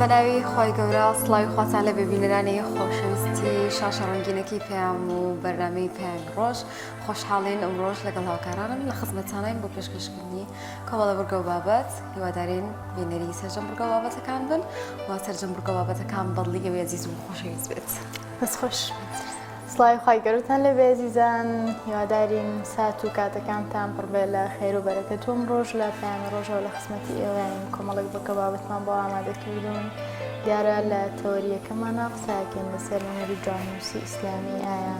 بەناوی خوای گەورە سڵاوی خواتان لەبێ بینەرانی خۆشەویستی شاشە ڕەنگینەکەی پەیام و بەرنامەی پەیامی ڕۆژ خۆشحاڵین ئەمڕۆژ لەگەڵ هاوکارانم لە خزمەتانین بۆ پێشکەشکردنی کۆمەڵە بڕگە و بابەت هیوادارین بینەری سەرجەم بڕگە و بابەتەکان بن و سەرجەم بڕگە و بابەتەکان بەدڵی ئێوەی ئەزیز و خۆشەویست بێت. دەست خۆش. سڵاوی خوای گەورەتان لێبێ ئەزیزان هیوادارین سات و کاتەکانتان پڕ بێ لە خێر و بەرەکەت و ئەمڕۆش لە پەیامی ڕۆژەوە لە خزمەتی ئێوەین کۆمەڵێک بڕگە بابەتمان بۆ ئامادە کردوون دیارە لە تەوەریەکەمانە قسەکەین لەسەر هونەری جواننووسی ئیسلامی ئایا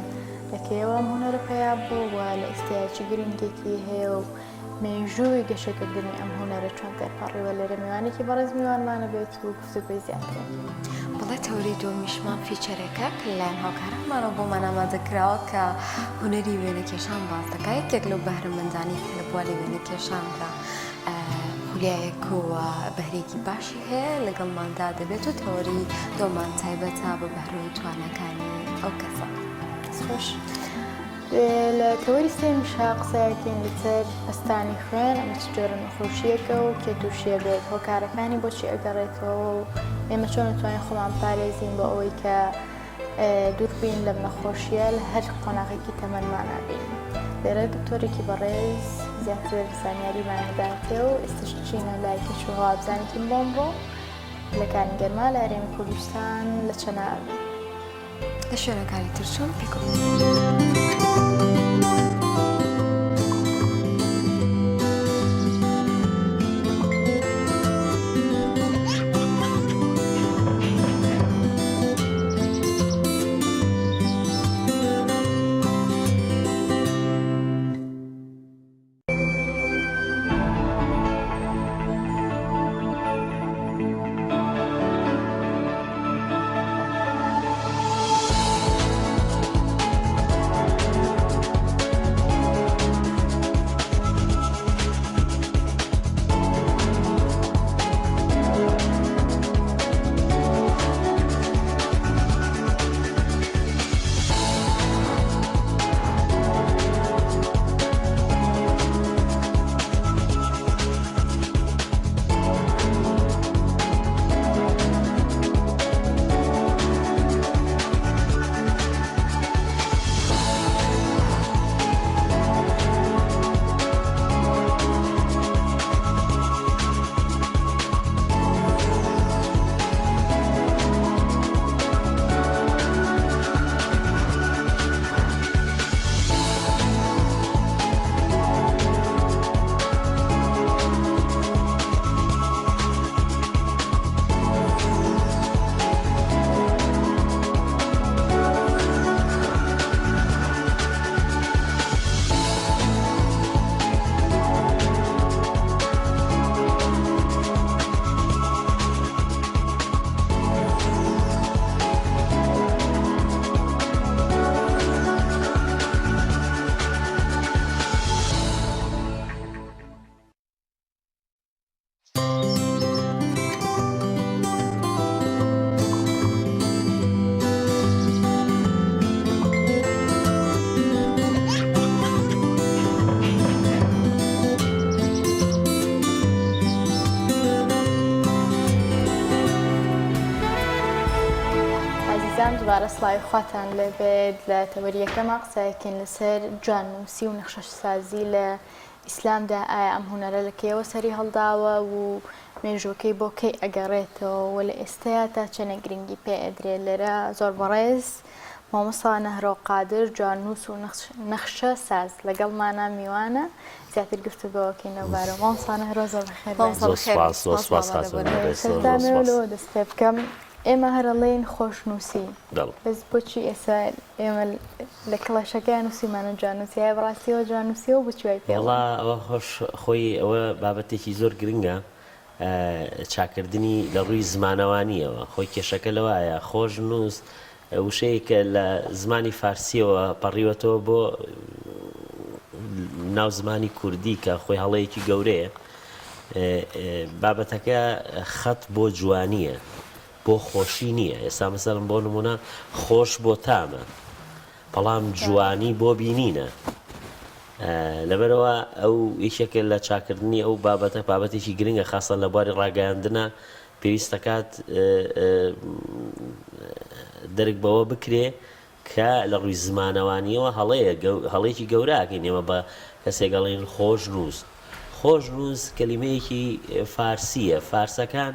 لە کەیەوە ئەم هونەرە پەیا بوو و لە ئێستایا چ گرنگێکی هەیە و مێژووی گەشەکردنی ئەم هونەرە چۆن تێپەڕیوە لێرە میوانێکی بەڕێز میوانمانە بێت و گفتوگۆی زیاترێک. بەڵێ تەوەری دووەمیشمان feature ێکە کە لەلایەن هاوکارانمانەوە بۆمان ئامادە کراوە کە هونەری وێنەکێشان باس دەکات یەکێک لەو بەهرەمەندانەی کە لە بواری وێنەکێشاندا خولیایەک و بەهرەیەکی باشی هەیە لەگەڵماندا دەبێت و تەوەری دووەمان تایبەتە بە بەهرە و تواناکانی ئەو کەسە. دەست خۆش. لە تەوەری سێیەمیشا قسەیەکەین لەسەر پەستانی خوێن، ئەمە چ جۆرە نەخۆشییەکە و کێ تووشیە بێت، هۆکارەکانی بۆچی ئەگەڕێتەوە و ئێمە چۆن ئەتوانین خۆمان بپارێزین بۆ ئەوەی کە دوور بین لەم نەخۆشییە لە هەر قۆناغێکی تەمەنمانا بین. لێرە دکتۆرێکی بەڕێز زیاتر زانیاریمان ئەداتێ و ئێستاش چینە لای کەش و هەوا بزانیتین بۆ ئەمڕۆ پلەکانی گەرما لە هەرێمی کوردستان لە چەنە لە شوێنەکانی تر چۆن پێکەوە. ئازیزان دوبارە سڵاوی خواتان لێبێت لە تەوەری یەکەما قسەکەین لەسەر جواننووسی و نەخشەسازی لە ئیسلامدا ئایا ئەم هونەرە لە کەیەوە سەری هەڵداوە و مێژووەکەی بۆ کەی ئەگەڕێتەوە و لە ئێستەیا تا چەنێک گرنگی پێ ئەدرێ لێرە زۆر بەڕێز مامۆستا نەهرۆ قادر جواننووس و نەخشە ساز لەگەڵمانە میوانە زیاتر گفتوگۆکەین لەو بارەوە مامۆستا نەهرۆ زۆر بەخێر بێن. زۆر سوپاس زۆر سوپاس خاتوون بەڕێز زۆر زۆر سوپاس. لەوە دەست پێ بکەم ئێمە هەر ئەڵێین خۆشنووسی بەس بۆچی ئێستا ئێمە لە کڵێشەکەیا نووسیمانە جواننووسی ئایا بەڕاستی ئەوە جواننووسیە و بۆچی وای پێ ئەڵێن؟ وەڵا ئەوە خۆش خۆی ئەوە بابەتێکی زۆر گرنگە چاکردنی لە ڕووی زمانەوانییەوە، خۆی کێشەکە لەوایە خۆشنووس وشەیەکە لە زمانی فارسییەوە پەڕیوەتەوە بۆ ناو زمانی کوردی کە خۆی هەڵەیەکی گەورەیە. بابەتەکە خەت بۆ جوانییە بۆ خۆشی نییە. ئێستا مەسەلەن بۆ نموونە خۆش بۆ تامە بەڵام جوانی بۆ بینینە. لەبەرئەوە ئەو یەکێکە لە چاکردنی ئەو بابەتە بابەتێکی گرنگە خاسەن لە بواری ڕاگەیاندنە. پێویست دەکات دەرک بەوە بکرێ کە لە ڕووی زمانەوانییەوە هەڵەیە، هەڵەیەکی گەورە ئەکەین ئێمە بە کەسێک ئەڵێین خۆشنووس. خۆشنووس کەلیمەیەکی فارسییە، فارسەکان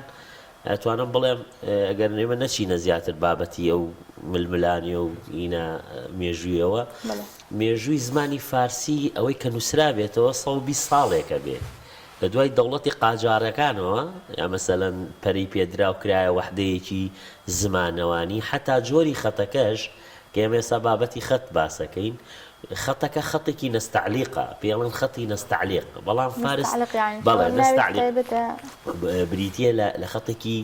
ئەتوانم بڵێم ئەگەر ئێمە نەچینە زیاتر بابەتی ئەو ململانێ و ئینە مێژوویەوە، مێژووی زمانی فارسی ئەوەی کە نووسرابێتەوە 120 ساڵێکە بێ لە دوای دەوڵەتی قاجاڕەکانەوە یا مەسەلەن پەرەی پێدرا و کرایە وەحدەیەکی زمانەوانی حەتا جۆری خەتەکەش کە ئێمە ئێستا بابەتی خەت باس ئەکەین خەتەکە خەتێکی نەستەعلیقە پێی ئەڵێن خەتی نەستەعلیق بەڵام فارس نستعلق یانی بەڵێ چۆن ناوێکی نەستەعلیق تایبەتە؟ بریتییە لە لە خەتێکی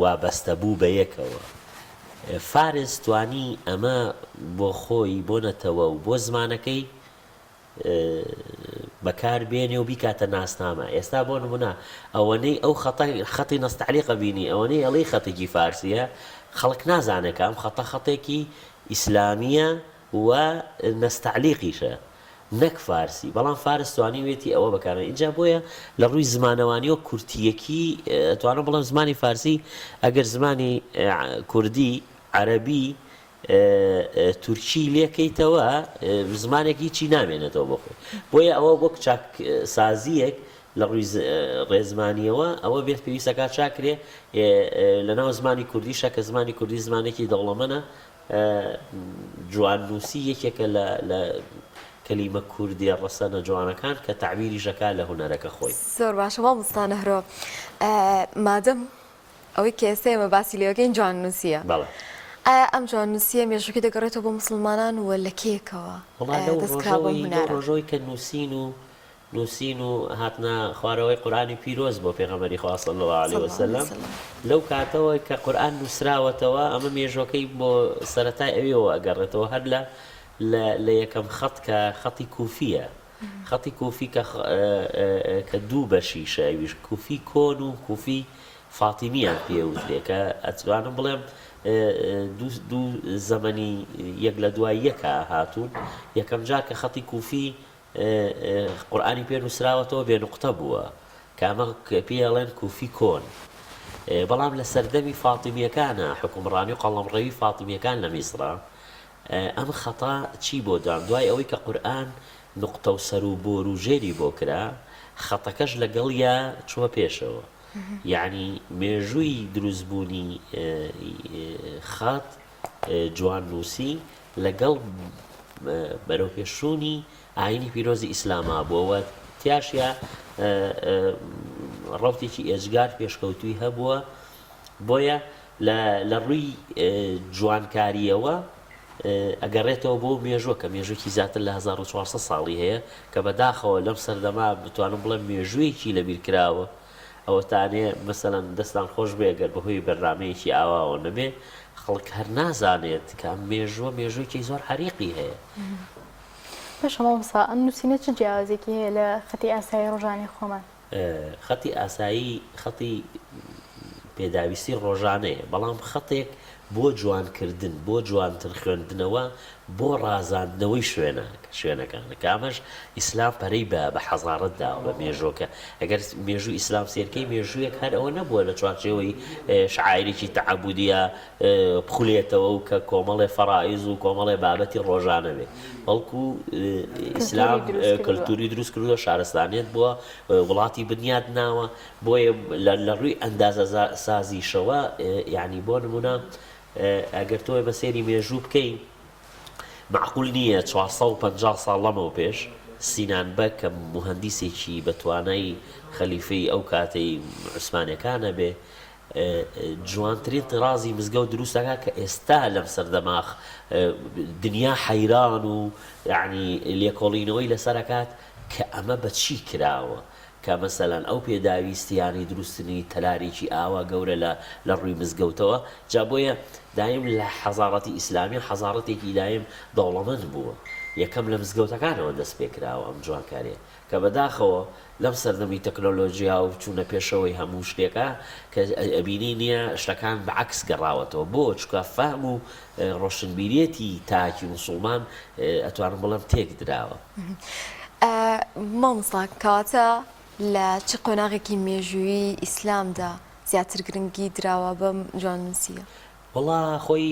وابەستەبوو بە یەکەوە فارس توانی ئەمە بۆ خۆی بۆ نەتەوە و بۆ زمانەکەی بەکار بێنێ و بیکاتە ناسنامە ئێستا بۆ نمونە ئەوەنەی ئەو خەتە خەتی نەستعلیقە بینی ئەوەنەی ئەڵێی خەتێکی فارسیە خەڵک نازانێت کە ئەم خەتە خەتێکی ئیسلامیە و نەستعلیقیشە نەک فارسی بەڵام فارس توانیوێتی ئەوە بەکارێ ئینجا بۆیە لە ڕووی زمانەوانیەوە کورتیەکی توانم بڵێم زمانی فارسی ئەگەر زمانی کوردی عەرەبی تورکی لێکەیتەوە زمانێک هیچی نامێنێتەوە بۆ خۆی بۆیە ئەوە وەک چاکسازیەک لە ڕووی ڕێزمانیەوە ئەوە بێت پێویستەکە چاکرێ لە ناو زمانی کوردیشە کە زمانی کوردی زمانێکی دەوڵەمەنە جواننووسی یەکێکە لە کەلیمە کوردیە ڕەسەنە جوانەکان کە تەعبیریشەکە لە هونەرەکە خۆی. زۆر باشە مامۆستا نەهرۆ مادەم ئەوەی کە ئێستا ئێمە باسی لێوەکەین جواننووسییە. بەڵێ. ئایا ئەم جواننووسییە مێژووکەی دەگەڕێتەوە بۆ موسڵمانان و لە کەیەکەوە وەڵا لەو دەست کرا بەم ڕۆژەوەی لەو هونەرە؟ ڕۆژەوەی کە نووسین و نووسین و هاتنە خوارەوەی قورئانی پیرۆز بۆ پێغەمبەری خوا صلی اللە علیە صلی اللە علیە وسلم وسلم. لەو کاتەوە کە قورئان نووسراوەتەوە ئەمە مێژووەکەی بۆ سەرەتای ئەوێوە ئەگەڕێتەوە هەر لە لە لە یەکەم خەت کە خەتی کوفییە خەتی کوفی کە کە دوو بەشیشە ئەویش کوفی کۆن و کوفی فاتیمیان پێ وترێ کە ئەتوانم بڵێم دوو دوو زەمەنی یەک لە دوای یەکا هاتوون یەکەم جار کە خەتی کوفی قورئانی پێ نووسراوەتەوە بێ نوقتە بووە کە ئەمە پێی ئەڵێن کوفی کۆن بەڵام لە سەردەمی فاتیمیەکانە حوکمڕانی و قەڵەمڕەوی فاتیمیەکان لە میسرا ئەم خەتە چی بۆ دام؟ دوای ئەوەی کە قورئان نوقتە و سەر و بۆر و ژێری بۆ کرا، خەتەکەش لەگەڵیا چووە پێشەوە. یەعنی مێژووی دروستبوونی خەت، جواننووسی، لەگەڵ بەرەوپێشچوونی ئایینی پیرۆزی ئیسلاما بووە و تیاشیا ڕەوتێکی ئێجگار پێشکەوتووی هەبووە. بۆیە لە لە ڕووی جوانکارییەوە ئەگەڕێتەوە بۆ مێژووە کە مێژوویەکی زیاتر لە 1400 ساڵی هەیە کە بەداخەوە لەم سەردەما بتوانم بڵێم مێژوویەکی لەبیر کراوە ئەوەتانێ مەسەلەن دەستان خۆش بێ گەر بەهۆی بەرنامەیەکی ئاواوە نەبێ خەڵک هەر نازانێت کە ئەم مێژووە مێژوویەکی زۆر عەریقی هەیە. باشە مامۆستا ئەم نووسینە چ جیاوازێکی هەیە لە خەتی ئاسایی ڕۆژانەی خۆمان؟ خەتی ئاسایی خەتی پێداویستی ڕۆژانەیە، بەڵام خەتێک بۆ جوانکردن، بۆ جوانتر خوێندنەوە، بۆ ڕازاندنەوەی شوێنە شوێنەکانە، کە ئەمەش ئیسلام پەرەی بە بە حەزارەت داوە، بە مێژووەکە. ئەگەر مێژووی ئیسلام سەیرکەی مێژوویەک هەر ئەوە نەبووە لە چوارچێوەی شعایرێکی تەعەبودییا بخولێتەوە و کە کۆمەڵێ فەرائیز و کۆمەڵێ بابەتی ڕۆژانە بێ، بەڵکو ئیسلام کەلتوری دروست کردووە، شارستانیەت بووە، وڵاتی بنیات ناوە، بۆیە لە ڕووی ئەندازە سازیشەوە یانی بۆ نمونە ئەگەر تۆ ئێمە سەیری مێژوو بکەین مەعقول نییە 450 ساڵ لەمەو پێش سینان بەگ کە موهەندیسێکی بە توانای خەلیفەی ئەو کاتەی عوسمانەکانە بێ جوانترین تڕازی مزگەوت دروست دەکات کە ئێستا لەم سەردەما دنیا حەیران و یەعنی لێکۆڵینەوەی لەسەر ئەکات کە ئەمە بە چی کراوە کە مەسەلەن ئەو پێداویستیانەی دروستنی تەلارێکی ئاوا گەورە لە لە ڕووی مزگەوتەوە جا بۆیە دایم لە حەزاڕەتی ئیسلامی حەزاڕەتێکی دایم دەوڵەمەند بووە یەکەم لە مزگەوتەکانەوە دەست پێکراوە ئەم جوانکاریە کە بەداخەوە لەم سەردەمی تەکنۆلۆجیا و چوونە پێشەوەی هەموو شتێکا کە ئەبینی نیە شتەکان بە عەکس گەڕاوەتەوە بۆ چونکە فەهم و ڕۆشنبیریەتی تاکی موسوڵمان ئەتوانم بڵێم تێک دراوە. مامۆستا کەواتە لە چ قۆناغێکی مێژوویی ئیسلامدا؟ زیاتر گرنگی دراوە بەم جواننووسییە؟ وەڵا خۆی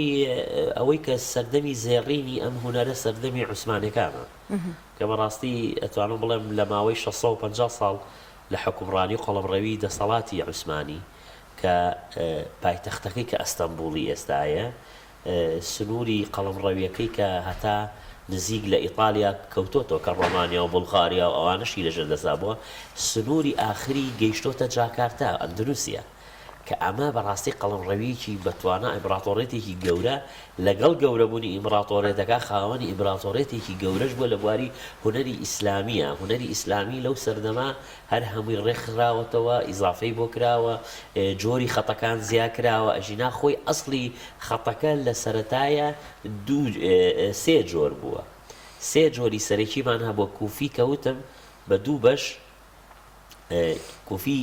ئەوەی کە سەردەمی زێڕینی ئەم هونەرە سەردەمی عوسمانەکانە کە بەڕاستی ئەتوانم بڵێم لە ماوەی 650 ساڵ لە حوکمڕانی و قەڵەمڕەوی دەسەڵاتی عوسمانی کە پایتەختەکەی کە ئەستەنبوڵی ئێستایە سنووری قەڵەمڕەویەکەی کە هەتا نزیک لە ئیتالیا کەوتۆتەوە کە ڕۆمانیا و بوڵغاریا و ئەوانەشی لەژێر دەستا بووە سنووری ئاخری گەیشتۆتە جاکارتا، ئەندونوسیا. کە ئەمە بەڕاستی قەڵەمڕەویەکی بەتوانا ئیمڕاتۆڕیەتێکی گەورە لەگەڵ گەورەبوونی ئیمڕاتۆڕیەتەکە خاوەنی ئیمراتۆڕیەتێکی گەورەش بووە لە بواری هونەری ئیسلامیە هونەری ئیسلامی لەو سەردەمە هەر هەمووی ڕێکخراوەتەوە ئیزافەی بۆ کراوە جۆری خەتەکان زیا کراوە ئەژینا خۆی ئەسڵی خەتەکە لە سەرەتایە دوو سێ جۆر بووە سێ جۆری سەرەکیمان هەبووە کوفی کە وتم بە دوو بەش کوفی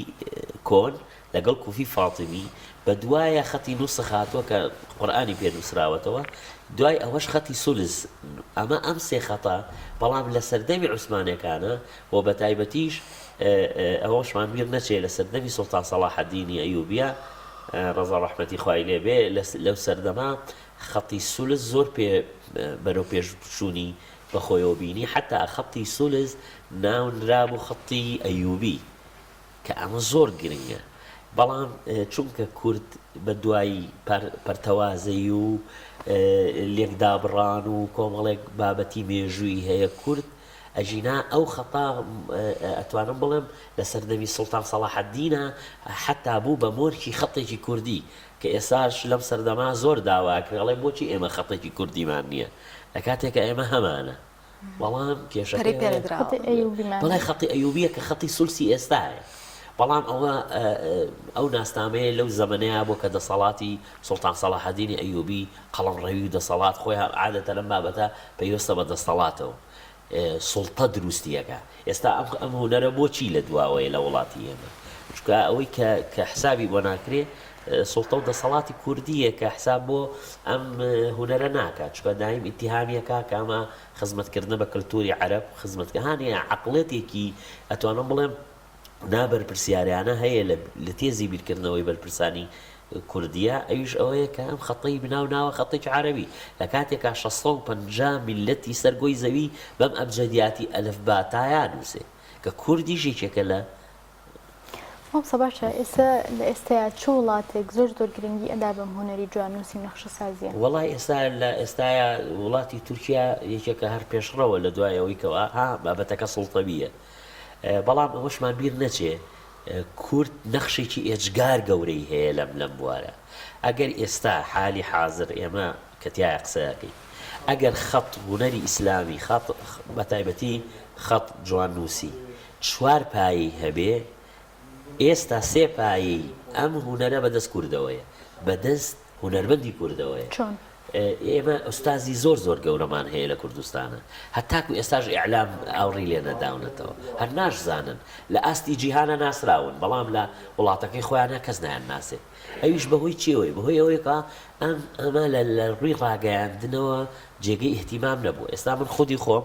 کۆن لەگەڵ کوفی فاتیمی، بە دوایە خەتی نوسخ هاتووە کە قورئانی پێ نووسراوەتەوە، دوای ئەوەش خەتی سولس، ئەمە ئەم سێ خەتە، بەڵام لە سەردەمی عوسمانەکانە و بە تایبەتیش ئەوەشمان بیر نەچێ لە سەردەمی سوڵتان سەڵاحەدینی ئەیوبیە ڕەزا ڕەحمەتی خوای لێ بێ لەو سەردەمە خەتی سولس زۆر پێ بەرەو پێشچوونی بەخۆیەوە بینی حەتا خەتی سولس ناو نرابوو خەتی ئەیوبی کە ئەمە زۆر گرنگە بەڵام چونکە کورد بە دوای پەرتەوازەی و لێکدابڕان و کۆمەڵێک بابەتی مێژووی هەیە کورد ئەژینا ئەو خەتا ئەتوانم بڵێم لە سەردەمی سوڵتان سەڵاحەدینە حەتا بوو بە مۆرکی خەتێکی کوردی کە ئێستاش لەم سەردەما زۆر داوا ئەکرێ ئەڵێ بۆچی ئێمە خەتێکی کوردیمان نییە لە کاتێکا ئێمە هەمانە بەڵام کێشەکەی پەرەی پێ ئەوەیە نەدراوە. خەتی ئەیوبیمان بەڵێ هەیە. خەتی ئەیوبیە کە خەتی سولسی ئێستایە بەڵام ئەوە ئەو ناسنامەیە لەو زەمەنەیا بووە کە دەسەڵاتی سوڵتان سەڵاحەدینی ئەیوبی قەڵەمڕەوی و دەسەڵات خۆی عادەتەن ئەم بابەتە پەیوەستە بە دەستەڵاتەوە سوڵتە دروستی ئەکا ئێستا ئەم ئەم هونەرە بۆچی لە دواوەیە لە وڵاتی ئێمە چونکە ئەوەی کە کە حسابی بۆ ناکرێ سوڵتە و دەسەڵاتی کوردیە کە حساب بۆ ئەم هونەرە ناکات چونکە دایم ئیتیهامیەکە کە ئەمە خزمەتکردنە بە کلتوری عەرەب خزمەتکە هانیە عەقڵێتێکی ئەتوانم بڵێم نابەرپرسیارانە هەیە لە تێزی بیرکردنەوەی بەرپرسانی کوردیە ئەویش ئەوەیە کە ئەم خەتەی بناو ناوە خەتێکی عەرەبی لە کاتێکا 650 میللەتی سەر گۆی زەوی بەم ئەبجەدیاتی ئەلف با تایا نووسێ کە کوردیش یەکێکە لە مامۆستا باشە ئێستا لە ئێستایا چ وڵاتێک زۆر زۆر گرنگی ئەدا بەم هونەری جواننووسی و نەخشەسازیە؟ وەڵای ئێستا لە ئێستایا وڵاتی تورکیا یەکێکە هەر پێشڕەوە لە دوای ئەوەی کەوا ها بابەتەکە سوڵتەویە بەڵام ئەوەشمان بیر نەچێ کورد نەخشێکی ئێجگار گەورەی هەیە لەم لەم بوارە ئەگەر ئێستا حالی حازر ئێمە کە تیایا قسە ئەکەین ئەگەر خەت هونەری ئیسلامی خەت بە تایبەتی خەت جواننووسی چوار پایەی هەبێ ئێستا سێ پایەی ئەم هونەرە بەدەست کوردەوەیە بەدەست هونەرمەندی کوردەوەیە. چۆن؟ ئێمە ئوستازی زۆر زۆر گەورەمان هەیە لە کوردستانا هەتاکو ئێستاش ئیعلام ئاوڕی لێ نەداونەتەوە هەر ناشزانن لە ئاستی جیهانا ناسراون بەڵام لە وڵاتەکەی خۆیانا کەس نایانناسێ ئەویش بەهۆی چیەوەیە بەهۆی ئەوەی کە ئەم ئەمە لە لە ڕووی ڕاگەیاندنەوە جێگەی ئیهتیمام نەبوو ئێستا من خودی خۆم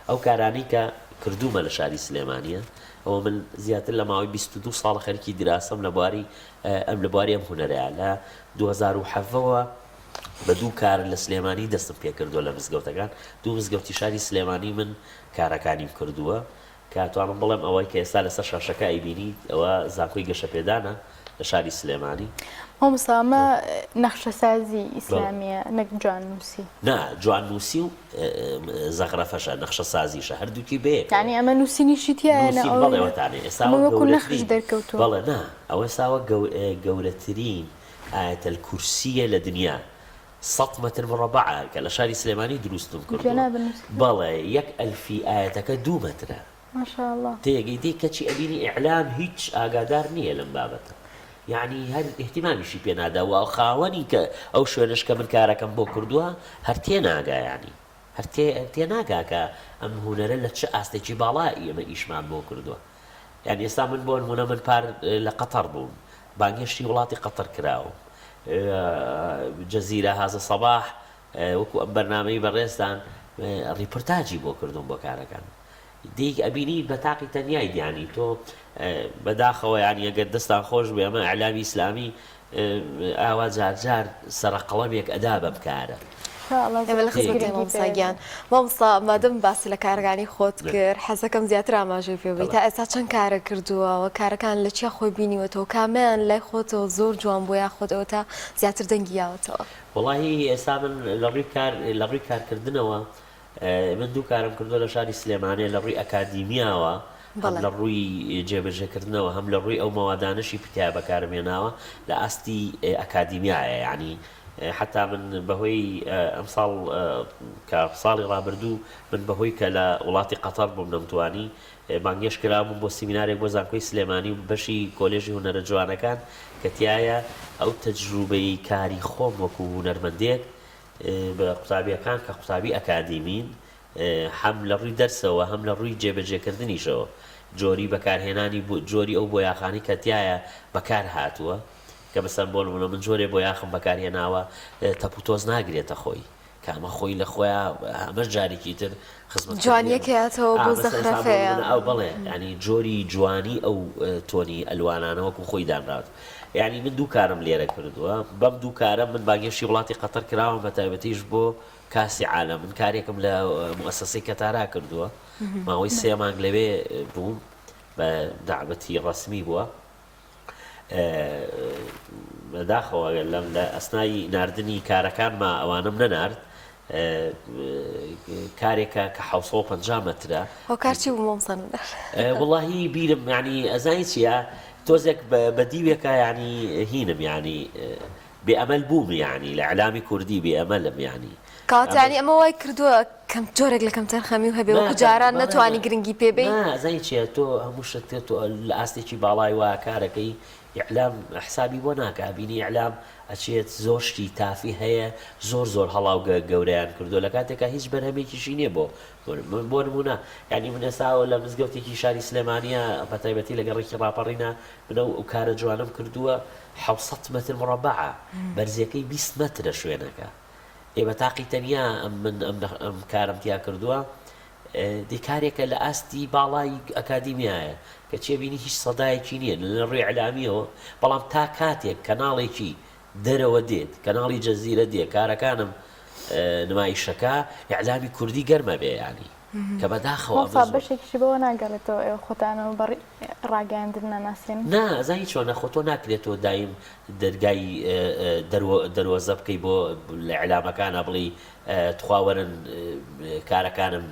ئەو کارانەی کە کردوومە لە شاری سلێمانیە ئەوە من زیاتر لە ماوەی 22 ساڵە خەریکی دراسەم لە بواری ئەم لە بواری ئەم هونەرەیە لە 2017 وە بە دوو کار لە سلێمانی دەستم پێکردووە لە مزگەوتەکان دوو مزگەوتی شاری سلێمانی من کارەکانیم کردووە کە توانم بڵێم ئەوەی کە ئێستا لەسەر شاشەکە ئەیبینیت ئەوە زانکۆی گەشەپێدانە لە شاری سلێمانی. مامۆستا ئەمە نەخشەسازی ئیسلامیە نەک جواننووسی. نا جواننووسی و زەخرەفەشە نەخشەسازیشە هەردووکی بەیەکەوە. یانی ئەمە نووسینیشی تیایە نا نووسین بەڵێ وەتانێ ئێستا ئەمە ئەوە وەکو نەخش گەورەترین دەرکەوتووە. بەڵێ نا ئەوە ئێستا ئەوە گەورەترین ئایەتەلکورسییە لە دنیا سەت مەتر مڕەبەعە کە لە شاری سلێمانی دروستم کردووە جەنابت نووسیوە؟ بەڵێ یەک ئەلفی ئایەتەکە دوو مەترە. ماشاء اللە. تێگەی دەی کەچی ئەبینی ئیعلام هیچ ئاگادار نیە لەم بابەتە یەعنی هەر ئیهتیمامیشی پێ نادا و خاوەنی کە ئەو شوێنەش کە من کارەکەم بۆ کردووە هەر تێناگا یەعنی هەر تێ تێناگا کە ئەم هونەرە لە چ ئاستێکی باڵا ئێمە ئیشمان بۆ کردووە یانی ئێستا من بۆ نمونە من پار لە قەتەڕ بووم بانگهێشتی وڵاتی قەتەر کراوم جەزیرە هازە سەباح وەکو ئەم بەرنامەی بەڕێزتان ڕیپۆرتاجی بۆ کردووم بۆ کارەکان. دیک ئەبینی بە تاقی تەنیایت یانی تۆ بەداخەوە یانی ئەگەر دەستان خۆش بێ ئەمە ئیعلامی ئیسلامی ئاوا جار جار سەرە قەڵەمێک ئەدا بەم کارە. ئێمە لە خزمەتی مامۆستا گیان. مامۆستا مادەم باست لە کارەکانی خۆت کرد حەزەکەم زیاتر ئاماژەی پێ بەی تا ئێستا چەند کارە کردووە و کارەکان لە چیا خۆی بینیوەتەوە کامیان لای خۆتەوە زۆر جوان بووە یاخود ئەوەتا زیاتر دەنگی یاوەتەوە؟ وەڵاهی ئێستا من لە ڕووی کار لە ڕووی کارکردنەوە من دوو کارم کردووە لە شاری سلێمانێ لە ڕووی ئەکادیمیاوە هەم لە ڕووی جێبەجێکردنەوە هەم لە ڕووی ئەو مەوادانەشی تیا بەکارم هێناوە لە ئاستی ئەکادیمیایە یعنی حتا من بەهۆی ئەمساڵ کە ساڵی ڕابردوو من بەهۆی کە لە وڵاتی قەتەر بووم نەمتوانی بانگێش کرابووم بۆ سیمینارێک بۆ زانکۆی سلێمانی و بەشی کۆلێژی هونەرە جوانەکان کە تیایە ئەو تەجروبەی کاری خۆم وەکو هونەرمەندێک بە قوتابییەکان کە قوتابی ئەکادیمین هەم لە ڕووی دەرسەوە هەم لە ڕووی جێبەجێکردنیشەوە جۆری بەکارهێنانی جۆری ئەو بۆیاخانەی کە تیایە بەکار هاتووە کە مەسەن بۆ نمونە من جۆرێ بۆیاخم بەکارهێناوە تەپ و تۆز ناگرێتە خۆی کە ئەمە خۆی لە خۆیا ئەمەش جارێکی تر خزمەت جوانیەکەیاتەوە بۆ زەخرەفەیە ئەو بەڵێ ینی جۆری جوانی ئەو تۆنی ئەلوانانە وەکو خۆی دانراوت یانی من دوو کارم لێرە کردووە، بەم دوو کارە من بانگهێشتی وڵاتی قەتەر کراوم بە تایبەتیش بۆ کاسی عالەم، من کارێکم لە موئەسەسەی کەتارا کردووە، ماوەی سێ مانگ لەوێ بووم بە دەعوەتی ڕەسمی بووە. بەداخەوە لەم لە ئەسنای ناردنی کارەکانما ئەوانەم نەنارد، کارێکە کە 750 مەترە. هۆکار چی بوو مامۆستا نودار؟ وەڵاهی بیرم یانی ئەزانی چیە تۆزێک بە دیوێکا یانی هینم یانی بێ ئەمەل بووم یانی لە ئیعلامی کوردی بێ ئەمەلم یانی. کەواتە یانی ئەمە وای کردووە کەم جۆرێک لە کەمتەرخەمی و هەبێ وەکو جاران نەتوانی گرنگی پێ بەی؟ نا ئەزانی چیە تۆ هەموو شتێک تۆ لە ئاستێکی باڵای وا کارەکەی ئیعلام حسابی بۆ ناکا ئەبینی ئیعلام ئەچێت زۆر شتی تافی هەیە زۆر زۆر هەڵاو گەورەیان کردوە لە کاتێکا هیچ بەرهەمێکیشی نیە بۆ بۆ نمونە یانی من ئێستا لە مزگەوتێکی شاری سلێمانیە بە تایبەتی لە گەڕەکی ڕاپەڕینە من ئەو کارە جوانەم کردووە 600 مەتر مڕەبەعە بەرزیەکەی 20 مەترە شوێنەکە ئێ بە تاقی تەنیا من ئەم کارم تیا کردووە دەی کارێکە لە ئاستی باڵای ئەکادیمیایە کە چێ بینی هیچ سەدایەکی نییە لە ڕووی ئیعلامیەوە بەڵام تا کاتێک کەناڵێکی دەرەوە دێت کەناڵی جەزیرە دێ کارەکانم نمایشەکە ئیعلامی کوردی گەرمە بێ ینی کە بەداخەوە مامۆستا بەشێکیشی بەوە ناگەڕێتەوە ئێوە خۆتانەوە بە ڕاگەیاندن ناناسێن؟ نا ئەزانی چۆنە خۆ تۆ ناکرێت تۆ دایم دەرگای دەروەزە بکەی بۆ لە ئیعلامەکانە بڵێی تخوا وەرن کارەکانم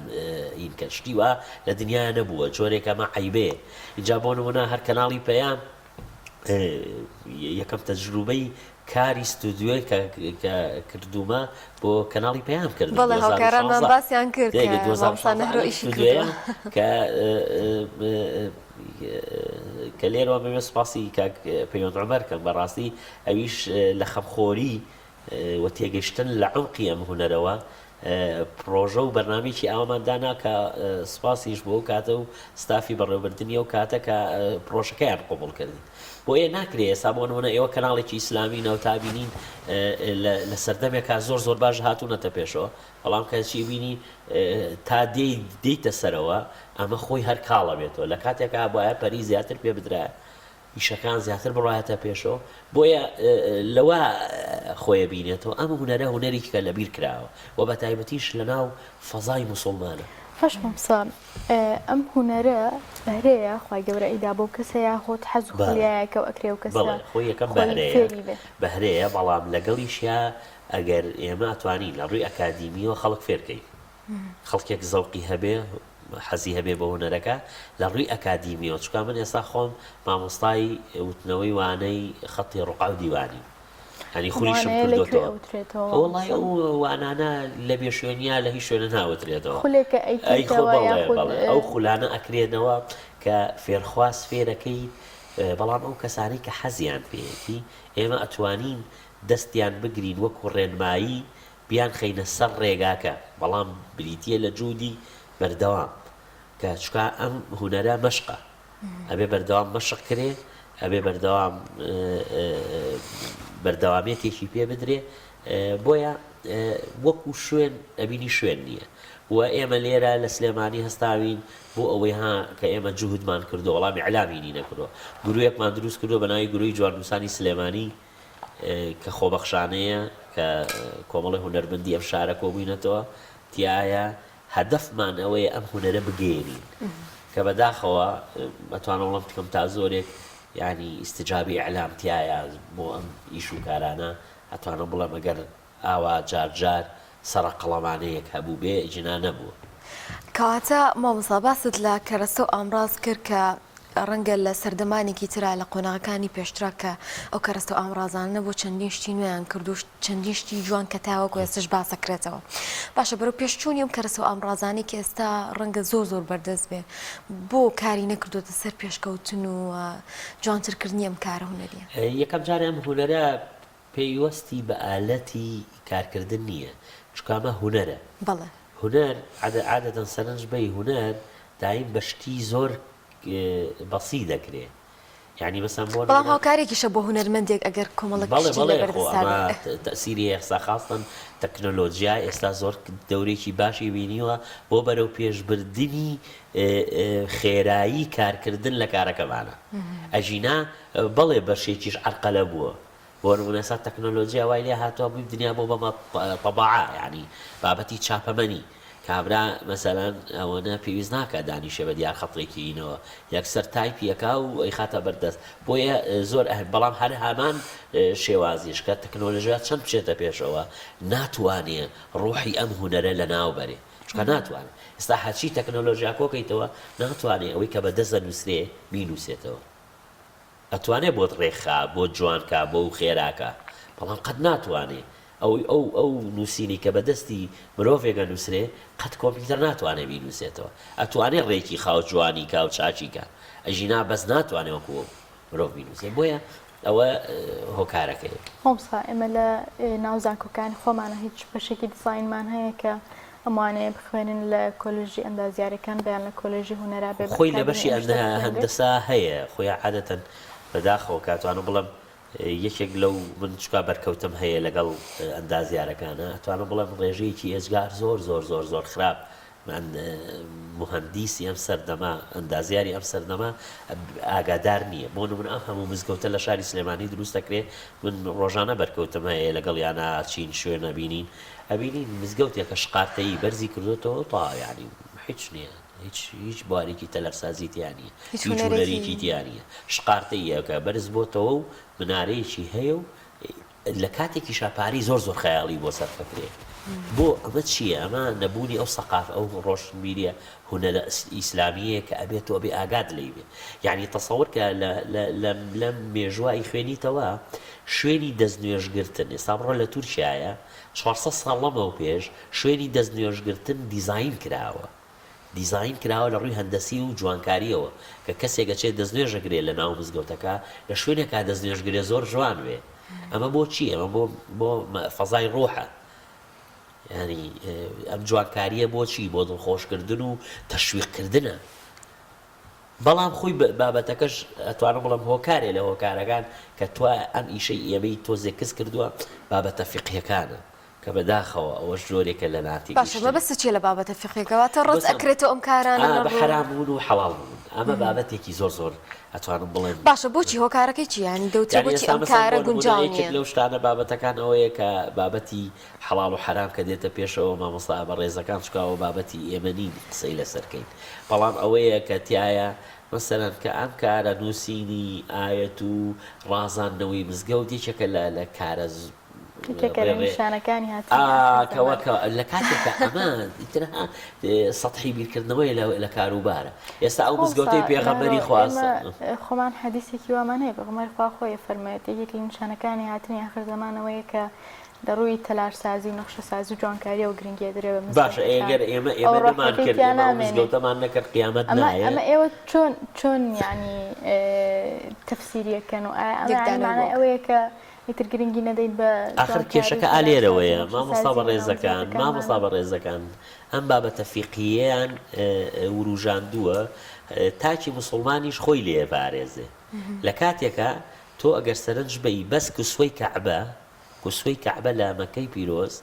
هین کەن شتی وا لە دنیا نەبووە جۆرێک ئەمە عەیبەیە ئینجا بۆ نمونە هەر کەناڵی پەیام یەکەم تەجروبەی کاری ستودیۆی کە کردوومە بۆ کەناڵی پەیام کرد بەڵێ هاوکارانمان باسیان کرد کە مامۆستا نەهرۆ ئیشی کردووە کە کە لێرەوە مەوێ سوپاسی کاک پەیوەند عومەر کەم بەڕاستی ئەویش لە خەمخۆری و تێگەشتن لە عومقی ئەم هونەرەوە پڕۆژە و بەرنامەیەکی ئاوامان دانا کە سوپاسیش بۆ ئەو کاتە و ستافی بەڕێوەبردنی ئەو کاتە کە پڕۆژەکەیان قبوڵ کردین. بۆیە ناکرێ ئێستا بۆ نمونە ئێوە کەناڵێکی ئیسلامی ناوتابینین لە سەردەمێکا زۆر زۆر باش هاتوونەتە پێشەوە بەڵام کە چی بینی تا دێی دێیتە سەرەوە ئەمە خۆی هەر کاڵە بێتەوە لە کاتێکا بایە پەری زیاتر پێ بدرایە ئیشەکان زیاتر بڕایەتە پێشەوە بۆیە لەوە خۆیە بینێتەوە ئەم هونەرە هونەرێکە لە بیر کراوە و بە تایبەتیش لە ناو فەزای موسوڵمانە. باش مامۆستا ئەم هونەرە بەهرەیە خوای گەورە ئەیدا بەو کەسە یاخود حەز و خولیایەکە و ئەکرێ ئەو کەسە بەڵێ خۆی یەکەم خۆی بەهرەیە فێری بێ؟ بەهرەیە بەڵام لەگەڵیشیا ئەگەر ئێمە ئەتوانین لە ڕووی ئەکادیمیەوە خەڵک فێرکەین خەڵکێک زەوقی هەبێ حەزی هەبێ بۆ هونەرەکە لە ڕووی ئەکادیمیەوە چونکە من ئێستا خۆم مامۆستای وتنەوەی وانەی خەتی ڕوقعە و دیوانیم یانی خولیشم وانەیە لە کوێ کردۆتەوە ئەوترێتەوە وەڵای مامۆستا؟ ئەو وانانە لە بێ شوێنیا لە هیچ شوێنە ناوترێتەوە خولێکە ئەی خۆ ئەیکەیتەوە بەڵێ یاخود بەڵێ ئەو خولانە ئەکرێنەوە کە فێرخواز فێرەکەی بەڵام ئەو کەسانەی کە حەزیان پێیەتی ئێمە ئەتوانین دەستیان بگرین وەکو ڕێنمایی بیانخەینە سەر ڕێگاکە، بەڵام بریتییە لە جوودی بەردەوام، کە چونکە ئەم هونەرە مەشقە، ئەبێ بەردەوام مەشق کرێ، ئەبێ بەردەوام بەردەوامێتێکی پێ بدرێ، بۆیە وەکو شوێن ئەبینی شوێن نییە. و ئێمە لێرە لە سلێمانی هەستاوین بۆ ئەوەی ها کە ئێمە جوهدمان کردووە وەڵام ئیعلامی نی نەکردووە گرویەکمان دروست کردووە بە ناوی گروی جواننووسانی سلێمانی کە خۆبەخشانەیە کە کۆمەڵی هونەرمەندی ئەم شارە کۆبووینەتەوە تیایە هەدەفمان ئەوەیە ئەم هونەرە بگەیەنین کە بەداخەوە ئەتوانم بڵێم کەم تا زۆرێک یانی ئیستجابی ئیعلام تیایە بۆ ئەم ئیش و کارانە ئەتوانم بڵێم ئەگەر ئاوا جار جار سەرەقەڵەمانەیەک هەبووبێ ئیجنا نەبووە. کەواتە مامۆستا باست لە کەرەستە و ئامڕاز کرد کە ڕەنگە لە سەردەمانێکی ترا لە قۆناغەکانی پێشترا کە ئەو کەرەستە و ئامڕازانە نەبوو چەندین شتی نوێیان کرد و چەندین شتی جوان کە تاوەکو ئێستش باسەکرێتەوە. باشە بەرەو پێشچوونی ئەم کەرەستە و ئامڕازانەی کە ئێستا ڕەنگە زۆر زۆر بەردەست بێ بۆ کاری نەکردۆتە سەر پێشکەوتن و جوانترکردنی ئەم کارە هونەریە؟ یەکەم جار ئەم هونەرە پەیوەستی بە ئالەتی کارکردن نییە چونکە ئەمە هونەرە. بەڵێ. هونەر عادەتەن سەرنج بەی هونەر دایم بە شتی زۆر بەسیت دەکرێ یانی مەسەن بۆ بەڵام هاوکارێکیشە بۆ هونەرمەندێک ئەگەر کۆمەڵێک بەڵێ شتی بەڵێ خۆ لەبەردەستا ئەمە بێ. تەئسیری هەیە ئێستا خاستەن تەکنۆلۆجیا ئێستا زۆر دەورێکی باشی بینیوە بۆ بەرەو پێشبردنی خێرایی کارکردن لە کارەکەمانە ئەژینا بەڵێ بەشێکیش عەرقەلە بووە بۆ نمونە ئێستا تەکنۆلۆجیا وای لێ هاتووە بووی دنیا بۆ بە تەباعە یانی بابەتی چاپەمەنی کابرا مەسەلەن ئەوەنە پێویست ناکا دانیشێ بە دیار خەتێکی ئینەوە یەکسەر تایپی ئەکا و ئەیخاتە بەردەست بۆیە زۆر ئەه بەڵام هەر هەمان شێوازیش کە تەکنۆلۆژیا چەند بچێتە پێشەوە ناتوانێ ڕوحی ئەم هونەرە لەناو بەرێ چونکە ناتوانێ ئێستا هەرچی تەکنۆلۆژیا کۆکەیتەوە ناتوانێ ئەوەی کە بە دەست ئەنووسرێ بینووسێتەوە. ئەتوانێ بۆت ڕێکخا بۆت جوان کا بۆ خێرا کا بەڵام قەت ناتوانێ ئەو ئەو ئەو نووسینەی کە بە دەستی مرۆڤێک ئەنووسرێ قەت کۆمپیوتەر ناتوانێ بینووسێتەوە ئەتوانێ ڕێکی خا و جوانی کا و چاکی کا ئەژینا بەس ناتوانێ وەکوو ئەو مرۆڤ بینووسێ بۆیە ئەوە هۆکارەکەیە. مامۆستا ئێمە لە ناو زانکۆکانی خۆمانە هیچ بەشێکی دیزاینمان هەیە کە ئەم وانەیە بخوێنن لە کۆلێژی ئەندازیارەکان بە یان لە کۆلێژی هونەرا بێ بە خۆی لە ئەکادیمی بەشی ئەم شتە بخوێنرێت؟ هەندەسە هەیە خۆی عادەتەن بەداخەوە کە ئەتوانم بڵێم یەکێک لەو من چکا بەرکەوتم هەیە لەگەڵ ئەندازیارەکانە ئەتوانم بڵێم ڕێژەیەکی ئێجگار زۆر زۆر زۆر زۆر خراپ موهەندیسی ئەم سەردەمە ئەندازیاری ئەم سەردەمە ئاگادار نییە بۆ نمونە ئەم هەموو مزگەوتە لە شاری سلێمانی دروست دەکرێ من ڕۆژانە بەرکەوتم هەیە لەگەڵیانە چین شوێنە بینین ئەبینین مزگەوتێکە شقارتەیی بەرزی کردۆتەوە تا یانی هیچ نییە هیچ هیچ بوارێکی تەلارسازی تیا نییە هیچ هیچ هونەرێکی هونەرێکی تیا نییە شقارتەییەکە بەرز بۆتەوە و منارەیەکی هەیە و لە کاتێکیشا پارەی زۆر زۆر خەیاڵی بۆ سەرف ئەکرێ بۆ ئەمە چییە ئەمە نەبوونی ئەو سەقاف ئەو ڕۆشنبیریە هونەرە ئیسلامیەیە کە ئەبێت تۆ ئەبێ ئاگات لێی بێ یانی تەسەور کە لە لە لەم لەم مێژووە ئەیخوێنیتەوە شوێنی دەستنوێژگرتن ئێستا بڕۆ لە تورکیایە 400 ساڵ لەمەو پێش شوێنی دەستنوێژگرتن دیزاین کراوە دیزاین کراوە لە ڕووی هەندەسی و جوانکاریەوە کە کەسێک ئەچێت دەستنوێژ ئەگرێ لە ناو مزگەوتەکە لە شوێنێکا دەستنوێژ گرێ زۆر جوان بێ ئەمە بۆ چی ئەمە بۆ بۆ فەزای ڕوحە یانی ئەم جوانکاریە بۆچی بۆ دڵخۆشکردن و تەشویقکردنە بەڵام خۆی بابەتەکەش ئەتوانم بڵێم هۆکارێ لە هۆکارەکان کە توا ئەم ئیشەی ئێمەی تۆزێک کز کردووە بابەتە فیقهیەکانە کە بەداخەوە ئەوەش جۆرێکە لە باشە ناتێگەیشتن. مەبەستت چیە لە بابەتە فیقهیەکە واتە ڕەت ئەکرێتەوە ئەم کارانە ئا لە بە ڕوو حەرام بوون و حەڵاڵ بوون ئەمە بابەتێکی زۆر زۆر ئەتوانم بڵێم باشە بۆچی هۆکارەکەی چیە یانی دەوترێ یانی بۆچی ئێستا ئەم مەسەلەن کارە بۆ نموونە گونجاو یەکێک نیە؟ لەو شتانە بابەتەکان ئەوەیە کە بابەتی حەڵاڵ و حەرام کە دێتە پێشەوە مامۆستا بەڕێزەکان چونکە ئەوە بابەتی ئێمە نین قسەی لەسەر کەین بەڵام ئەوەیە کە تیایا مەسەلەن کە ئەم کارە نووسینی ئایەت و ڕازاندنەوەی مزگەوت یەکێکە لە لە کارە یەکێکە لە نیشانەکانی هاتنی ئا ئاخر کە زەمان. وەکە لە کاتێکا ئەمە ئیتر ها سەتحی بیرکردنەوەیە لە لە کاروبارە ئێستا ئەو مامۆستا مزگەوتەی پێغەمبەری نەرۆ خوا ئێمە خۆمان حەدیسێکی وامان هەیە پێغەمبەری خوا خۆی ئەفەرموێت یەکێک لە نیشانەکانی هاتنی ئاخر زەمان ئەوەیە کە لە ڕووی تەلارسازی و نەخشەسازی و جوانکاریەوە گرنگی ئەدرێ بە باشە مزگەوتەکان ئەگەر ئێمە ئەو ئێمە نەمان ڕۆحەکەی کرد تیا ئێمە ئەو نامێنێ مزگەوتەمان نەکرد قیامەت ئەمە نایە؟ ئەمە ئێوە چۆن چۆن یانی تەفسیری ئەکەن و ئایا ئەمە یانی لێکدانەوەی بۆ مانای ئەکەن. ئەوەیە کە ئیتر گرنگی نەدەین بە ئاخر جوانکاری و کێشەکە ئا تەلارسازی و لێرەوەیە مامۆستا نەخشەسازی لەناو بەڕێزەکان مامۆستا مزگەوتەکانمانە؟ بەڕێزەکان ئەم بابەتە فیقهییەیان وروژاندووە تاکی موسوڵمانیش خۆی لێ ئەپارێزێ لە کاتێکا تۆ ئەگەر سەرنج بەی بەس کسوەی کەعبە. کوسوەی کەعبە لە مەکەی پیرۆز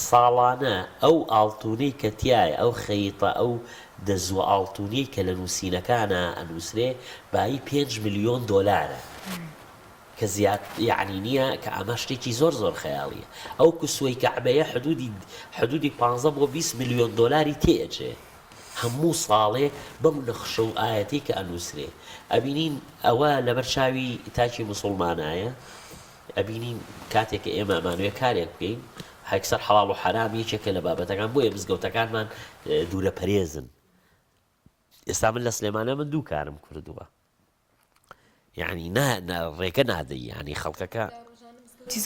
ساڵانە ئەو ئاڵتونەی کە تیایە ئەو خەیتە ئەو دەزووە ئاڵتونیەی کە لە نووسینەکانا ئەنووسرێ بایی پێنج ملیۆن دۆلارە کە زیاد یەعنی نیە کە ئەمە شتێکی زۆر زۆر خەیاڵیە ئەو کوسوەی کەعبەیە حدودی حدودی پانزە بۆ 20 ملیۆن دۆلاری تێ ئەچێ هەموو ساڵێ بەو نەخشە و ئایەتەی کە ئەنووسرێ ئەبینین ئەوە لەبەر چاوی تاکی موسوڵمانایە ئەبینین کاتێک کە ئێمە ئەمانەوێ کارێک بکەین هەکسەر حەڵاڵ و حەرام یەکێکە لە بابەتەکان بۆیە مزگەوتەکانمان دوورە پەرێزن ئێستا من لە سلێمانە من دوو کارم کردووە یعنی نا ڕێگە نادەی یعنی خەڵکەکە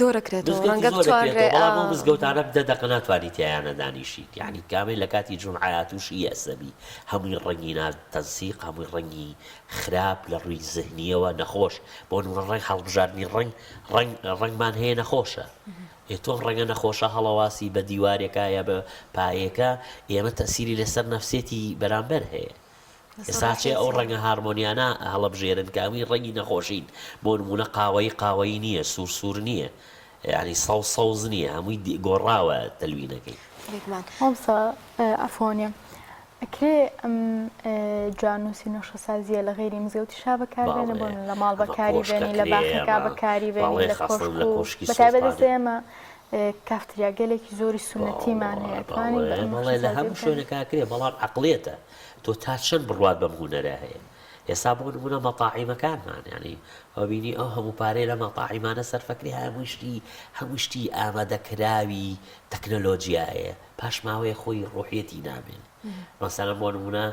زۆرەکرێتەوە ڕەنگە بتوانرێ بەڵام ئەو مزگەوتانە بدە دەقە ناتوانانی تیایانە دانیشیت یعنی کامێ لە کاتی جومعە تووشی یەسەبی هەمووی ڕەنگی نا تەنسیق هەمووی ڕەنگی خراپ لە ڕووی زهنیەوە نەخۆش بۆ نمونە ڕەنگ هەڵبژاردنی ڕەنگ ڕەنگ ڕەنگمان هەیە نەخۆشە ئێ تۆ ڕەنگە نەخۆشە هەڵەواسی بە دیوارێکا یا بە پایەکە ئێمە تەسیری لەسەر نەفسێتی بەرامبەر هەیە ئێستا چێ ئەو ڕەنگە هارمۆنیانە هەڵەبژێرن کە ئەوی ڕەنگی نەخۆشین بۆ نمونە قاوەیی قاوەیی نییە سوور سوور نییە یعنی سەوز سەوز نییە هەمووی گۆڕاوە تەلوینەکەی. بێگومان. مامۆستا عەفوەنیە ئەکرێ ئەم جواننووسی و نەخشەسازییە لە غەیری مزگەوتیشا بەکاربێنە بۆ لە ماڵ بەکاری بێنی لە باخەکە بەکاری بێنی لە کۆشک و بەتایبەت ئێستا ئێمە کافتریاگەلێکی زۆری سوننەتیمان هەیە توانین بە ئەم بەڵێ لە هەموو شوێنەکە کرێ بەڵام عەقڵیەتە تۆ تا چەند بڕوات بەم هونەرە هەیە ئێستا بۆ نمونە مەتاعیمەکانمان یعنی ئەوبینی ئەو هەموو پارەی لە مەتاعیمانە سەرفەکری هەموو شتی هەموو شتی ئامادەکراوی تەکنەلۆجیایە پاش ماوەیە خۆی ڕۆحیەتی نامێنێ مەسەلەن بۆ نمونە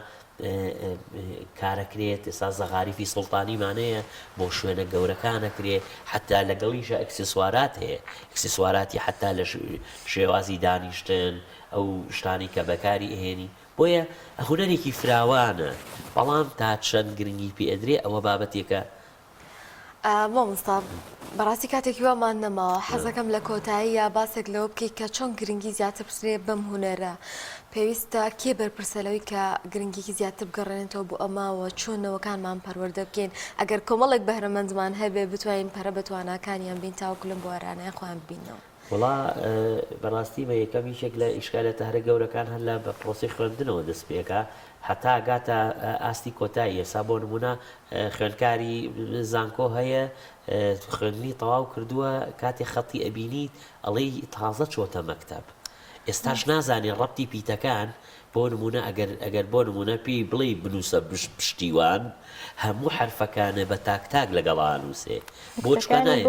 کارەکرێت ئێستا زەغاریفی سوڵتانیمانەیە بۆ شوێنە گەورەکانەکرێ حتا لەگەڵیشە ئەکسسوارات هەیە ئەکسسوارات ی حتا لە شێوازی دانیشتن ئەو شتانی کە بەکاری ئەهێنی بۆیە هونەرێکی فراوانە بەڵام تا چەند گرنگی پێ ئەدرێ ئەوە بابەتێکە مامۆستا بەڕاستی کاتێکی وامان نەماوە حەزەکەم لە کۆتاییە باسێک لەوە بکەیت کە چۆن گرنگی زیاتر بدرێت بەم هونەرە پێویستە کێ بەرپرسە لەوەی کە گرنگیکی زیاتر بگەڕێنێتەوە بۆ ئەمە و چۆن نەوەکانمان پەروەردە بکەین ئەگەر کۆمەڵێک بەهرەمەندمان هەبێ بتوانین پەرە بە تواناکانیان بین تاوەکو لەم بوارانەیان خۆیان ببیننەوە. وەڵا بەڕاستی بە یەکەم یەکێک لە ئیشکالەتە هەرە گەورەکان هەر لە بە پرۆسەی خوێندنەوە دەست پێکا هەتا گاتە ئاستی کۆتایی ئێستا بۆ نمونە خوێندکاری زانکۆ هەیە خوێندنی تەواو کردووە کاتێ خەتی ئەبینیت ئەڵێی تازە چۆتە مەکتەب ئێستاش نازانێ ڕەبتی پیتەکان بۆ نمونە ئەگەر ئەگەر بۆ نمونە پێی بڵێی بنووسە بش پشتیوان هەموو حەرفەکانە بە تاک تاک لەگەڵا ئەنووسێ بۆ چکە نایە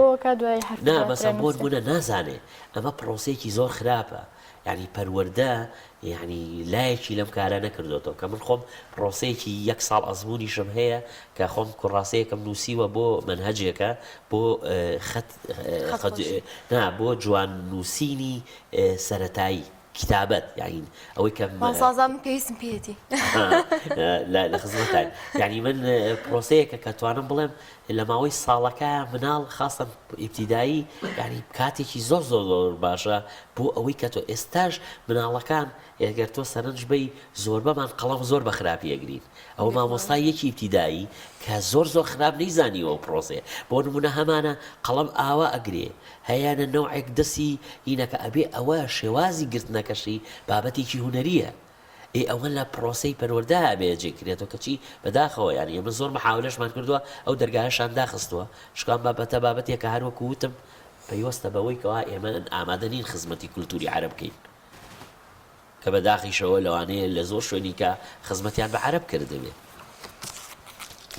نا مەسەن بۆ نمونە نازانێ ئەمە پرۆسەیەکی زۆر خراپە یانی پەروەردە یانی لایەکی لەم کارە نەکردۆتەوە کە من خۆم پرۆسەیەکی یەک ساڵ ئەزموونیشم هەیە کە خۆم کوڕاسەیەکم نووسیوە بۆ مەنهەجێکە بۆ خەت نا بۆ جوان نووسینی سەتایی کتابەت یعنی ئەوەی کە مامۆستا من پێویستم پێیەتی لە خزمەتای یعنی من پرۆسەیەکە کە توانم بڵێم لە ماوەی ساڵەکە مناڵ خاصە ئیبتیدایی یعنی کاتێکی زۆر زۆر زۆر باشە بۆ ئەوەی کە تۆ ئێستاش مناڵەکان ئەگەر تۆ سەرنج بەی زۆربەمان قەڵەم زۆر بە خراپی ئەگرین ئەوە مامۆستای یەکی ئیبتیدایی کە زۆر زۆر خراپ نەیزانیوە ئەو پرۆسەیە بۆ نمونە هەمانە قەڵەم ئاوا ئەگرێ هەیانە نەوعێک دەسی هینەکە ئەبێ ئەوە شێوازی گرتنەکەشی بابەتێکی هونەریە ئێ ئەوە لە پرۆسەی پەروەردە ئەبێ جێ کرێتەوە کەچی بەداخەوە یانی ئێمە زۆر محاولەشمان کردووە ئەو دەرگایەشان داخستووە چونکە ئەم بابەتە بابەتێکە هەر وەکو وتم پەیوەستە بەوەی کەوا ئێمە ئامادە نین خزمەتی کولتوری عەرەب بکەین کە بەداخیشەوە لەوانەیە لە زۆر شوێنی کە خزمەتیان بە عەرەب کردبێ.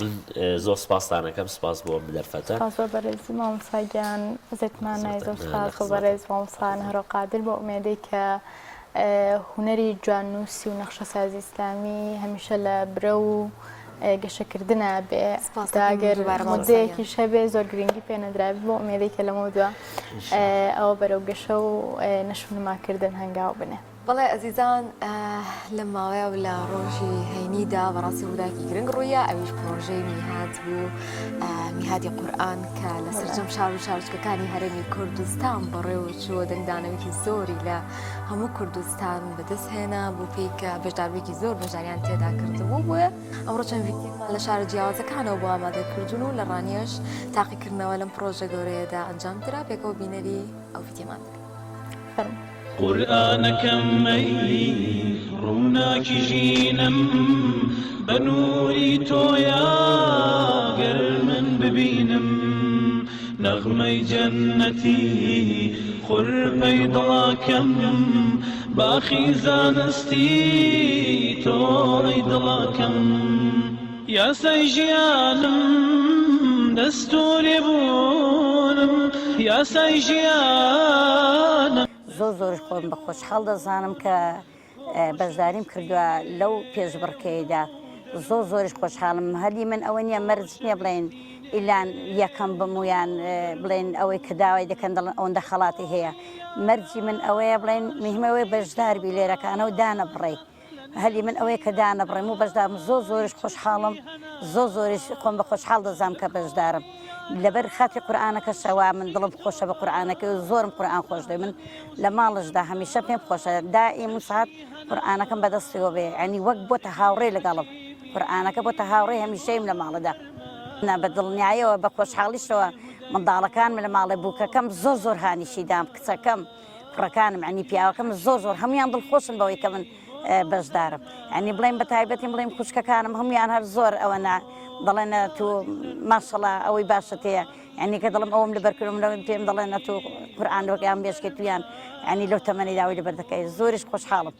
من زۆر سپاستان ئەکەم سپاس بۆ ئەم دەرفەتە. سپاس بۆ بەڕێزی مامۆستا گیان عزەتمان نای زۆر سپاس بۆ بەڕێز مامۆستا نەهرۆ قادر بۆ ئومێدەی کە هونەری جواننووسی و نەخشەسازی ئیسلامی هەمیشە لە برەو و گەشەکردنا بێ تا ئەگەر مدەیەکیش هەبێ زۆر گرنگی پێ نەدرابێ بۆ ئومێدەی کە لەمەودوا ئەوە بەرەو گەشە و نەشونماکردن هەنگاو بنێ. بەڵێ ئەزیزان لەم ماوەیە و لە ڕۆژی هەینیدا بەڕاستی ڕووداوێکی گرنگ ڕوویە ئەویش پرۆژەی میهاد بوو میهادی قورئان کە لە سەرجەم شار و شارۆچکەکانی هەرێمی کوردستان بەڕێوە چووە دەنگدانەوەیەکی زۆری لە هەموو کوردستان بەدەست هێنا بۆ پێی کە بەشداربوویەکی زۆر بەشداریان تێدا کردبوو بۆیە ئەمڕۆ چەند ڤیدیۆمان لە شارە جیاوازەکانەوە بۆ ئامادە کردوون و لە ڕانیەش تاقیکردنەوە لەم پرۆژە گەورەیەدا ئەنجام درا پێکەوە بینەری ئەو ڤیدیۆمان بکەن. فەرموو. قورئانەکەم ئەی ڕووناکی ژینم بە نووری تۆیا گەر من ببینم نەغمەی جەننەتی خورپەی دڵاکەم باخی زانستی تۆ ئەی دڵاکەم یاسای ژیانم دەستووری بوونم یاسای ژیانم. زۆر زۆریش خۆم بە خۆشحاڵ دەزانم کە بەشداریم کردووە لەو پێشبڕکێیدا زۆر زۆریش خۆشحاڵم هەلی من ئەوە نییە مەرج نییە بڵێن ئیلان یەکەم بم و یان بڵێن ئەوەی کە داوای دەکەن دەڵێن ئەوەندە خەڵاتی هەیە مەرجی من ئەوەیە بڵێن مهمەوەی بەشداربی لێرەکانە و دانەبڕی هەلی من ئەوەیە کە دانەبڕێم و بەشدارم زۆر زۆریش خۆشحاڵم زۆر زۆریش خۆم بە خۆشحاڵ دەزانم کە بەشدارم لەبەر خاتری قورئانەکەشە وا من دڵم خۆشە بە قورئانەکەی و زۆرم قورئان خۆش دەوێ من لە ماڵشدا هەمیشە پێم خۆشە دائیم و سات قورئانەکەم بەدەستەوە بێ یعنی وەک بۆتە هاوڕێ لەگەڵم قورئانەکە بۆتە هاوڕێ هەمیشەیم لە ماڵەدا نا بە دڵنیایەوە بە خۆشحاڵیشەوە منداڵەکانم لە ماڵێ بووکەکەم زۆر زۆر هانیشی دام کچەکەم کوڕەکانم یانی پیاوەکەم زۆر زۆر هەمویان دڵخۆشن بەوەی کە من بەشدارم یانی بڵێم بە تایبەتی بڵێم خوشکەکانم هەمویان هەر زۆر ئەوەنا دەڵێنە تو ماشەڵا ئەوەی باشت هەیە یعنی کە دەڵم ئەوم لەبەر کردم لەوەی پێم دەڵێنە تو قورئان وەکیان بێشکە تویان یعنی لەو تەمەنی داوای لەبەر دەکەی زۆریش خۆشحاڵم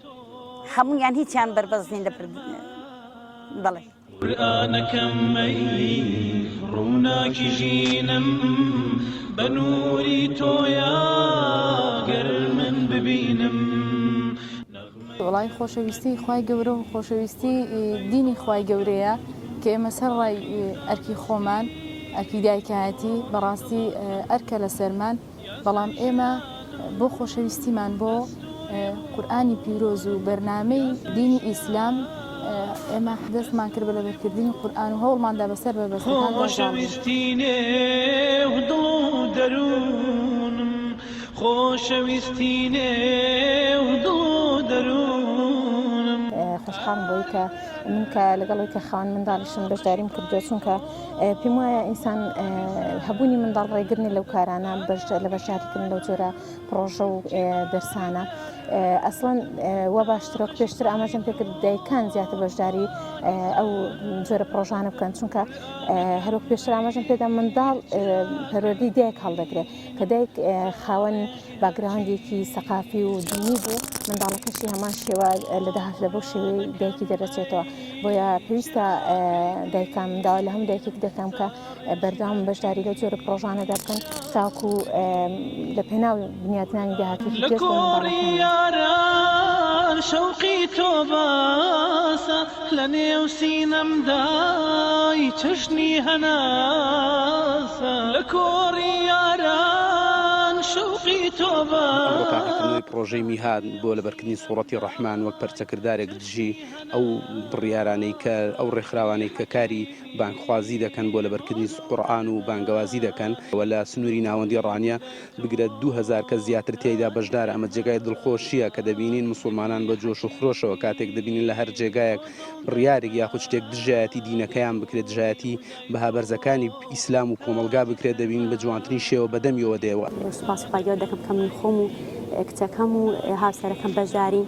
هەمویان هیچیان بەربەست نین لەبەر بەڵێ. قورئانەکەم ئەی ڕووناکی ژینم بە نووری تۆیا گەر من ببینم نەغمەی. وەڵایی خۆشەویستی خوای گەورە و خۆشەویستی دینی خوای گەورەیە کە ئێمە سەر ڕای ئەرکی خۆمان ئەرکی دایکایەتی بەڕاستی ئەرکە لەسەرمان بەڵام ئێمە بۆ خۆشەویستیمان بۆ قورئانی پیرۆز و بەرنامەی دینی ئیسلام ئێمە دەستمان کرد بە لەبەرکردنی قورئان و هەوڵماندا بەسەر بەربەستەکاندا زاڵ بین. خۆشەویستی نێو دڵ و دەروونم خۆشەویستی نێو دڵ و دەروونم. خۆشحاڵم بەوەی کە من کە لەگەڵ ئەوەی کە خاوەن منداڵیشم بەشداریم کردووە چونکە پێم وایە ئینسان هەبوونی منداڵ ڕێگر نیە لەو کارانە لە بەشداریکردن لەو جۆرە پڕۆژە و دەرسانە ئەسڵەن وا باشترە وەک پێشتر ئاماژەم پێکرد دایکان زیاتر بەشداری ئەو جۆرە پڕۆژانە بکەن چونکە هەروەک پێشتر ئاماژەم پێدا منداڵ پەروەردەی دایک هەڵدەگرێت کە دایک خاوەن background ێکی سەقافی و دینی بوو منداڵەکەشی هەمان شێوە لە داهاتوودا بەو شێوەی دایکی دەرەچێتەوە بۆیە پێویستە دایکان من داوا لە هەموو دایکێک دەکەم کە بەردەوام بەشداری لەو جۆرە پڕۆژانەدا بکەن تاکو لە پێناو بنیاتنانی داهاتوویەکی لە پێش بۆ کۆڕی منداڵەکانیان. یاران شەوقی تۆ باسە لە نێو سینەمدای چەشنی هەناسە لە کۆڕی یاران شەوقی تۆ ئەمڕۆ باسە. تاقیکردنەوەی پڕۆژەی میهاد بۆ لەبەرکردنی سوڕەتی ڕەحمان وەک پەرچەکردارێک دژی ئەو بڕیارانەی کە ئەو ڕێکخراوانەی کە کاری بانگخوازی دەکەن بۆ لەبەرکردنی قورئان و بانگەوازی دەکەن و لە سنووری ناوەندی ڕانیە بگرە 2000 کەس زیاتر تیایدا بەشدارە ئەمە جێگای دڵخۆشییە کە دەبینین موسوڵمانان بە جۆش و خرۆشەوە کاتێک دەبینن لە هەر جێگایەک بڕیارێک یاخود شتێک دژایەتی دینەکەیان بکرێت دژایەتی بەها بەرزەکانی ئیسلام و کۆمەڵگا بکرێت دەبینین بە جوانترین شێوە بەدەمیەوە دێوە. سوپاسی خوای گەورە دەکەم کە من خۆم و کچەکەم و هاوسەرەکەم بەشدارین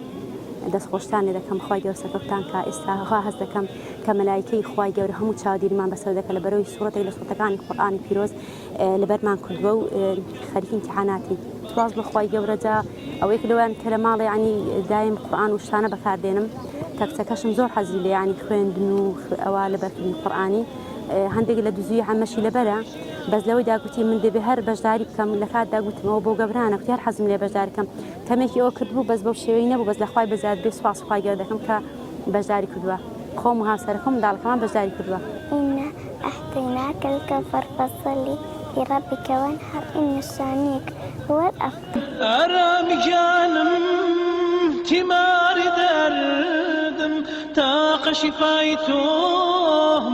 دەستخۆشتان لێ دەکەم خوای گەورە سەرکەوتان کا ئێستا وا هەست دەکەم کە مەلایکەی خوای گەورە هەموو چاودێریمان بەسەر دەکە لە بەرەوەی سوڕەتێک لە سوڕەتەکانی قورئانی پیرۆز لەبەرمان کردووە و خەریکی ئیمتیحاناتین سوپاس بۆ خوای گەورە جا ئەوەیەک لەوەیان کە لە ماڵێ ینی دایم قورئان و شتانە بەکاردێنم کە کچەکەشم زۆر حەزی لێ ینی خوێندن و ئەوە لەبەرکردنی قورئانی هەندێک لە دزوی عەمەشی لەبەرە بەس لەوەی داگوتی من دەبێ هەر بەشداری بکەم لە کاتدا گوتمەوە بۆ گەورانە کوتی هەر حەزم لێ بەشداری کەم کەمێکی ئەوە کردبوو بەس بەو شێوەی نەبوو بەس لە خوای بەزیاد بێ سوپاس خوای گەورە دەکەم کە بەشداری کردووە خۆم و هاوسەرەکەم منداڵەکەمان بەشداری کردووە. إنا أعطيناك الكوثر فصل لربك وانحر إن شانئك هو الأبتر. ئارام گیانم. تیماری دەردم تاقە شیفای تۆ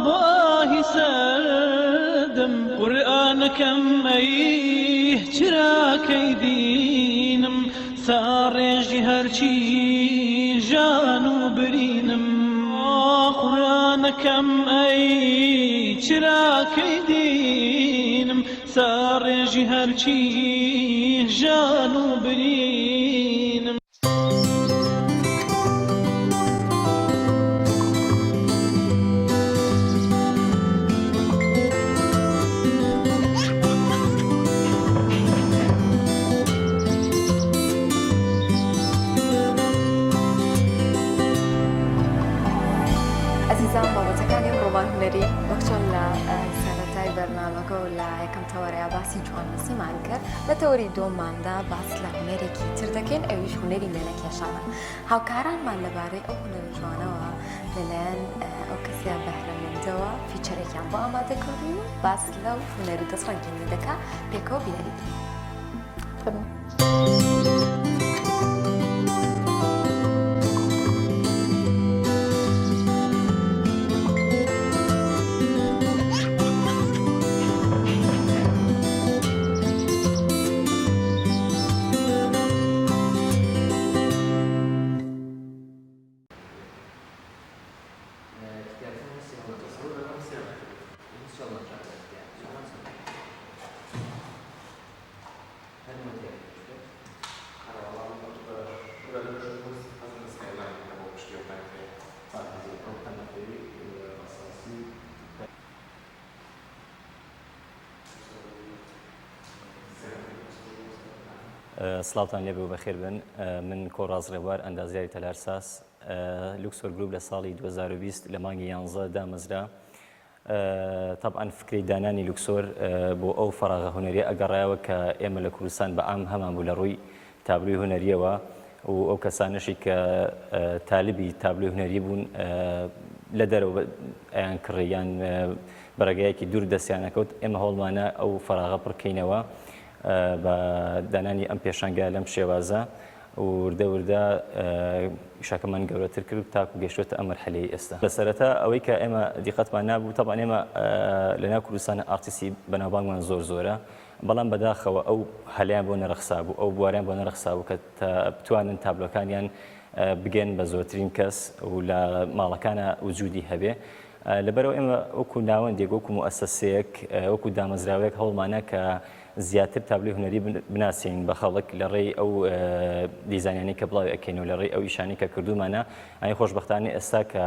بۆ ئاهی سەردم قورئانەکەم ئەی چراکەی دینم ساڕێژی هەرچی ژان و برینم قورئانەکەم ئەی چراکەی دینم ساڕێژی هەرچی ژان و برینم. ئەزیزان بابەتەکانی ئەمڕۆمان هونەری وەک چۆن لە سەرەتای بەرنامەکە و لە یەکەم تەوەرەیا باسی جواننووسیمان کرد لە تەوەری دووەمماندا باس لە هونەرێکی تر دەکەین ئەویش هونەری وێنەکێشانە هاوکارانمان لەبارەی ئەو هونەرە جوانەوە لەلایەن ئەو کەسە بەهرەمەندەوە feature ێکیان بۆ ئامادە کردوون و باس لەو هونەر و دەستڕەنگینی دەکا پێکەوە بینەری بکەین. فەرموو. سڵاوتان لێبێ و بەخێر بن من کۆڕاز ڕێبوار ئەندازیاری تەلارساز لوکسۆر گروپ لە ساڵی 2020 لە مانگی یانزە دامەزرا تەبعەن فکرەی دانانی لوکسۆر بۆ ئەو فەراغە هونەریە ئەگەڕایەوە کە ئێمە لە کوردستان بە عام هەمان بوو لە ڕووی تابلۆی هونەریەوە و ئەو کەسانەشی کە تالبی تابلۆی هونەری بوون لە دەرەوە ئەیان کڕی یان بە ڕێگایەکی دوور دەستیان ئەکەوت ئێمە هەوڵمانە ئەو فەراغە پڕکەینەوە بە دانانی ئەم پێشانگا لەم شێوازە وردە وردە ئیشەکەمان گەورەتر کرد تاکو گەشتوەتە ئەم مەرحەلەی ئێستا. لە سەرەتا ئەوەی کە ئێمە دیقەتمان نابوو، تەبعەن ئێمە لە ناو کوردستان ئارتیستی بەناوبانگمان زۆر زۆرە، بەڵام بەداخەوە ئەو هەلیان بۆ نەرەخسابوو، ئەو بواریان بۆ نەرەخسابوو کە بتوانن تابلۆکانیان بگەن بە زۆرترین کەس و لە ماڵەکانا وجودی هەبێ. لەبەرئەوە ئێمە وەکو ناوەندێک، وەکو موئەسەسەیەک، وەکو دامەزراوەیەک هەوڵمانە کە زیاتر تابلۆی هونەری بناسێنین بە خەڵک لە ڕێی ئەو دیزانیانەی کە بڵاوی ئەکەین و لە ڕێی ئەو ئیشانەی کە کردوومانە ئەی خۆشبەختانە ئێستا کە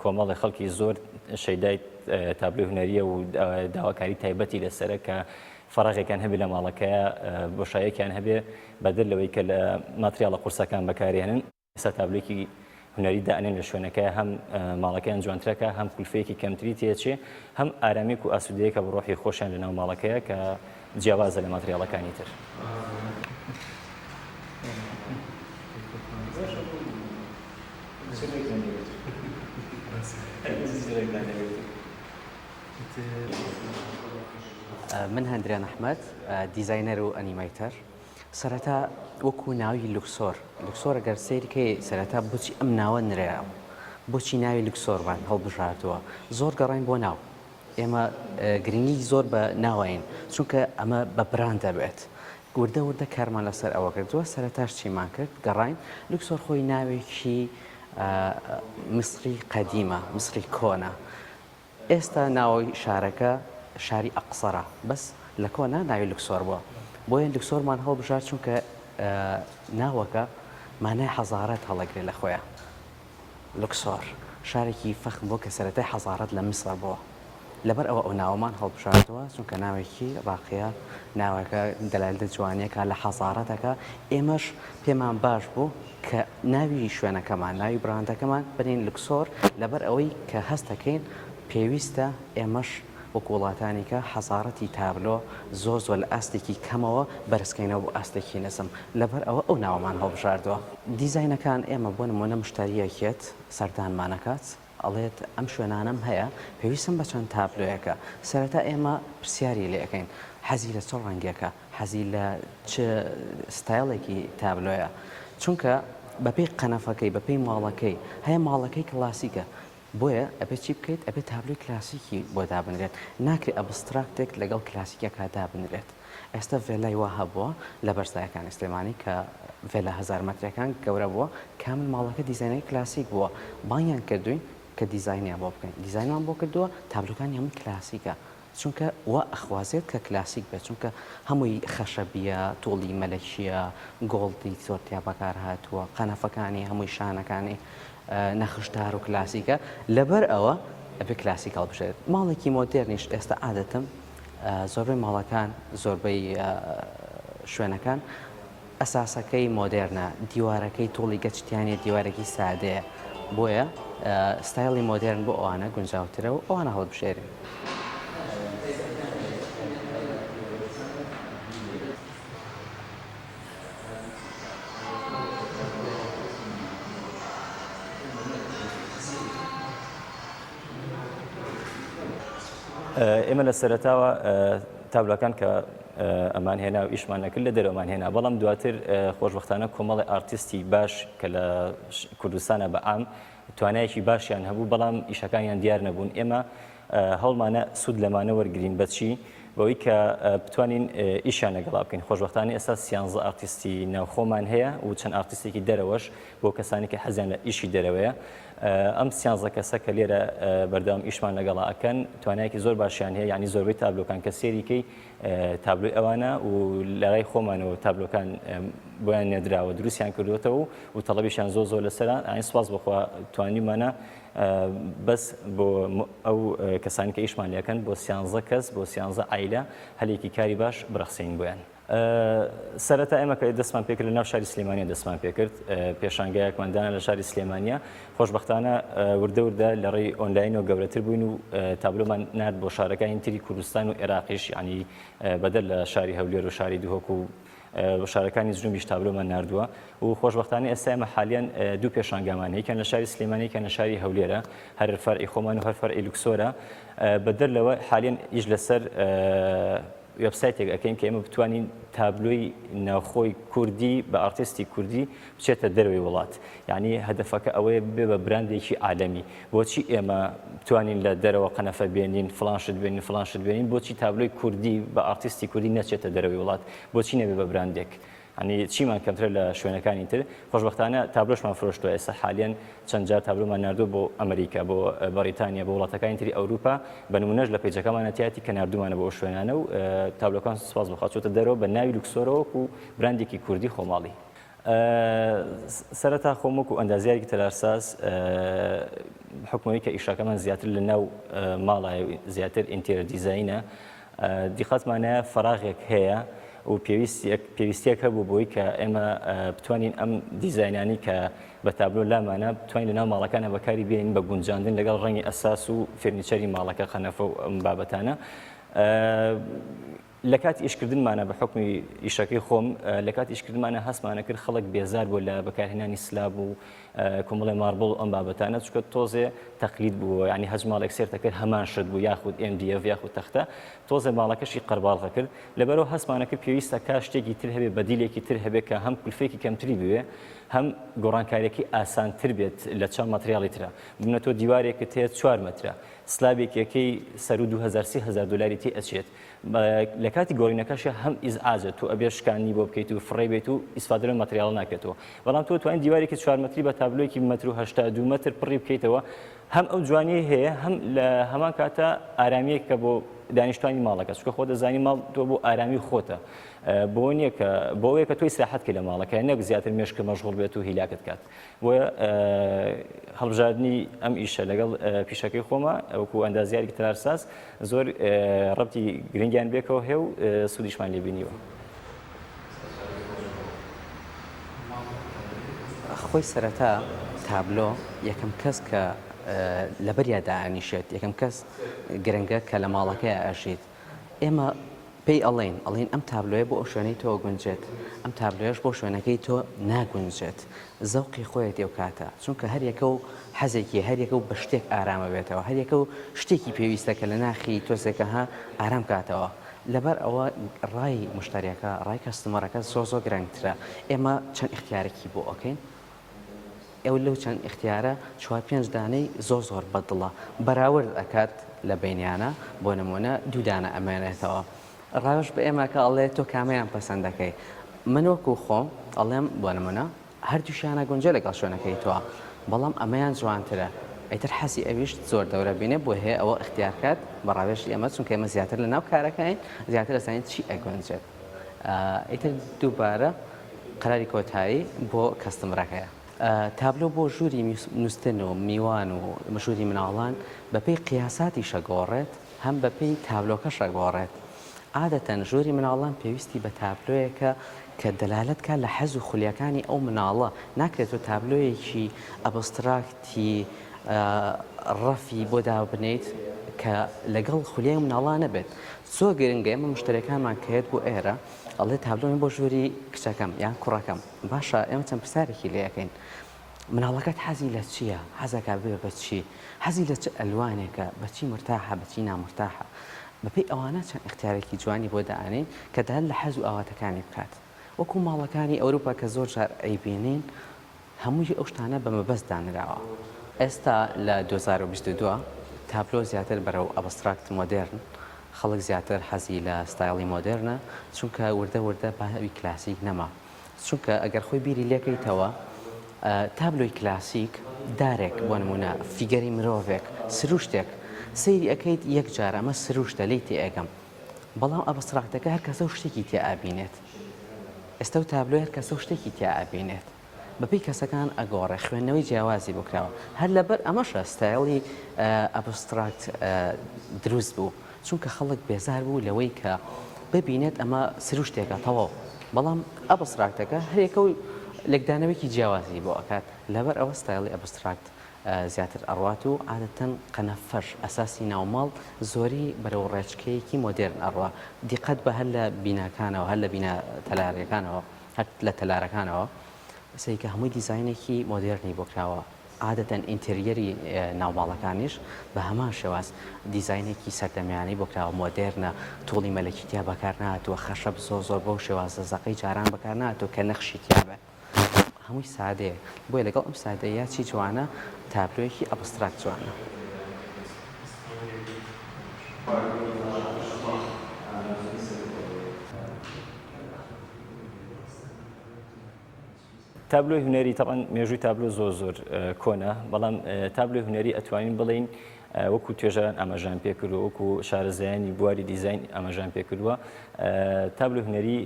کۆمەڵی خەڵکی زۆر شەیدای تابلۆی هونەریە و داواکاری تایبەتی لەسەرە کە فەراغێکیان هەبێ لە ماڵەکەیە بۆشایەکیان هەبێ بەدەر لەوەی کە لە ماتریاڵە قورسەکان بەکارێنن ئێستا تابلۆیەکی هونەری دائەنێن لە شوێنەکە هەم ماڵەکەیان جوانترەکە هەم کولفەیەکی کەمتری تێچێ هەم ئارامیک و ئاسوودەیەکە بە ڕۆحی خۆشیان لەناو ماڵەکەیە کە جیاوازە لە ماتریاڵەکانی تر. من هەندرێن ئەحمەد، دیزاینەر و animator. سەرەتا وەکو ناوی لوکسۆر، لوکسۆر گەر سەیری کەی سەرەتا بۆچی ئەم ناوە نراوە؟ بۆچی ناوی لوکسۆرمان هەڵبژاردووە؟ زۆر گەڕاین بۆ ناو. ئێمە گرنگی زۆر بە ناوەین چونکە ئەمە بە brand دەبێت. وردە وردە کارمان لەسەر ئەوە کردووە. سەرەتاش چیمان کرد؟ گەڕاین. لوکسۆر خۆی ناوێکی میسری قەدیمە، میسری کۆنە. ئێستا ناوی شارەکە شاری ئەقسەرە بەس لە کۆنا ناوی لوکسۆر بووە بۆیە لوکسۆرمان هەڵبژارد چونکە ناوەکە مانای حەزارەت هەڵەگرێ لە خۆیا لوکسۆر شارێکی فەخم بووە کە سەرەتای حەزارەت لە میسر بووە لەبەر ئەوە ئەو ناوەمان هەڵبژاردووە چونکە ناوێکی ڕاقیە ناوەکە دەلالەت جوانیەکە لە حەزارەتەکە ئێمەش پێمان باش بوو کە ناوی شوێنەکەمان، ناوی براندەکەمان بنێین لوکسۆر، لەبەر ئەوەی کە هەست دەکەین پێویستە ئێمەش وەکو وڵاتانی کە حەزارەتی تابلۆ زۆر زۆر لە ئاستێکی کەمەوە بەرزکەینەوە بۆ ئاستێکی نزم، لەبەر ئەوە ئەو ناوەمان هەڵبژاردووە. دیزاینەکان ئێمە بۆ نموونە مشتەرییەک یەت سەردانمان ئەکات ئەڵێت ئەم شوێنانەم هەیە پێویستم بە چەند تابلۆیەکە، سەرەتا ئێمە پرسیاری لێ ئەکەین حەزی لە چ ڕەنگێکە، حەزی لە چ ستایڵێکی تابلۆیە چونکە. بەپێی قەنەفەکەی بەپێی ماڵەکەی هەیە ماڵەکەی کلاسیکە بۆیە ئەبێ چی بکەیت ئەبێ تابلۆی کلاسیکی بۆ دابنرێت ناکرێ abstract ێک لەگەڵ کلاسیکەکە دابنرێت ئێستا ڤێلای وا هەبووە لە بەرزایەکانی سلێمانی کە ڤێلا هەزار مەترەکان گەورە بووە کامل ماڵەکە دیزاینەکەی کلاسیک بووە بانگیان کردوین کە دیزاینیان بۆ بکەین دیزاینمان بۆ کردووە تابلۆکانی هەمووی کلاسیکە چونکە وا ئەخوازێت کە کلاسیک بێت چونکە هەمووی خەشەبیە توڵی مەلەکیە gold ی زۆر تیا بەکار هاتووە قەنەفەکانی هەمووی شانەکانی نەخشدار و کلاسیکە لەبەر ئەوە ئەبێ کلاسیک هەڵبژێرێت ماڵێکی مۆدێرنیش ئێستا عادەتم زۆربەی ماڵەکان زۆربەی شوێنەکان ئەساسەکەی مۆدێرنە، دیوارەکەی توڵی گەچ تیا نیە، دیوارێکی سادەیە، بۆیە ستایڵی مۆدێرن بۆ ئەوانە گونجاوترە و ئەوانە هەڵبژێرین. ئێمە لە سەرەتاوە تابلۆکان کە ئەمان هێنا و ئیشمان نەکرد لە دەرەوەمان هێنا بەڵام دواتر خۆشبەختانە کۆمەڵی ئارتیستی باش کە لە کوردستانە بە عام توانایەکی باشیان هەبوو بەڵام ئیشەکانیان دیار نەبوون ئێمە هەوڵمانە سوود لەمانە وەرگین بەچی بەوەی کە بتوانین ئیشیان لەگەڵا بکەین خۆشبەختانە ئێستا سیانزە ئارتیستی ناوخۆمان هەیە و چەند ئارتیستێکی دەرەوەش بۆ کەسانی کە حەزیان لە ئیشی دەرەوەیە ئەم سیانزە کەسە کە لێرە بەردەوام ئیشمان لەگەڵا ئەکەن توانایەکی زۆر باشیان هەیە یعنی زۆربەی تابلۆکان کە سێریکەی تابلۆی ئەوانە و لەلای خۆمانەوە تابلۆکان بۆیان نێدراوە دروستیان کردوێتەوە و تەڵەبیشیان زۆر زۆر لەسەرە ئاین سپاس بەخوا توانیمانە بەس بۆ ئەو کەسانی کە ئیشمان لەکەن بۆ سیانزە کەس بۆ سیانزە عیلە هەلێکی کاری باش برەخسێنین بۆیان. سەرەتا ئێمە کە دەستمان پێکرد لە ناو شاری سلێمانیە دەستمان پێکرد پێشانگایەکمان دانا لە شاری سلێمانیە خۆشبەختانە وردە وردە لە ڕێی ئۆنلاینەوە گەورەتر بووین و تابلۆمان نارد بۆ شارەکانی تری کوردستان و عێراقیش یعنی بەدەر لە شاری هەولێر و شاری دهۆک و شارەکانی جنوبیش تابلۆمان ناردووە و خۆشبەختانە ئێستا ئێمە حالیان دوو پێشانگامان هەیە لە شاری سلێمانی کە لە شاری هەولێرە هەر فەرعی خۆمان و هەر فەرعی لوکسۆرە بەدەر لەوە حالیان ئیش لەسەر وێبسایتێک ئەکەین کە ئێمە بتوانین تابلۆی ناوخۆی کوردی بە ئارتیستی کوردی بچێتە دەرەوەی وڵات یعنی هەدەفەکە ئەوەیە ببێ بە براندێکی عالەمی بۆچی ئێمە بتوانین لە دەرەوە قەنەفە بێنین فڵان شت بێنین فڵان شت بێنین بۆچی تابلۆی کوردی بە ئارتیستی کوردی نەچێتە دەرەوەی وڵات بۆچی نەبێ بە براندێک یانی چیمان کەمترە لە شوێنەکانی تر خۆشبەختانە تابلۆشمان فرۆشتوە ئێستا حالیەن چەند جار تابلۆمان ناردووە بۆ ئەمریکا بۆ بەڕیتانیا بۆ وڵاتەکانی تری ئەوروپا بە نمونەش لە page ەکەمانە تیاتی کە ناردومانە بۆ ئەو شوێنانە و تابلۆکان سپاس بەخوا چۆتە دەرەوە بە ناوی لوکسۆرەوە وەکو براندێکی کوردی خۆماڵی. سەرەتا خۆم وەکو ئەندازیارێکی تەلارساز حکومەوەی کە ئیشەکەمان زیاتر لە ناو ماڵایە زیاتر interior design ە دیقەتمانە فەراغێک هەیە و پێویستیەک هەبوو بۆی کە ئێمە بتوانین ئەم دیزاینانی کە بە تابلۆ لامانە بتوانین لەناو ماڵەکانە بەکاری بێنین بە گونجاندن لەگەڵ ڕەنگی ئەساس و furniture ی ماڵەکە قەنەفە و ئەم بابەتانە. لە کاتی ئیشکردنمانە بە حوکمی ئیشەکەی خۆم لە کاتی ئیشکردنمانە هەستمانە کرد خەڵک بێزار بوو لە بەکارهێنانی slab و کۆمەڵی marble و ئەم بابەتانە چونکە تۆزێ تەقلید بوو یعنی هەچ ماڵێک سێرتە کرد هەمان شت بوو یاخود MDF یاخود تەختە تۆزێ ماڵەکەشی قەرباڵغە کرد لەبەرەوە هەستمانە کرد پێویستە کا شتێکی تر هەبێ بەدیلێکی تر هەبێ کە هەم کولفێکی کەمتری بوێ هەم گۆڕانکاریەکەی ئاسانتر بێت لە چاو ماتریاڵی ترە بمنە تۆ دیوارێکت هەیە چوار مەترە slab ێکەکەی سەرو 2000 3000 دلاری تێ ئەچێت لە کاتی گۆڕینەکەشیا هەم ئیزعاجە تۆ ئەبێ شکاندنی بۆ بکەیت و فڕێ بێت و ئیسفادە لەو ماتریاڵە ناکرێتەوە بەڵام تۆ توانین دیوارێکی چوار مەتری بە تابلۆیەکی مەتر و 82 مەتر پڕی بکەیتەوە هەم ئەو جوانیەی هەیە هەم لە هەمان کاتە ئارامیەک کە بۆ دانیشتوانی ماڵەکە چونکە خۆ دەزانی ماڵ تۆ بۆ ئارامی خۆتە بۆ نییە کە بۆ ئەوەیە کە تۆ ئیسراحەت کەی لە ماڵەکە نەک زیاتر مێشکە مەشغوڵ بێت و هیلاکت کات بۆیە هەڵبژاردنی ئەم ئیشە لەگەڵ پیشەکەی خۆمە وەکو ئەندازیارێکی تەلارساز زۆر ڕەبتی گرنگیان بێکەوە هەیە و سوودیشمان لێ بینیوە. خۆی سەرەتا تابلۆ یەکەم کەس کە لەبەریا دائەنیشێت یەکەم کەس گرنگە کە لە ماڵەکەیا ئەژیت ئێمە پێی ئەڵێین ئەڵێین ئەم تابلۆیە بۆ ئەو شوێنەی تۆ ئەگونجێت ئەم تابلۆیەش بۆ شوێنەکەی تۆ ناگونجێت زەوقی خۆیەتی ئەو کاتە چونکە هەر یەکە و حەزێکی هەر یەکە و بە شتێک ئارام ئەبێتەوە هەر یەکە و شتێکی پێویستە کە لە ناخی تۆزێکە ها ئارام کاتەوە لەبەر ئەوە ڕای مشتەریەکە ڕای customer ەکە زۆر زۆر گرنگترە ئێمە چەند ئیختیارێکی بۆ ئەکەین. ئەو لەو چەند ئیختیارە چوار پێنج دانەی زۆر زۆر بە دڵە بەراورد ئەکات لە بەینیانە بۆ نموونە دوو دانە ئەمێنێتەوە ڕاوێژ بە ئێمە کە ئەڵێ تۆ کامەیان پەسەند دەکەی من وەکوو خۆم ئەڵێم بۆ نموونە هەردووشیان ئەگونجێ لەگەڵ شوێنەکەی تۆ بەڵام ئەمەیان جوانترە ئیتر حەزی ئەویش زۆر دەورە بینێ بۆ هەیە ئەوە ئیختیار کات بە ڕاوێژی ئێمە چونکە ئێمە زیاتر لە ناو کارەکەین زیاتر ئەزانین چی ئەگونجێت ئیتر دووبارە قەراری کۆتایی بۆ customer ەکەیە. تابلۆ بۆ ژووری نوستن و میوان و ژووری مناڵان بەپێی قیاساتیش ئەگۆڕێت هەم بەپێی تابلۆکەش ئەگۆڕێت. عادەتەن ژووری مناڵان پێویستی بە تابلۆیەکە کە دەلالەت کا لە حەز و خولیاکانی ئەو مناڵە، ناکرێت تۆ تابلۆیەکی abstract ی ڕەفی بۆ دابنێیت کە لەگەڵ خولیای ئەو مناڵە نەبێت. زۆر گرنگە ئێمە مشتەریەکانمان کە یەت بۆ ئێرە ئەڵێ تابلۆم بۆ ژووری کچەکەم یان کوڕەکەم باشە ئێمە چەند پرسیارێکی لێ ئەکەین مناڵەکەت حەزی لە چییە حەزەکا ببێ بە چی حەزی لە چ ئەلوانێکە بە چی مرتاحە بە چی نامرتاحە بەپێی ئەوانە چەند ئیختیارێکی جوانی بۆ دائەنێین کە دەلالەت لە حەز و ئاواتەکانی بکات وەکو ماڵەکانی ئەوروپا کە زۆر جار ئەیبینین هەمووی ئەو شتانە بە مەبەست دانراوە. ئێستا لە 2022 تابلۆ زیاتر بەرەو abstract مۆدێرن، خەڵک زیاتر حەزی لە ستایڵی مۆدێرنە، چونکە وردە وردە باوی کلاسیک نەما. چونکە ئەگەر خۆی بیری لێکەیتەوە تابلۆی کلاسیک دارێک بۆ نموونە figure ی مرۆڤێک سروشتێک سەیری ئەکەیت یەک جار ئەمە سروشتە لێی تێئەگەم بەڵام abstract ەکە هەر کەسە و شتێکی تیا ئەبینێت ئێستا و تابلۆی هەر کەسە و شتێکی تیا ئەبینێت. بەپێی کەسەکان ئەگۆڕێ، خوێندنەوەی جیاوازی بۆ کراوە، هەر لەبەر ئەمەشە ستایڵی abstract دروست بوو، چونکە خەڵک بێزار بوو لەوەی کە ببینێت ئەمە سروشتێکە تەواو، بەڵام abstract ەکە هەریەکە و لێکدانەوەیەکی جیاوازی بۆ ئەکات، لەبەر ئەوە ستایڵی abstract زیاتر ئەڕوات و عادەتەن قەنەفەش ئەساسی ناوماڵ زۆری بەرەو ڕێچکەیەکی مۆدێرن ئەڕوا، دیقەت بە هەر لە بیناکانەوە هەر لە بینا تەلارەکانەوە. هەر لە تەلارەکانەوە سەیرکە هەمووی دیزاینێکی مۆدێرنی بۆ کراوە، عادەتەن interior ی ناو ماڵەکانیش بە هەمان شێواز دیزاینێکی سەردەمیانەی بۆ کراوە، مۆدێرنە، توڵی مەلەکی تیا بەکار نەهاتووە، خەشەب زۆر زۆر بەو شێوازە زەقەی جاران بەکار نەهاتووە کە نەخشی تیا بێت، هەمووی سادەیە، بۆیە لەگەڵ ئەم سادەییە چی جوانە، تابلۆیەکی abstract جوانە. تابلۆی هونەری تەبعەن مێژووی تابلۆ زۆر زۆر کۆنە بەڵام تابلۆی هونەری ئەتوانین بڵین وەکو توێژەران ئاماژان پێکردووە وەکو شارەزایانی بواری دیزین ئاماژان پێکردووە تابلۆی هونەری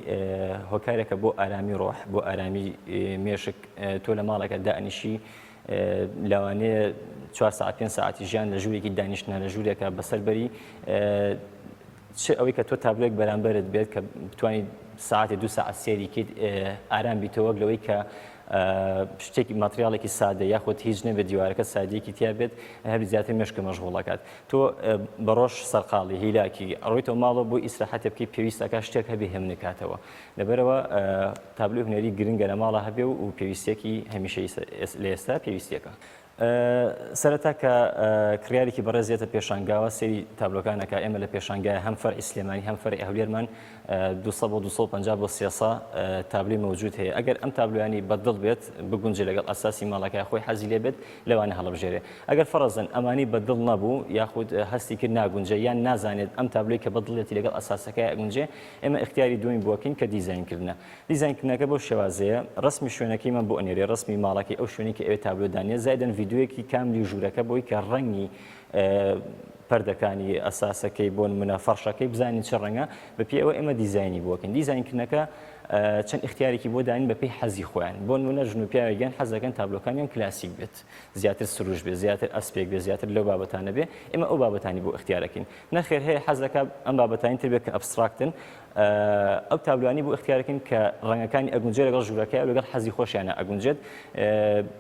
هۆکارێکە بۆ ئارامی ڕۆح بۆ ئارامی مێشک تۆ لە ماڵەکە دانیشی لەوانەیە چوار ساعت پێ ساعتی ژیان لە ژوورێکی دانیشتە لە ژوورێکە بەسەر بەری چ ئەوەی کە تۆ تابلۆیەک بەرامبەرت بێت کە بتوانیت ساعتێ دوو ساعت سێری کەیت ئارام بیتەوە وەک لەوەی کە شتێکی ماتریاڵێکی سادە یاخود هیچ نەبێت دیوارەکە سادیەکی تیا بێت هەر زیاتر مێشکە مەشغوڵەکات تۆ بە ڕۆژ سەرقاڵی هیلاکی ڕۆیتەوە ماڵەوە بۆ ئیسراحەتێ بکەی پێویستەکە شتێک هەبێ هێمنکاتەوە لەبەرەوە تابلۆی هونەری گرنگە لە ماڵە هەبێ و پێویستیەکی هەمیشە لە ئێستا پێویستیەکە. سەرەتا کە کڕیارێکی بەڕێز دێتە پێشانگاوە سەیری تابلۆکان ئەکا، ئێمە لە پێشانگایە هەم فەرعی سلێمانی هەم فەرعی هەولێرمان 200 بۆ 250 بۆ 300 تابلۆی مەوجود هەیە ئەگەر ئەم تابلۆیانی بەدڵ بێت بگونجێ لەگەڵ ئەساسی ماڵەکە خۆی حەزی لێ بێت لەوانە هەڵبژێرێ ئەگەر فەرەزەن ئەمانی بەدڵ نەبوو یاخود هەستی کرد ناگونجێ یان نازانێت ئەم تابلۆی کە بەدڵێتی لەگەڵ ئەساسەکەی ئەگونجێ ئێمە ئیختیاری دووەمی بۆ ئەکەین کە دیزاینکردنە دیزاینکردنەکە بەو شێوازەیە، ڕەسمی شوێنەکەیمان بۆ ئەنێرێ، ڕەسمی ماڵەکەی ئەو شوێنەی کە ئەوێ تابلۆ دانێ، زائیدەن ڤیدیۆیەکی کاملی ژوورەکە بۆی کە ڕەنگی پەردەکانی، ئەساسەکەی، بۆ نمونە فەڕشەکەی بزانین چ ڕەنگە، بەپێی ئەوە ئێمە دیزاینی بۆ ئەکەین. دیزاینکردنەکە چەند ئیختیارێکی بۆ دانین بەپێی حەزی خۆیان. بۆ نمونە ژن و پیاوێک یان حەز دەکەن تابلۆکانیان کلاسیک بێت، زیاتر سروشت بێت، زیاتر ئەسپێک بێت، زیاتر لەو بابەتانە بێ، ئێمە ئەو بابەتانی بۆ ئیختیار ئەکەین. نەخێر هەیە حەز دەکات ئەم بابەتانی تر بێت کە abstract ن، ئەو تابلۆیانەی بۆ ئیختیارەکەین کە ڕەنگەکانی ئەگونجێت لەگەڵ ژوورەکەی و لەگەڵ حەزی خۆشیانە ئەگونجێت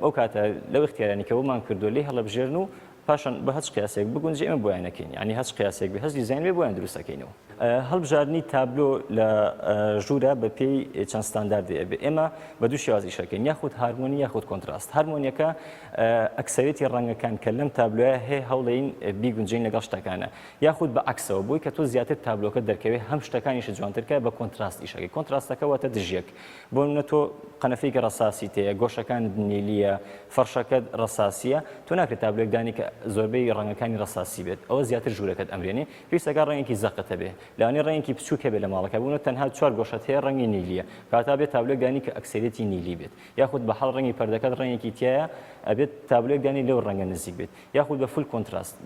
ئەو کاتە لەو ئیختیارانی کە بۆمان کردووە لێی هەڵەبژێرن و پاشان بە هەچ قیاسێک بگونجێ ئێمە بۆیان ئەکەین یانی هەچ قیاسێک بێ هەچ دیزاین بێ بۆیان دروست ئەکەینەوە. هەڵبژاردنی تابلۆ لە ژوورە بە پێی چەند ستانداردێ ئەبێ ئێمە بە دوو شێواز ئیش ئەکەین یاخود هارمۆنی یاخود contrast هارمۆنیەکە ئەکسەرێتی ڕەنگەکان کە لەم تابلۆیە هەیە هەوڵین بیگونجین لەگەڵ شتەکانە یاخود بە عەکسەوە بۆی کە تۆ زیاتر تابلۆکە دەرکەوێ هەم شتەکانیشت جوانتر کە بە contrast ئیشەکەی contrast ەکە واتە دژیەک بۆ نمونە تۆ قەنەفەیەکی ڕەساسی تێیە گۆشەکانت نیلیە فەرشەکەت ڕەساسیە تۆ ناکرێت تابلۆیەک دانی کە زۆربەی ڕەنگەکانی ڕەساسی بێت ئەوە زیاتر ژوورەکەت ئەمرێنێ پێویستەکە ڕەنگێکی زەقت هەبێ لەوانەیە ڕەنگێکی بچووک هەبێ لە ماڵەکە بوونە تەنها چوار گۆشەت هەیە ڕەنگی نیلیە کەواتە بێت تابلۆیەک دانی کە ئەکسەرێتی نیلی بێت یاخود بە حاڵ ڕەنگی پەردەکەت ڕەنگێکی تایە ئەبێت تابلۆیەک دانی لەو ڕەنگە نزیک بێت یاخود بە full contrast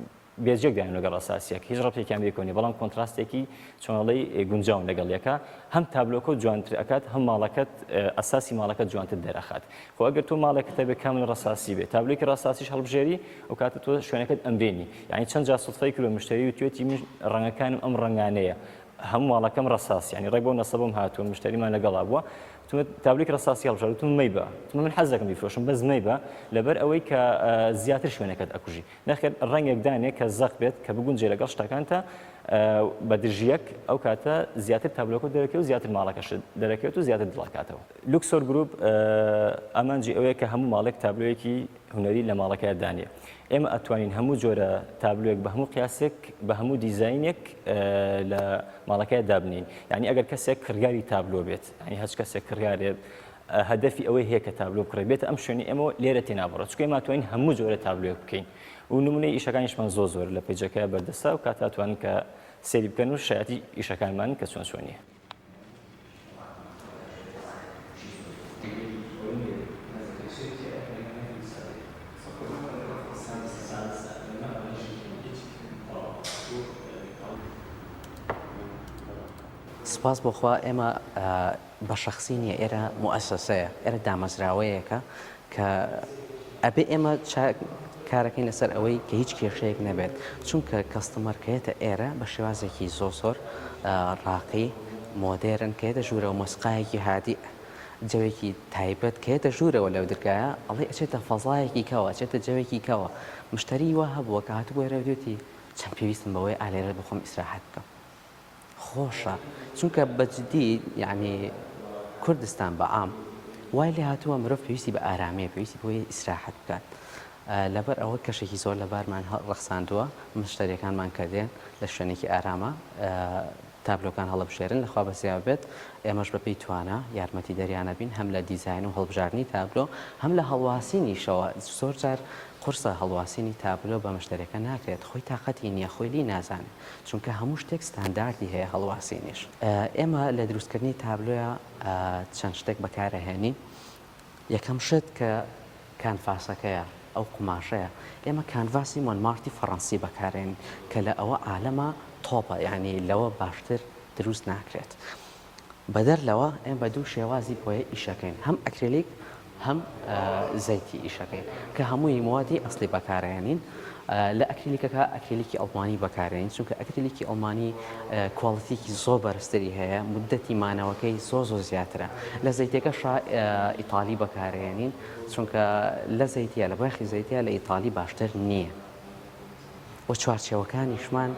بێجێک دایم لەگەڵ ڕەساسیەک هیچ ڕەبتێکیان بەیەکەوە نیە بەڵام contrast ێکی چۆنەڵێی گونجاون لەگەڵ یەکا هەم تابلۆکە جوانتر ئەکات هەم ماڵەکەت ئەساسی ماڵەکەت جوانتر دەرەخات خۆ ئەگەر تۆ ماڵێکت هەبێ کامل ڕەساسی بێ تابلۆیەکی ڕەساسیش هەڵبژێری ئەو کاتە تۆ شوێنەکەت ئەمرێنی یعنی چەند جار سوتفەی کردوە مشتری وتوێتی من ڕەنگەکانم ئەم ڕەنگانەیە هەموو ماڵەکەم ڕەساس یعنی ڕێک بۆ نەسەبم هاتووە مشتریمان لەگەڵا بووە وتم تابلۆیەکی ڕەساسی هەڵبژارد وتم مەیبە وتم من حەز دەکەم بیفرۆشم بەس مەیبە لەبەر ئەوەی کە زیاتر شوێنەکەت ئەکوژی نەخێر ڕەنگێک دانێ کە زەق بێت کە بگونجێ لەگەڵ شتەکانتا بە دژیەک ئەو کاتە زیاتر تابلۆکە دەرەکەوێت و زیاتر ماڵەکەشت دەرەکەوێت و زیاتر دڵەکاتەوە. لوکسۆر گروپ ئامانجی ئەوەیە کە هەموو ماڵێک تابلۆیەکی هونەری لە ماڵەکەیا دانێ. ئێمە ئەتوانین هەموو جۆرە تابلۆیەک بە هەموو قیاسێک بە هەموو دیزاینێک لە ماڵەکەیا دابنێین. یانی ئەگەر کەسێک کڕیاری تابلۆ بێت، یانی هەچ کەسێک کڕیارێ هەدەفی ئەوەی هەیە کە تابلۆ بکڕێت بێتە ئەم شوێنی ئێمەوە لێرە تێنابڕێت چونکە ئێمە توانین هەموو جۆرە تابلۆیەک بکەین و نمونەی ئیشەکانیشمان زۆر زۆر لە page ەکە بەردەستە و کاتا توانن کە سەیری بکەن و شایەتی ئیشەکانمان کە چۆن چۆنیە. سپاس بۆ خوا ئێمە بە شەخسی نییە، ئێرە موئەسەسەیە، ئێرە دامەزراوەیەکە کە ئەبێ ئێمە کارەکەین لەسەر ئەوەی کە هیچ کێشەیەک نەبێت، چونکە customer کە یەتە ئێرە بە شێوازێکی زۆر زۆر ڕاقی، مۆدێرن کە یەتە ژوورەوە مۆسیقایەکی هادیء، جەوێکی تایبەت کە یەتە ژوورەوە لەو درگایە ئەڵێی ئەچێتە فەزایەکی کەوە، ئەچێتە جەوێکی کەوە، مشتەری وا هەبووە کە هاتبوو ئێرە وتویەتی چەند پێویستم بەوەیە ئا لێرە بخۆم ئیسراحەت بکەم. خۆشە چونکە بە جدی یەعنی کوردستان بە عام وای لێ هاتووە مرۆڤ پێویستی بە ئارامیە پێویستی بۆیە ئیسراحەت بکات لەبەر ئەوە کەشێکی زۆر لەبارمان ڕەخساندووە مشتەریەکانمان کە دێن لە شوێنێکی ئارامە تابلۆکان هەڵبژێرن لەخوا بەزیا بێت ئێمەش بەپێی توانا یارمەتی دەریانە بین هەم لە دیزاین و هەڵبژاردنی تابلۆ هەم لە هەڵواسینیشەوە زۆر جار قورسە هەڵواسینی تابلۆ بە مشتەریەکە ناکرێت خۆی تاقەتی نییە خۆی لی نازانێت چونکە هەموو شتێک ستانداردی هەیە هەڵواسینیش. ئێمە لە دروستکردنی تابلۆیا چەند شتێک بەکارئەهێنین، یەکەم شت کە کانفاسەکەیە، ئەو قوماشەیە، ئێمە کانڤاسی مۆنمارتی فەڕەنسی بەکارئەهێنین کە لە ئەوە عالەمە تۆپە، یانی لەوە باشتر دروست ناکرێت. بەدەر لەوە ئێمە بە دوو شێوازی بۆیە ئیشەکەین هەم ئەکریلیک هەم زەیتی ئیشەکەین کە هەمووی موادی ئەسلی بەکارێنین لە ئەکریلیکەکە ئەکریلیکی ئەڵمانی بەکارێنین چونکە ئەکریلیکی ئەڵمانی quality ێکی زۆر بەرزتری هەیە مدەتی مانەوەکەی زۆر زۆر زیاترە لە زەیتەکەشا ئیتالی بەکارێنین چونکە لە زەیتە لە بۆیاخی زەیتە لە ئیتالی باشتر نییە. و چوارچێوەکانیشمان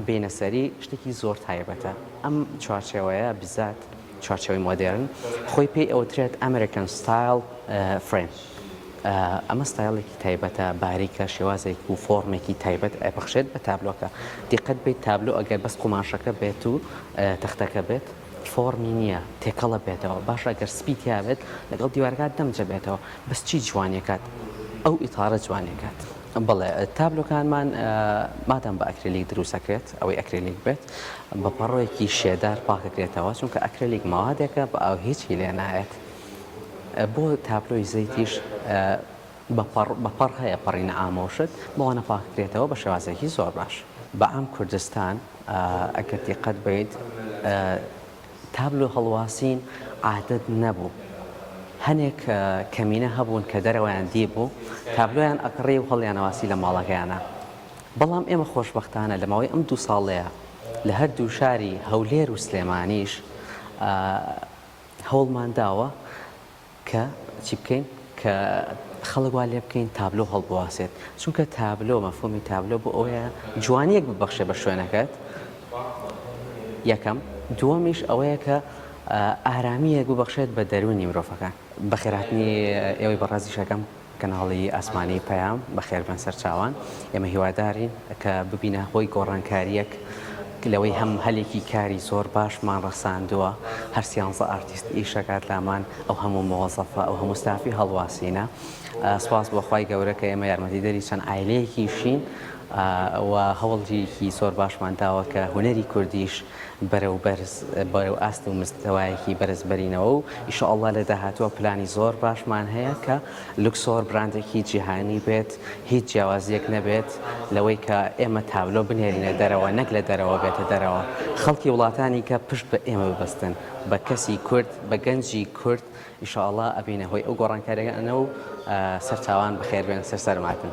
بێنە سەری شتێکی زۆر تایبەتە ئەم چوارچێوەیە بزات چوارچێوەی مۆدێرن خۆی پێی ئەوترێت American style frame ئەمە ستایلێکی تایبەتە باریکە شێوازێک و فۆرمێکی تایبەت ئەبەخشێت بە تابلۆکە دیقەت بیت تابلۆ ئەگەر بەس قوماشەکە بێت و تەختەکە بێت فۆرمی نییە تێکەڵە بێتەوە باشە گەر سپی تیابێت لەگەڵ دیوارەکە دەمجە بێتەوە بەس چی جوانیەکات ئەو ئیتارە جوانیەکات. بەڵێ تابلۆکانمان مادام بە ئەکرێلیک دروست ئەکرێت ئەوەی ئەکرێلیک بێت بە پەڕۆیەکی شێدار پاکەکرێتەوە چونکە ئەکرێلیک مەوادێکە بە ئاو هیچی لێ نایەت بۆ تابلۆی زەیتیش بە پەڕ بە پەڕ هەیە پەڕی نەعامە و شت بەوانە پاککرێتەوە بە شێوازێکی زۆر باش. بە عام کوردستان ئەگەر دیقەت بەیت تابلۆ هەڵواسین عادەت نەبوو هەنێک کەمینە هەبوون کە دەرەوەیان دیبوو تابلۆیان ئەکڕی و هەڵیانەواسی لە ماڵەکەیانا بەڵام ئێمە خۆشبەختانە لە ماوەی ئەم دوو ساڵەیە لە هەردوو شاری هەولێر و سلێمانیش هەوڵمان داوە کە چی بکەین کە. خەڵک وا لێ بکەین تابلۆ هەڵبواسێت چونکە تابلۆ مەفهومی تابلۆ بۆ ئەوەیە جوانیەک ببەخشێ بە شوێنەکەت یەکەم دووەمیش ئەوەیە کە ئارامییەک ببەخشێت بە دەروونی مرۆڤەکان. بەخێرهاتنی ئێوەی بەڕێزیش ئەکەم کەناڵی ئاسمانی پەیام، بەخێربێن سەرچاوان. ئێمە هیوادارین کە ببینە هۆی گۆڕانکارییەک لەوەی هەم هەلێکی کاری زۆر باشمان ڕەخساندووە، هەر سیانزە ئارتیست ئیش ئەکات لامان، ئەو هەموو مۆزەفە، ئەو هەموو ستافی هەڵواسینە. سوپاس بۆ خوای گەورە کە ئێمە یارمەتیدەری چەند عایلەیەکیشین و هەوڵێکی زۆر باشمان داوە کە هونەری کوردیش بەرەو بەرز بەرەو ئاست و مستەوایەکی بەرز بەرینەوە و ئیشەڵڵا لە داهاتووە پلانی زۆر باشمان هەیە کە لوکسۆر براندێکی جیهانی بێت هیچ جیاوازیەک نەبێت لەوەی کە ئێمە تابلۆ بنێرینە دەرەوە نەک لە دەرەوە بێتە دەرەوە خەڵکی وڵاتانی کە پشت بە ئێمە ببەستن بە کەسی کورد بە گەنجی کورد ئیشەڵڵا ئەبینە هۆی ئەو گۆڕانکاریانە و سەرچاوان بەخێربێن سەر سەرماتن.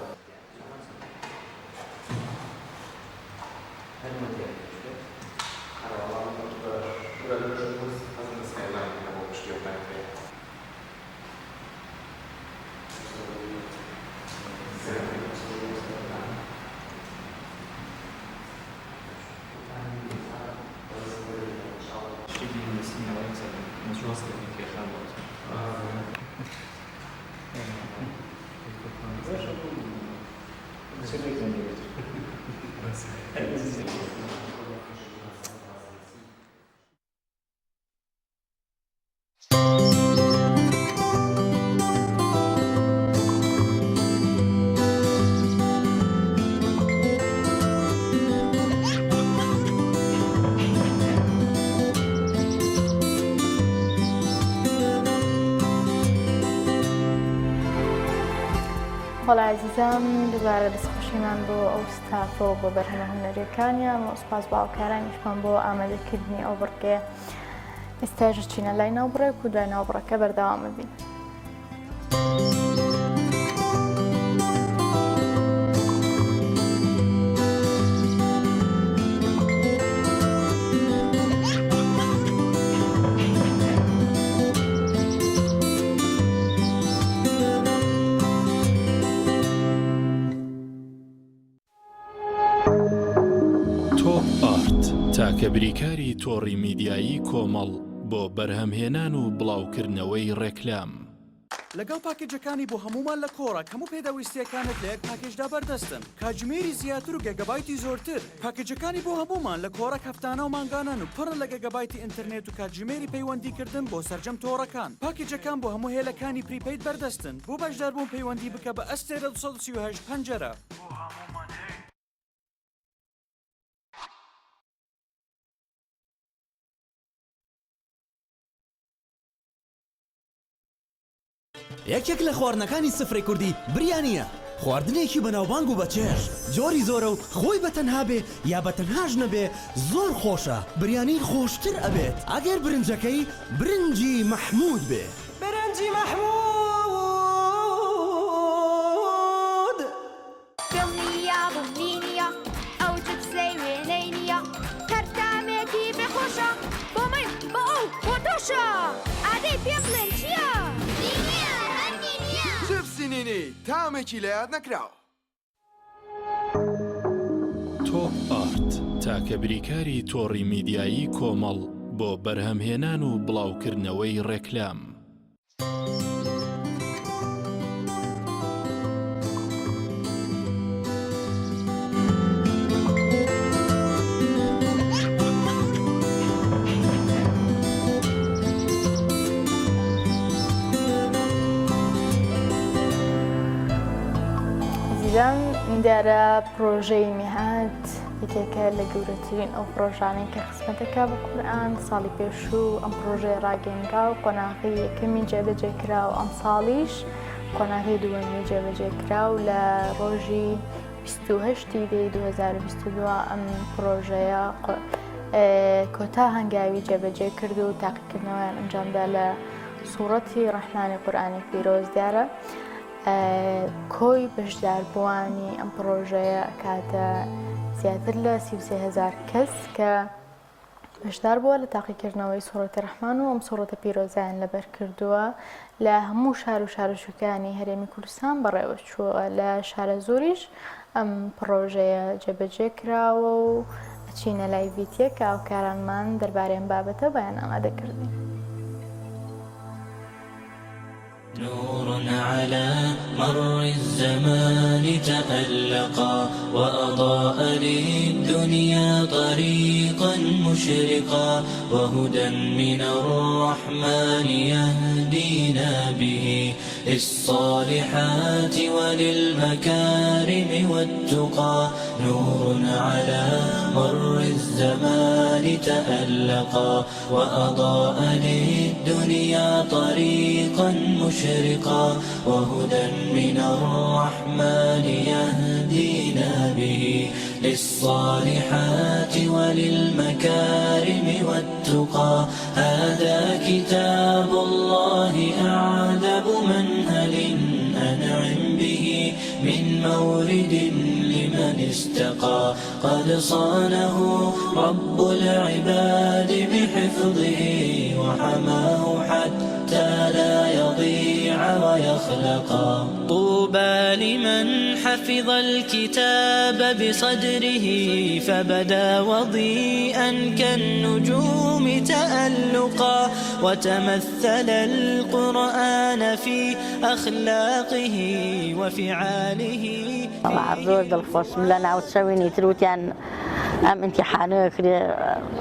بەڵێ ئازیزان دووبارە دەستخۆشیمان بۆ ئەو ستافە و بۆ بەرهەمە هونەریەکانیان و سوپاس بۆ هاوکارانیشمان بۆ ئامادەکردنی ئەو بڕگەیە ئێستاش چینە لای ناوبڕێک و دوای ناوبڕەکە بەردەوام بین. تۆپ ئارت، تاکە بریکاری تۆڕی میدیایی کۆمەڵ بۆ بەرهەمهێنان و بڵاوکردنەوەی ڕێکلام. لەگەڵ پاکێجەکانی بۆ هەموومان لە کۆڕەک هەموو پێداویستییەکانت لە یەک پاکێجدا بەردەستن، کاتژمێری زیاتر و گێگابایتی زۆرتر. پاکێجەکانی بۆ هەموومان لە کۆڕەک هەفتانە و مانگانەن و پڕن لە گێگابایتی ئینتەرنێت و کاتژمێری پەیوەندیکردن بۆ سەرجەم تۆڕەکان. پاکێجەکان بۆ هەموو هێلەکانی prepaid بەردەستن. بۆ بەشداربوون پەیوەندی بکە بە ئەستێرە 238 پەنجەرە. یەکێک لە خواردنەکانی سفرەی کوردی بریانییە، خواردنێکی بەناوبانگ و بەچێژ، جۆری زۆرە و خۆی بە تەنها بێ یا بە تەنهاش نەبێ زۆر خۆشە، بریانی خۆشتر ئەبێت ئەگەر برنجەکەی برنجی مەحموود بێ. برنجی مەحموود. دڵنیابم نینیە ئەو جپسەی وێنەی نییە هەر تامێکی بێ خۆشە بۆ من بۆ ئەو بۆ تۆشە ئادەی پێم بڵێن چییە؟ نینیە هەر نینیە. جپسی نینی تامێکی لەیاد نەکراو. تۆپ ئارت، تاکە بریکاری تۆڕی میدیایی کۆمەڵ بۆ بەرهەمهێنان و بڵاوکردنەوەی ڕێکلام. ئازیزان دیارە پرۆژەی میهات یەکێکە لە گەورەترین ئەو پرۆژانەی کە خزمەتەکە بە قورئان ساڵی پێشوو ئەم پرۆژەیە ڕاگەیەنرا و قۆناغی یەکەمی جێبەجێ کرا و ئەمساڵیش قۆناغی دووەمی جێبەجێ کرا و لە ڕۆژی 28 دەی 2022 ئەم پرۆژەیە کۆتا هەنگاوی جێبەجێ کرد و تاقیکردنەوەیان ئەنجامدا لە سوڕەتی ڕەحمانی قورئانی پیرۆز دیارە کۆی بەشداربووانی ئەم پڕۆژەیە ئەکاتە زیاتر لە 33 هەزار کەس کە. بەشدار بووە لە تاقیکردنەوەی سوڕەتی ڕەحمان و ئەم سوڕەتە پیرۆزەیان لەبەر کردووە لە هەموو شار و شارۆچکەکانی هەرێمی کوردستان بەڕێوەچووە لە شارەزووریش ئەم پڕۆژەیە جێبەجێ کراوە و ئەچینە لای ڤیتیە کە هاوکارانمان دەربارەی ئەم بابەتە بۆیان ئامادە کردین. نور على مر الزمان تألقا وأضاء للدنيا طريقا مشرقا وهدى من الرحمن يهدينا به للصالحات وللمكارم والتقى نور على مر الزمان تألقا وأضاء للدنيا طريقا مشرقا وهدى من الرحمن يهدينا به للصالحات وللمكارم والتقى هذا كتاب الله أعذب منهل أنعم به من مورد لمن استقى قد صانه رب العباد بحفظه وحماه حتى لا يضيع ويخلقا طوبى لمن حفظ الكتاب بصدره فبدا وضيئا كالنجوم تألقا وتمثل القرآن في أخلاقه وفعاله وەڵا زۆر دڵخۆشم لە ناوچەوینی تر وتیان ئەم ئیمتیحانە کرێ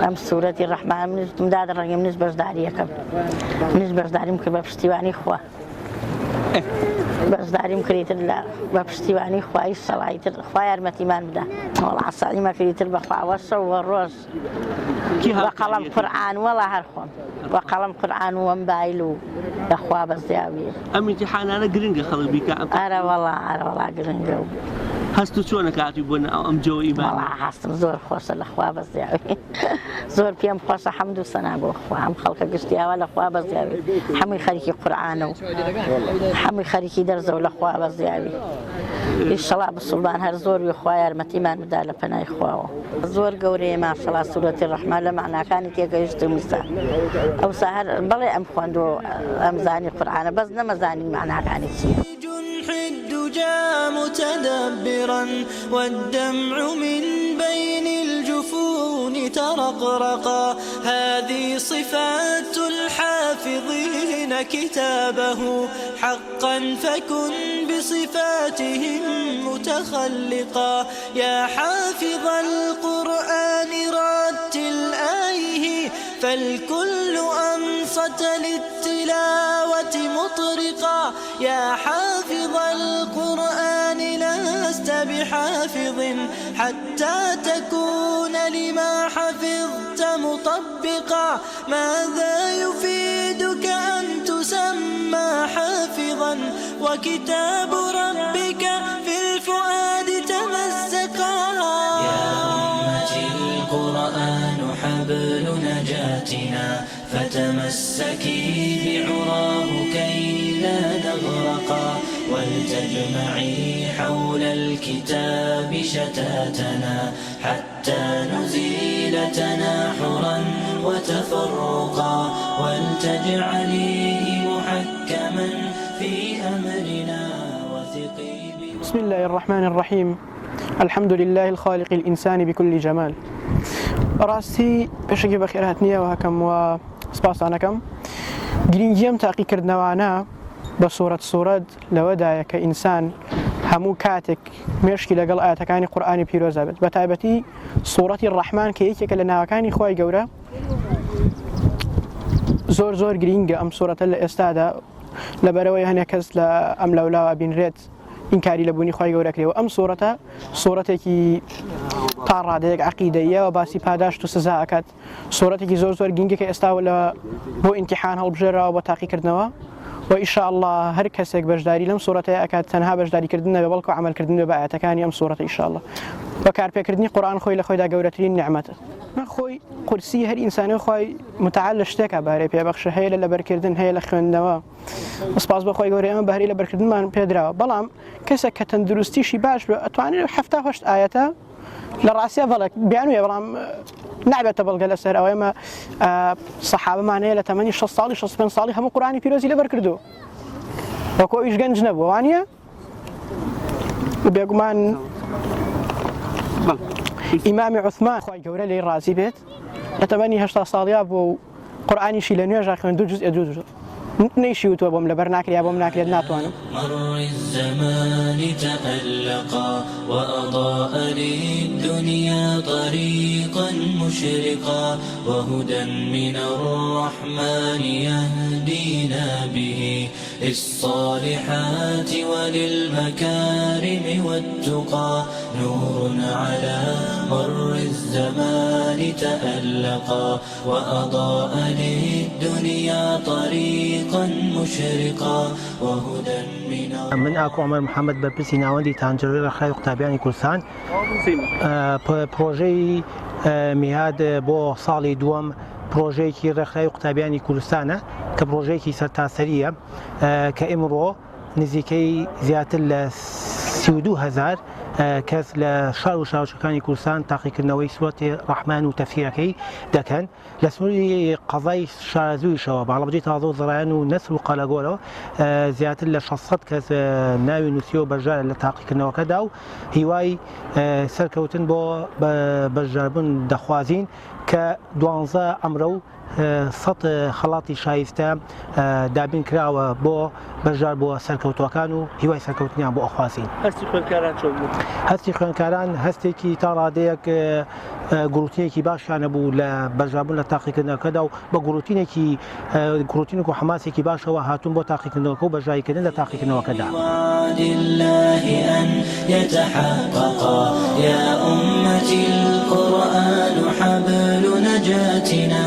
ئەم سوورەتی ڕەحمان منیش وتم دادە ڕەنگە منیش بەشداریەکەم منیش بەشداریم کرد بە پشتیوانی خوا بەشداریم کردی تر لە بە پشتیوانی خوای سەڵای تر خوا یارمەتیمان بدا وەڵا سەعیمە کردی تر بەخوا وە شەو وە ڕۆژ بە قەڵەم قورئان وەڵا هەر خۆم بە قەڵەم قورئان و مبایل و لە خوا بەزیاوی. ئەم ئیمتیحانانە گرنگە خەڵک بیکا ئەم ئەرە وەڵا ئەرە وەڵا گرنگە و. هەست و چۆنە کە هاتووی بۆ ناو ئەم جەوە ئیمانە؟ وەڵا هەستم زۆر خۆشە لە خوا بەزیاوی زۆر پێم خۆشە حەمد و سەنا بۆ خوا ئەم خەڵکە گشتی ئاوا لە خوا بەزیاوی هەمووی خەریکی قورئانە و هەمووی خەریکی دەرزە و لە خوا بەزیاوی ئیشەڵا بسوڵمان هەر زۆر بی خوا یارمەتیمان بدا لە پەنای خواوە. زۆر گەورەیە ماشەڵا سورەتی ڕەحمان لە مەعناکانی تێگەیشتم ئیستا ئەوسا هەر بەڵێ ئەم خوەندوە ئەم زانی قورئانە بەس نەمەزانی مەعناکانی چیە. جنح الدجى متدبرا والدمع من بين الجفون ترقرقا هذه صفات الحافظين كتابه حقا فكن بصفاتهم متخلقا يا حافظ القرآن رتل آيه فالكل أنصت للتلاوة مطرقا يا حافظ القرآن لست بحافظ حتى تكون لما حفظت مطبقا ماذا يفيدك أن تسمى حافظا وكتاب ربك في الفؤاد تمزقا يا أمتي القرآن حبل نجاتنا فتمسكي بعراه كي لا نغرقا ولتجمعي حول الكتاب شتاتنا حتى نزيل تناحرا وتفرقا ولتجعليه محكما في أمرنا وثقي بسم الله الرحمن الرحیم الحمد لله الخالق الإنسان بكل جمال ڕاستی پێشەکی بەخێرهاتنیەوە هەکەم و سپاستانەکەم گرنگی ئەم تاقیکردنەوانە بە سوڕەت سوڕەت لەوەدایە کە ئینسان هەموو کاتێک مێشکی لەگەڵ ئایەتەکانی قورئانی پیرۆزا بێت بە تایبەتی سوڕەتی ڕەحمان کە یەکێکە لە ناوەکانی خوای گەورە زۆر زۆر گرینگە ئەم سوڕەتە لە ئێستادا لەبەرەوەی هەنێک کەس لە ئەم لەولاوە بینرێت ئینکاری لە بوونی خوای گەورە کرێ و ئەم سوڕەتە سوڕەتێکی تا ڕادەیەک عەقیدەییە و باسی پاداشت و سزا ئەکات سوڕەتێکی زۆر زۆر گرینگە کە ئێستا لە بۆ ئیمتیحان هەڵبژێراوە بۆ تاقیکردنەوە و ئیشاءاللە هەر کەسێک بەشداری لەم سوڕەتەیە ئەکات تەنها بەشداریکردن نەبێ بەڵکو عەمەلکردن بێ بە ئایەتەکانی ئەم سوڕەتە ئیشاءاللە و کارپێکردنی قورئان خۆی لە خۆیدا گەورەترین نیعمەتە خۆی قورسی هەر ئینسانێ خوای متعال لە شتێکا بەهرەی پێبەخشە هەیە لە لەبەرکردن هەیە لە خوێندنەوە سپاس بۆ خوای گەورە ئێمە بەهرەی لەبەرکردنمان پێدراوە بەڵام کەسێک کە تەندروستیشی باش بێ ئەتوانێت 78 ئایەتە. لە ڕاستیا بەڵێ بیانوویە بەڵام نابێتە بەڵگە لەسەر ئەوە ئێمە سەحابەمان هەیە لە تەمەنی 6 ساڵی 65 ساڵی هەموو قورئانی پیرۆزی لەبەر کردو وەکۆ ئیش گەنج نەبووە وانە بێگومان ئیمامی عوسمان خوای گەورە لێی ڕازی بێت لە تەمەنی 80 ساڵیا بووە و قورئانیشی لە نوێژا خوێند دوو جوزئ دوو جوزئ نەیشی وتووە بۆم لەبەر ناکرێ یا بۆم ناکرێت ناتوانم. مر الزمان تألقا وأضاء للدنيا طريقا مشرقا وهدى من الرحمن يهدينا به للصالحات وللمكارم والتقى نور على مر الزمان تألقا وأضاء للدنيا طريقا مشرقا وهدى من. من ئاکۆ عومەر محەمەد بەرپرسی ناوەندی تانجەرۆی ڕێکخراوی قوتابیانی کوردستان پرۆژەی میهاد بۆ ساڵی دووەم پرۆژەیەکی ڕێکخراوی قوتابیانی کوردستانە کە پرۆژەیەکی سەرتاسەریە کە ئیمڕۆ نزیکەی زیاتر لە 32 هەزار کەس لە شار و شارۆچکەکانی کوردستان تاقیکردنەوەی سوورەتی ڕەحمان و تەفسیرەکەی دەکەن لە سنووری قەزای شارەزووریشەوە بە هەڵەبجەی تازە و زڕایان و نەسر و قەلەگۆرەوە زیاتر لە 600 کەس ناوی نووسیوە بەشدارە لە تاقیکردنەوەکەدا و هیوای سەرکەوتن بۆ بەشداربوون دەخوازین کە دوانزە ئەمرە و سەت خەڵاتی شایستە دابین کراوە بۆ بەشداربووە سەرکەوتووەکان و هیوای سەرکەوتنیان بۆ ئەخوازین. هەستی خوێندکاران چۆن بوو؟ هەستی خوێندکاران هەستێکی تا ڕادەیەک گوڕوتینێکی باشیان هەبوو لە بەشداربوون لە تاقیکردنەوەکەدا و بە گوڕوتینێکی گوڕوتینێک و حەماسێکی باشەوە هاتوون بۆ تاقیکردنەوەکە و بەشداریکردن لە تاقیکردنەوەکەدا. وعد الله أن يتحققا يا أمتي القرآن حبل نجاتنا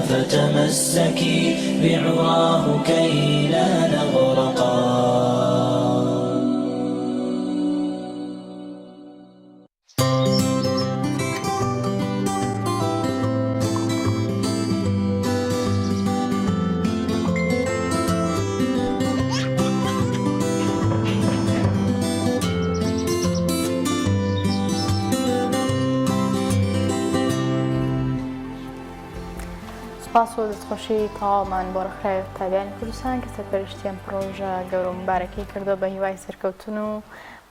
فتمسكي بعراه كي لا نغرقا. سپاس و دەستخۆشی تەواومان بۆ ڕێکخراوی قوتابیانی کوردستان کە سەرپەرشتی ئەم پڕۆژە گەورە و مبارەکەی کردووە بە هیوای سەرکەوتن و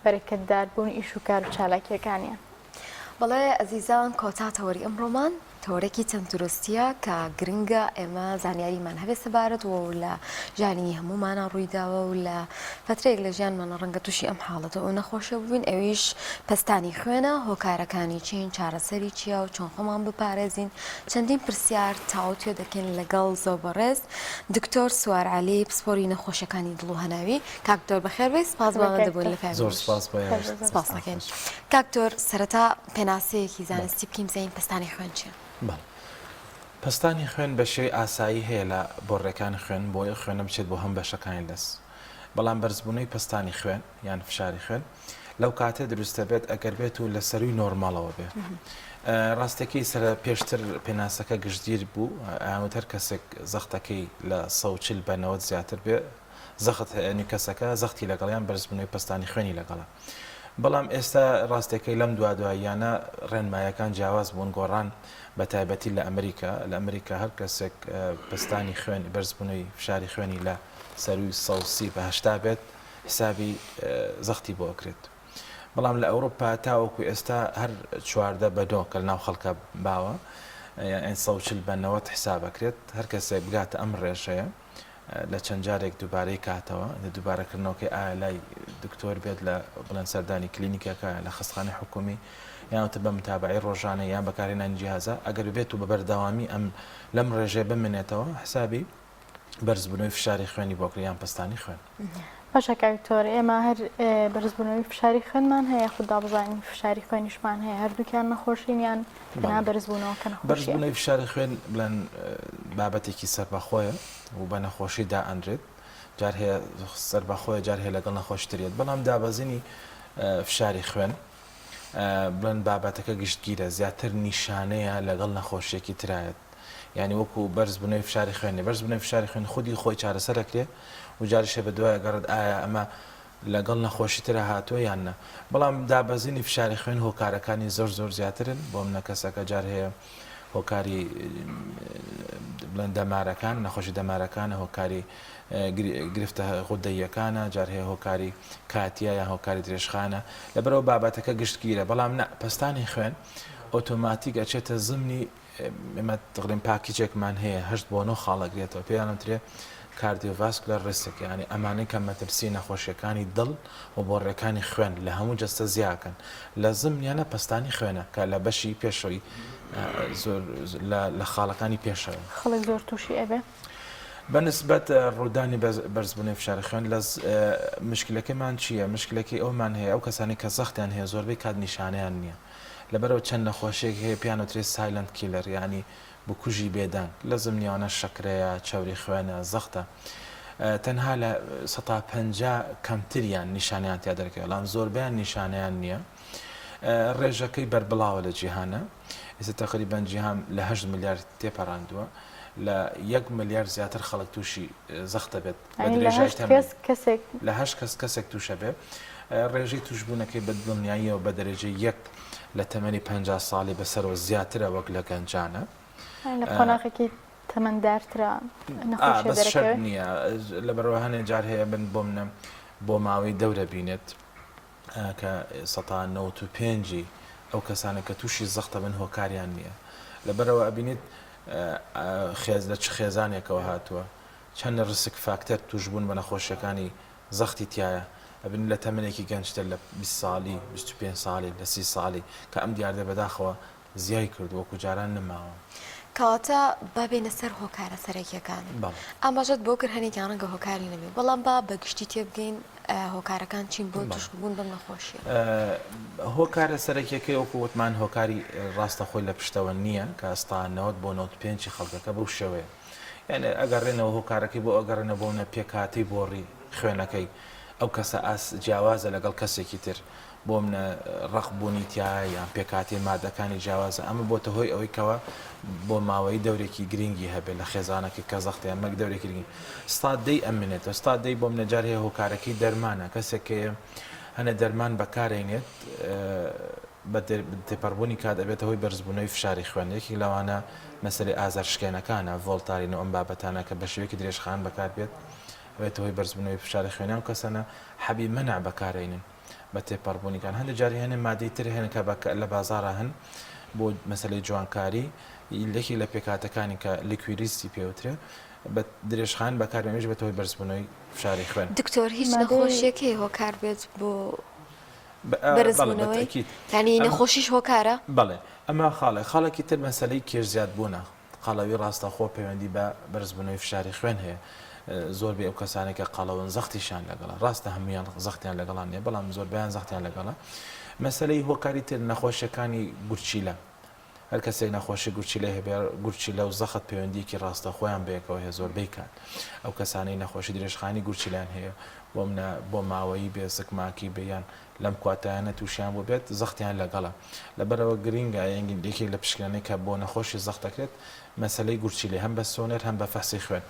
بەرەکەتدار بوون ئیش و کار و چالاکیەکانیان. بەڵێ ئەزیزان کۆتا تەوەری ئەمڕۆمان تەوەرێکی تەندروستیە کە گرنگە ئێمە زانیاریمان هەبێت سەبارەت و لە ژیانی هەموومانە ڕوویداوە و لە فترەیەک لە ژیانمانە ڕەنگە تووشی ئەم حاڵەتە و نەخۆشیە ببین ئەویش پەستانی خوێنە هۆکارەکانی چین چارەسەری چییە و چۆن خۆمان بپارێزین چەندین پرسیار تاوتوێ دەکەین لەگەڵ زۆر بەڕێز دکتۆر سوار عەلی پسپۆری نەخۆشیەکانی دڵ و هەناوی کاک دکتۆر بەخێر بێی سپاس بۆ ئامادەبوون لە پەیامی زۆر سپاس بۆ ئێوەش. سپاس دەکەین کاک دکتۆر سەرەتا پێناسەیەکی زانستی بکەین بزانین پەستانی خوێن چییە؟ بەڵێ پەستانی خوێن بە شێوەی ئاسایی هەیە لە بۆڕیەکانی خوێن بۆیە خوێنە بچێت بۆ هەم بەشەکانی لەس بەڵام بەرزبوونەوەی پەستانی خوێن یان فشاری خوێن لەو کاتێ دروستە بێت ئەگەر بێت و لە سەروی نۆرماڵەوە بێ ڕاستەکەی سەر پێشتر پێناسەکە گشتگیر بوو ئەیانوت هەر کەسێک زەختەکەی لە 140 بە 90 زیاتر بێ زەخت هەیە کەسەکە زەختی لەگەڵ یان بەرزبوونەوەی پەستانی خوێنی لەگەڵە بەڵام ئێستا ڕاستەکەی لەم دوا دواییانە ڕێنمایەکان جیاواز بوون گۆڕان بە تایبەتی لە ئەمریکا لە ئەمریکا هەر کەسێک پەستانی خوێن بەرزبوونەوەی فشاری خوێنی لە سەروی 130 بە 80 بێت حسابی زەختی بۆ ئەکرێت بەڵام لە ئەوروپا تاوەکو ئێستا هەر 14 بە نۆ کە لەناو خەڵکە باوە یان 140 بە 90 حساب ئەکرێت هەر کەسێک بگاتە ئەم ڕێژەیە لە چەند جارێک دووبارەی کاتەوە لە دووبارەکردنەوەکەی ئایا لای دکتۆر بێت لە بڵێن سەردانی کلینیکەکە لە خەستخانەی حکومی یان بە متابعی ڕۆژانە یان بەکارهێنانی جیهازە ئەگەر بێت و بە بەردەوامی ئەم لەم ڕێژەیە بمێنێتەوە حسابی بەرزبوونەوەی فشاری خوێنی بۆ کرد یان پەستانی خوێن. باشە کاک دکتۆر ئێمە هەر بەرزبوونەوەی فشاری خوێنمان هەیە یاخود دابەزانی فشاری خوێنیشمان هەیە هەردووکیان نەخۆشین یان تەنها بەرزبوونەوەکە نەخۆشیە؟ بەرزبوونەوەی فشاری خوێن بڵێن بابەتێکی سەربەخۆیە و بە نەخۆشی دائەنرێت جار هەیە سەربەخۆیە جار هەیە لەگەڵ نەخۆشی تر یەت بەڵام دابەزینی فشاری خوێن بڵێن بابەتەکە گشتگیرە زیاتر نیشانەیە لەگەڵ نەخۆشیەکی ترایەت یانی وەکو بەرز بونەوەی فشاری خوێن نیە بەرز بونەوەی فشاری خوێن خودی خۆی چارەسەر ئەکرێ و جاریش هەیە بەدوای ئەگەڕێت ئایا ئەمە. لەگەڵ نەخۆشی ترا هاتووە یان نا. بەڵام دابەزینی فشاری خوێن هۆکارەکانی زۆر زۆر زیاترن، بۆ منە کەسەکە جار هەیە هۆکاری بڵێن دەمارەکان، نەخۆشی دەمارەکانە، هۆکاری گرفتە غودەییەکانە، جار هەیە هۆکاری کاتیە یان هۆکاری درێژخایەنە، لەبەرئەوە بابەتەکە گشتگیرە، بەڵام نا پەستانی خوێن ئۆتۆماتیک ئەچێتە زمنی ئێمە دەڵێن پاکیجێکمان هەیە هەشت بۆ نۆ خاڵ ئەگرێتەوە پێیان ئەوترێ cardiovascular risk یانی ئەمانەی کە مەترسی نەخۆشیەکانی دڵ و بۆڕیەکانی خوێن لە هەموو جەستە زیاکەن لە زمنیانە پەستانی خوێنە کە لە بەشی پێشەوەی زۆر لە خاڵەکانی پێشەوە. خەڵک زۆر تووشی ئەبێ. بە نسبەت ڕوودانی بەرزبوونەوەی فشاری خوێن لە مشکلەکەمان چییە؟ مشکلەکەی ئەومان هەیە ئەو کەسانی کە زەختیان هەیە زۆربەی کات نیشانەیان نییە لەبەرئەوە چەند نەخۆشیەک هەیە پێیان وترێت silent killer یانی بکوژی بێدەنگ لە زمنیەوانە شەکرەیە، چەوری خوێنە، زەختە تەنها لە 50% کەمتریان نیشانەیان تیا دەرکەوێت بەڵام زۆربەیان نیشانەیان نییە ڕێژەکەی بەربڵاوە لە جیهانە ئێستا تقریبا جیهان لە 8 ملیار تێپەڕاندووە لە یەک ملیار زیاتر خەڵک تووشی زەختە بێت بە درێژای تەمەن لە هەشت کەس کەسێک تووشە بێ ڕێژەی تووشبوونەکەی بە دڵنیاییەوە بە دەرەجەی یەک لە تەمەنی 50 ساڵی بەسەرەوە زیاترە وەک لە گەنجانە. لە قۆناغێکی تەمەندارترا نەخۆشیە بەس شەرت دەرەکەوێ؟ نییە لەبەرئەوە هەنێ جار هەیە من بۆ منە بۆ ماوەی دەورە بینێت کە سەتا 95 ی ئەو کەسانە کە تووشی زەختە بن هۆکاریان نییە لەبەرئەوە ئەبینیت خێز لە چ خێزانێکەوە هاتووە چەند risk factor تووشبوون بە نەخۆشیەکانی زەختی تیایە ئەبینی لە تەمەنێکی گەنجتر لە 20 ساڵی 25 ساڵی لە 30 ساڵی کە ئەم دیاردە بەداخەوە زیای کردووە وەکو جاران نەماوە. کەواتە با بێینە سەر هۆکارە سەرەکیەکان. بەڵێ. ئاماژەت بۆ کرد هەنێکیان ڕەنگە هۆکاری نەبێ بەڵام با بە گشتی تێبگەین هۆکارەکان چین بۆ تووشبوون بەم نەخۆشیە؟ هۆکارە سەرەکیەکەی وەکو وتمان هۆکاری ڕاستەخۆی لە پشتەوە نییە کە ئەستا 90 بۆ 95 خەڵکەکە بەو شێوەیە یعنی ئەگەڕێنەوە هۆکارەکەی بۆ ئەگەڕێنەوە بۆ نە پێکهاتەی بۆڕی خوێنەکەی ئەو کەسە ئاس جیاوازە لەگەڵ کەسێکی تر بۆ منە ڕەق بوونی تیایە یان پێکهاتەی مادەکانی جیاوازە ئەمە بۆتە هۆی ئەوەی کەوا بۆ ماوەیی دەورێکی گرنگی هەبێت لە خێزانەکەی کە زەختە یان مەک دەورێکی گرنگی ستا دەی ئەمێنێتەوە ستا دەی بۆ منە جار هەیە هۆکارەکەی دەرمانە کەسێک کە هەنێ دەرمان بەکارێنێت بە تێپەڕبوونی کات ئەبێتە هۆی بەرزبوونەوەی فشاری خوێن یەکێک لەوانە مەسەلەی ئازار شکێنەکانە ڤۆڵتارین و ئەم بابەتانە کە بە شێوەیەکی درێژخایەن بەکاربێت ئەبێتە هۆی بەرزبوونەوەی فشاری خوێن ئەو کەسانە حەبی مەنع بەکارێنن بە تێپەڕبوونی کات هەندێک جار هێنێ مادەی تر هەن کە لە بازاڕا هەن بۆ مەسەلەی جوانکاری یەکێک لە پێکهاتەکانی کە licorice ی پێوترێ بە درێژخایەن بەکاربێنیش بێتە هۆی بەرزبوونەوەی فشاری خوێن. دکتۆر هیچ نەخۆشیەک هەیە هۆکار بێت بۆ بەرزبوونەوەی یانی نەخۆشیش هۆکارە؟ بەڵێ ئەمە خاڵێک خاڵێکی تر مەسەلەی کێش زیادبوونە قەڵەوی ڕاستەوخۆ پەیوەندی بە بەرزبوونەوەی فشاری خوێن هەیە، زۆربەی ئەو کەسانەی کە قەڵەون زەختیشیان لەگەڵە، ڕاستە هەموویان زەختیان لەگەڵا نییە، بەڵام زۆربەیان زەختیان لەگەڵە. مەسەلەی هۆکاری تر نەخۆشیەکانی گورچیلە، هەر کەسێک نەخۆشی گورچیلەی هەبێ گورچیلە و زەخت پەیوەندیەکی ڕاستەوخۆیان بەیەکەوە هەیە زۆربەی کات ئەو کەسانەی نەخۆشی درێژخایەنی گورچیلەیان هەیە بۆ منە بۆ ماوەیی بێ زکماکی بێ یان لەم کواتایانە تووشیان بووبێت زەختیان لەگەڵە. لەبەرئەوە گرینگە یەکێک لە پشکنینەکانی کە بۆ نەخۆشی زەخت دەکرێت مەسەلەی گورچیلەیە هەم بە سۆنەر هەم بە فەحسی خوێن.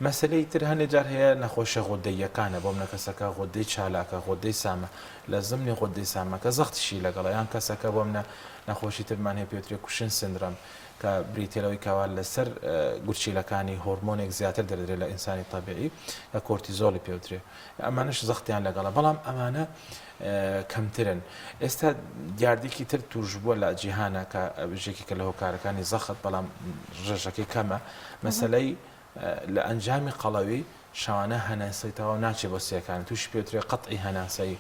مەسەلەی تر هەندێک جار هەیە نەخۆشیە غودەییەکانە بۆ منە کەسەکە غودەی چالاکە غودەی سامە لە زمنی غودەی سامەکە زەختیشی لەگەڵە یان کەسەکە بۆ منە نەخۆشی ترمان هەیە پێوترێ Cushing syndrome کە بریتیە لەوەی کەوا لەسەر گورچیلەکانی هۆرمۆنێک زیاتر دەردرێت لە ئینسانی تەبیعی کە کۆرتیزۆڵی پێوترێ. ئەمانەش زەختیان لەگەڵە بەڵام ئەمانە کەمترن ئێستا دیاردێکی تر توشبووە لە جیهانە کە ژێکێکە لە هۆکارەکانی زەخت بەڵام ڕێژەکەی کەمە مەسلەی لە ئەنجامی قەڵەوی شەوانە هەناسەی تەواو ناچێ بۆ سیەکان تووشی پێترێ قەتعی هەناسەی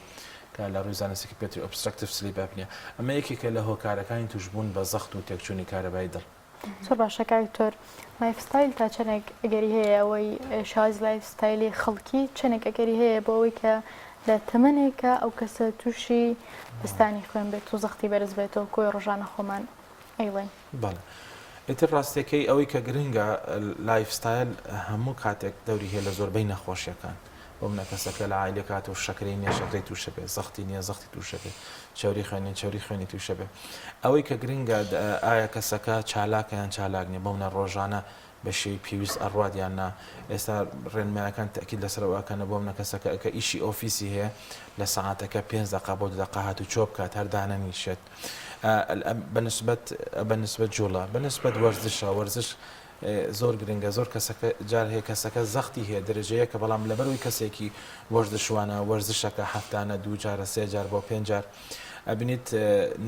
کە لە ڕووی زانستێکی پێتری obstructive sleep apnea ئەمە یەکێکە لە هۆکارەکانی توشبوون بە زەخت و تێکچوونی کارەبای دڵ. زۆر باشە کاک دکتۆر lifestyle تا چەنێک ئەگەری هەیە ئەوەی شێوازی lifestyle ی خەڵکی چەنێک ئەگەری هەیە بۆ ئەوەی کە لە تەمەنێکە ئەو کەسە تووشی پەستانی خوێن بێت و زەختی بەرز بێتەوە کۆی ڕۆژانە خۆمان ئەیڵێن. بەڵێ ئیتر ڕاستیەکەی ئەوەی کە گرنگە lifestyle هەموو کاتێک دەوری هەیە لە زۆربەی نەخۆشیەکان بۆ منە کەسەکە لە عایلەکە هاتووە شەکرەی نیە شەکرەی تووشە بێ زەختی نیە زەختی تووشە بێ چەوری خوێن نیە چەوری خوێنی تووشە بێ ئەوەی کە گرنگە ئایا کەسەکە چالاکە یان چالاک نیە بۆ منە ڕۆژانە بە شێوەی پێویست ئەڕوات یان نا ئێستا ڕێنمایەکان تەئکید لەسەر ئەوە ئەکەنە بۆ منە کەسەکە کە ئیشی ئۆفیسی هەیە لە سەعاتەکە پێنج دەقە بۆ دو دەقە هاتوچۆ بکات هەر دانەنیشێت بە نسبەت بە نسبەت جوڵە بە نسبەت وەرزشە وەرزش زۆر گرنگە زۆر کەسەکە جار هەیە کەسەکە زەختی هەیە دەرەجەیەکە بەڵام لەبەرەوەی کەسێکی وەرزشوانە وەرزشەکە هەفتانە دوو جارە سێ جار بۆ پێنج جار ئەبینیت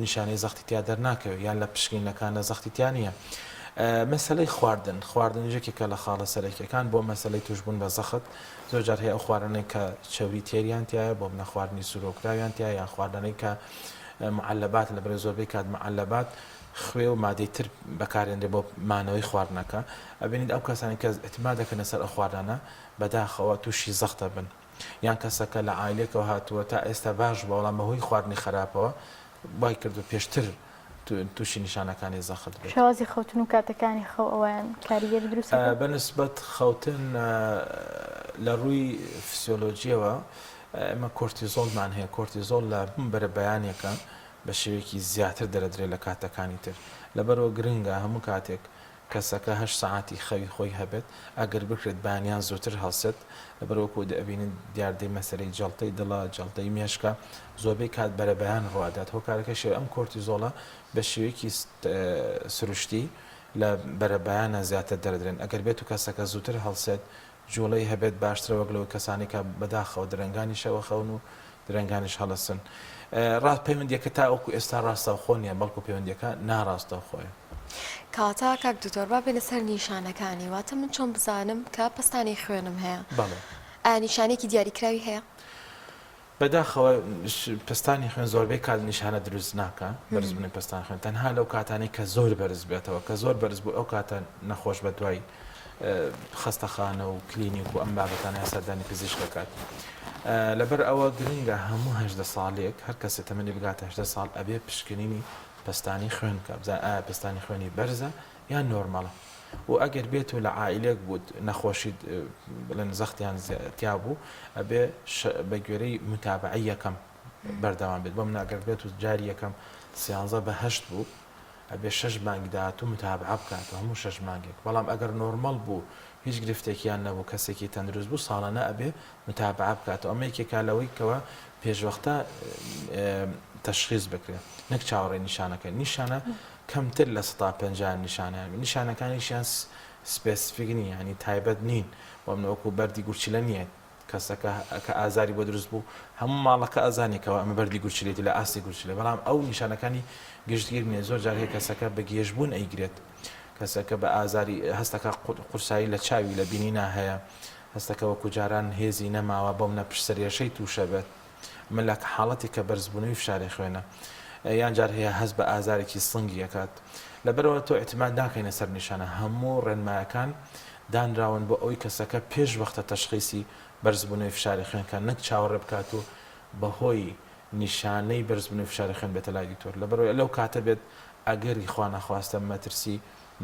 نیشانەی زەختی تیا دەرناکەوێت یان لە پشکنینەکانە زەختی تیا نییە. مەسەلەی خواردن خواردن یەکێکە لە خاڵە سەرەکیەکان بۆ مەسەلەی توشبوون بە زەخت زۆر جار هەیە ئەو خواردنەی کە چەوری تێریان تایە بۆ منە خواردنی سوورۆکراویان تایە یان خواردنەی کە معلبات لە بەرەی زۆربەی کات معلبات خوێ و مادەی تر بەکارێنرێ بۆ مانەوەی خواردنەکە ئەبینیت ئەو کەسانی کە اعتماد دەکەنە سەر ئەو خواردنانە بەداخەوە تووشی زەختە بن. یان کەسەکە لە عایلەکەوە هاتووە تا ئێستا باش بووە بەڵام بەهۆی خواردنی خەراپەوە وای کردووە پێشتر تووشی نیشانەکانی زەخت بێت. شێوازی خەوتن و کاتەکانی خەو ئەوەیان کاریگەری دروست دەکات؟ بە نسبەت خەوتن لە ڕووی فسیۆلۆجیەوە ئێمە کۆرتیزۆڵمان هەیە، کۆرتیزۆڵ لە بەرەبەیانێکە بە شێوەیەکی زیاتر دەرەدرێت لە کاتەکانی تر، لەبەرئەوە گرنگە هەموو کاتێک کەسەکە هەشت سەعاتی خەوی خۆی هەبێت، ئەگەر بکرێت بەیانیان زووتر هەڵسێت، لەبەر وەکو دەبینین دیاردەی مەسەلەی جەڵتەی دڵە، جەڵتەی مێشکە زۆربەی کات بەرەبەیان ڕووئەدات، هۆکارەکەشی ئەم کۆرتیزۆڵە بە شێوەیەکی سروشتی لە بەرەبەیانە زیاتر دەردرێن، ئەگەر بێتو کەسەکە زووتر هەڵسێت جوڵەی هەبێت باشترە وەک لەوەی کەسانی کە بەداخەوە درەنگانی شەوە خەون و درەنگانیش هەڵەسن. ڕاست پەیوەندیەکە تا وەکو ئێستا ڕاستەوخۆ نیە بەڵکو پەیوەندیەکە ناڕاستەوخۆیە. کەواتە کاک دکتۆر با بێینە سەر نیشانەکانی واتە من چۆن بزانم کە پەستانی خوێنم هەیە؟ بەڵێ. ئایا نیشانەیەکی دیاریکراوی هەیە؟ بەداخەوە پەستانی خوێن زۆربەی کات نیشانە دروست ناکا، بەرزبوونی پەستانی خوێن تەنها لەو کاتانەی کە زۆر بەرز بێتەوە، کە زۆر بەرز بوو ئەو کاتە نەخۆش بە دوای خەستەخانە و کلینیک و ئەم بابەتانە یان سەردانی پزیشک دەکات. لەبەر ئەوە گرنگە هەموو 18 ساڵێک هەر کەسێ تەمەنی بگاتە 18 ساڵ ئەبێ پشکنینی پەستانی خوێن بکا بزانێ ئایا پەستانی خوێنی بەرزە یان نۆرمەڵە و ئەگەر بێت و لە عائیلەک بووت نەخۆشیت بڵێن زەختیان تیا بوو ئەبێ بە گوێرەی متابعەی یەکەم بەردەوام بێت بۆ من ئەگەر بێت و جاری یەکەم سیانزە بە هەشت بوو ئەبێ شەش مانگ داهاتوو متابعە بکات و هەموو شەش مانگێک بەڵام ئەگەر نۆرمەڵ بوو هیچ گرفتێکیان نەبوو کەسێکی تەندروست بوو ساڵانە ئەبێ متابعە بکاتەوە ئەمە یەکێکە لەوەی کەوا پێشوەختە تەشخیص بکرێت نەک چاوەڕێی نیشانەکە نیشانە کەمتر لە 50% نیشانەیان نیشانەکانیشیان specific نین یانی تایبەت نین بۆ منە وەکو بەردی گورچیلە نییە کەسەکە کە ئازاری بۆ دروست بوو هەموو ماڵەکە ئەزانێ کەوا ئەمە بەردی گورچیلێتی لە ئاستی گورچیلە بەڵام ئەو نیشانەکانی گشتگیر نییە زۆر جار هەیە کەسەکە بە گێژبوون ئەیگرێت کەسەکە بە ئازاری هەستەکە قورسایی لە چاوی لە بینینا هەیە هەستەکە وەکو جاران هێزی نەماوە بۆ منە پشت سەرێشەی تووشە بێت ئەمە لە حاڵەتێک کە بەرزبوونەوەی فشاری خوێنە یان جار هەیە هەست بە ئازارێکی سنگی ئەکات لەبەرئەوە تۆ ئیعتیماد ناکەینە سەر نیشانە هەموو ڕێنمایەکان دانراون بۆ ئەوەی کەسەکە پێش وەختە تەشخیسی بەرزبوونەوەی فشاری خوێن کات نەک چاوەڕێ بکات و بەهۆی نیشانەی بەرزبوونەوەی فشاری خوێن بێتە لای دکتۆر لەبەرئەوەی لەو کاتە بێت ئەگەری خوانەخواستە مەترسی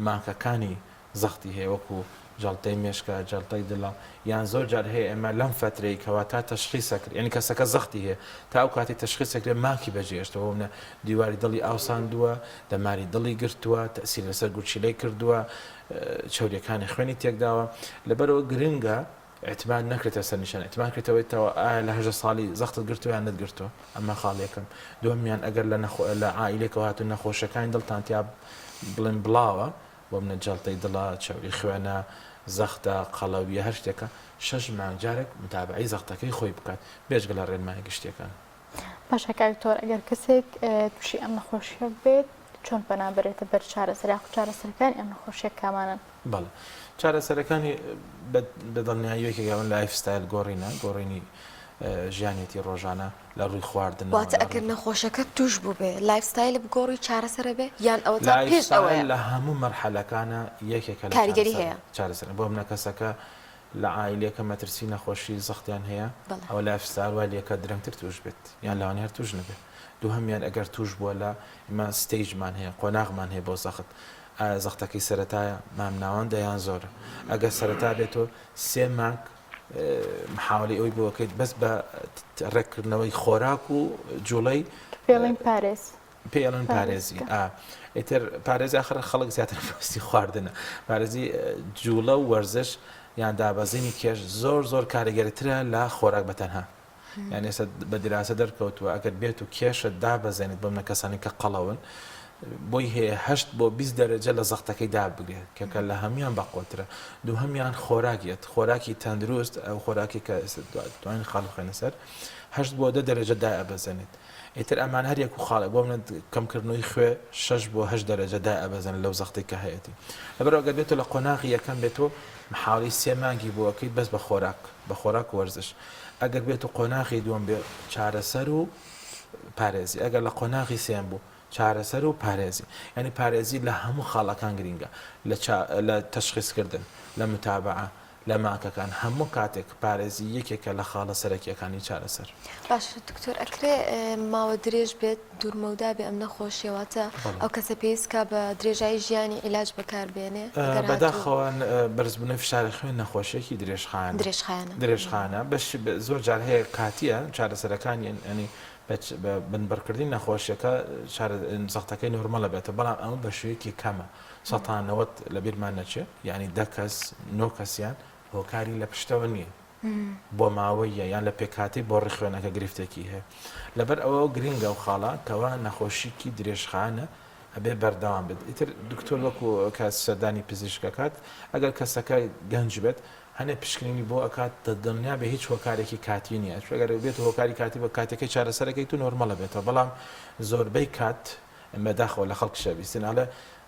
ماکەکانی زەختی هەیە وەکو جەڵتەی مێشکە، جەڵتەی دڵە، یان زۆر جار هەیە ئێمە لەم فەترەی کەوا تا تەشخیس ئەکرێ یانی کەسەکە زەختی هەیە تا ئەو کاتەی تەشخیس ئەکرێ ماکی بەجێهێشتوە بۆ منە دیواری دڵی ئاوساندووە، دەماری دڵی گرتووە، تەئسیر لەسەر گورچیلەی کردووە، چەوریەکانی خوێنی تێکداوە، لەبەرئەوە گرنگە ئیعتماد نەکرێتە سەر نیشانە ئیعتماد کرێتەوەی تەوە ئایا لە 18 ساڵی زەختت گرتووە یان نەتگرتووە ئەمە خاڵ یەکەم دووەمیان ئەگەر لە نەخۆ لە عائیلێکەوە هاتوون نەخۆشیەکانی دڵتان تیا بڵێن بڵاوە بۆ منە جەڵتەی دڵە چەوری خوێنە زەختە قەڵەویە هەر شتێکە شەش مانگ جارێک متابعەی زەختەکەی خۆی بکات بێجگە لە ڕێنمایە گشتیەکان. باشە کاک دکتۆر ئەگەر کەسێک تووشی ئەم نەخۆشیە بێت چۆن پەنا بەرێتە بەر چارەسەر یاخود چارەسەرەکانی ئەم نەخۆشیە کامانەن؟ بەڵێ چارەسەرەکانی بە دڵنیایی یەکێک ئەوەن lifestyle گۆڕینە گۆڕینی ژیانێتی ڕۆژانە لە ڕووی خواردن واتە ئەگەر نەخۆشەکە توش بووبێ lifestyle بگۆڕی چارەسەرە بێ یان ئەوە تا پێش ئەوەیە لە هەموو مەرحەلەکانە یەکێکە لە کاریگەری هەیە چارەسەر بۆ منە کەسەکە لە عایلەکە مەترسی نەخۆشی زەختیان هەیە ئەوە lifestyle وای لێکە درەنگتر توش بێت یان لەوانەیە هەر توش نەبێت دووهەمیان ئەگەر توش بووە لە ئێمە stage مان هەیە قۆناغمان هەیە بۆ زەخت ئایا زەختەکەی سەرەتایە مامناوەندە یان زۆرە ئەگەر سەرەتا بێت تۆ سێ مانگ محاولەی ئەوی بۆ بکەیت بەس بە ڕێککردنەوەی خۆراک و جوڵەی پێڵین پارێز. پێی ئەڵێن پارێزی ئا ئیتر پارێزی ئاخر خەڵک زیاتر پێویستی خواردنە پارێزی جوڵە و وەرزش یان دابەزینی کێش زۆر زۆر کاریگەرترە لە خۆراک بە تەنها یان ئێستا بە دیراسە دەرکەوتووە ئەگەر بێت و کێشت دابەزێنیت بۆ منە کەسانی کە قەڵەون بۆی هەیە هەشت بۆ 20 دەرەجە لە زەختەکەی دابگرێت کە کە لە هەموان بەقوترە دووهەمیان خۆراکیەت خۆراکی تەندروست ئەو خۆراکی کە دوایین خاڵ بخەینە سەر هەشت بۆ دە دەرەجە دائەبەزێنێت ئیتر ئەمان هەر یەک و خاڵێک بۆ منە کەمکردنەوەی خوێ شەش بۆ هەشت دەرەجە دائەبەزێنێت لەو زەختەی کە هەیەتی لەبەرئەوە گەر بێتو لە قۆناغی یەکەم بێتو محاوەلەی سێ مانگی بۆ ئەکەیت بەس بە خۆراک بە خۆراک و وەرزش ئەگەر بێتو قۆناغی دووەم بێ چارەسەر و پارێزی ئەگەر لە قۆناغی سێم بوو چارەسەر و پارێزی یعنی پارێزی لە هەموو خاڵەکان گرینگە لە لە تەشخیصکردن لە متابعە لە ماکەکان هەموو کاتێک پارێزی یەکێکە لە خاڵە سەرەکیەکانی چارەسەر. باشە دکتۆر ئەکرێ ماوە درێژ بێت دوور مەودا بێ ئەم نەخۆشیە واتە ئەو کەسە پێویست کا بە درێژایی ژیانی عیلاج بەکار بێنێ ئەگەر هاتوو. بەداخەوە بەرزبوونەوەی فشاری خوێن نەخۆشیەکی درێژخایەنە درێژخایەنە. درێژخایەنە بەش زۆر جار هەیە کاتیە چارەسەرەکانی یانی بە بنبڕکردنی نەخۆشیەکە چارە زەختەکەی نۆرمەڵە بێتەوە بەڵام ئەمە بە شێوەیەکی کەمە سەتا 90 لەبیرمان نەچێ یانی دە کەس نۆ کەسیان هۆکاری لە پشتەوە نییە بۆ ماوەیە یان لە پێکهاتەی بۆڕی خوێنەکە گرفتێکی هەیە لەبەر ئەوە گرنگە و خاڵە کەوا نەخۆشیکی درێژخانە ئەبێ بەردەوام بێت ئیتر دکتۆر وەکو کە سەردانی پزیشکەکات ئەگەر کەسەکە گەنج بێت هەنێ پشکنینی بۆ ئەکات دڵنیا بێ هیچ هۆکارێکی کاتی نییە ئەگەر بێت هۆکاری کاتی بە کاتەکەی چارەسەرەکەی تو نۆرمەڵە بێتەوە بەڵام زۆربەی کات بەداخەوە لە خەڵکیشە بیستین ئەڵێ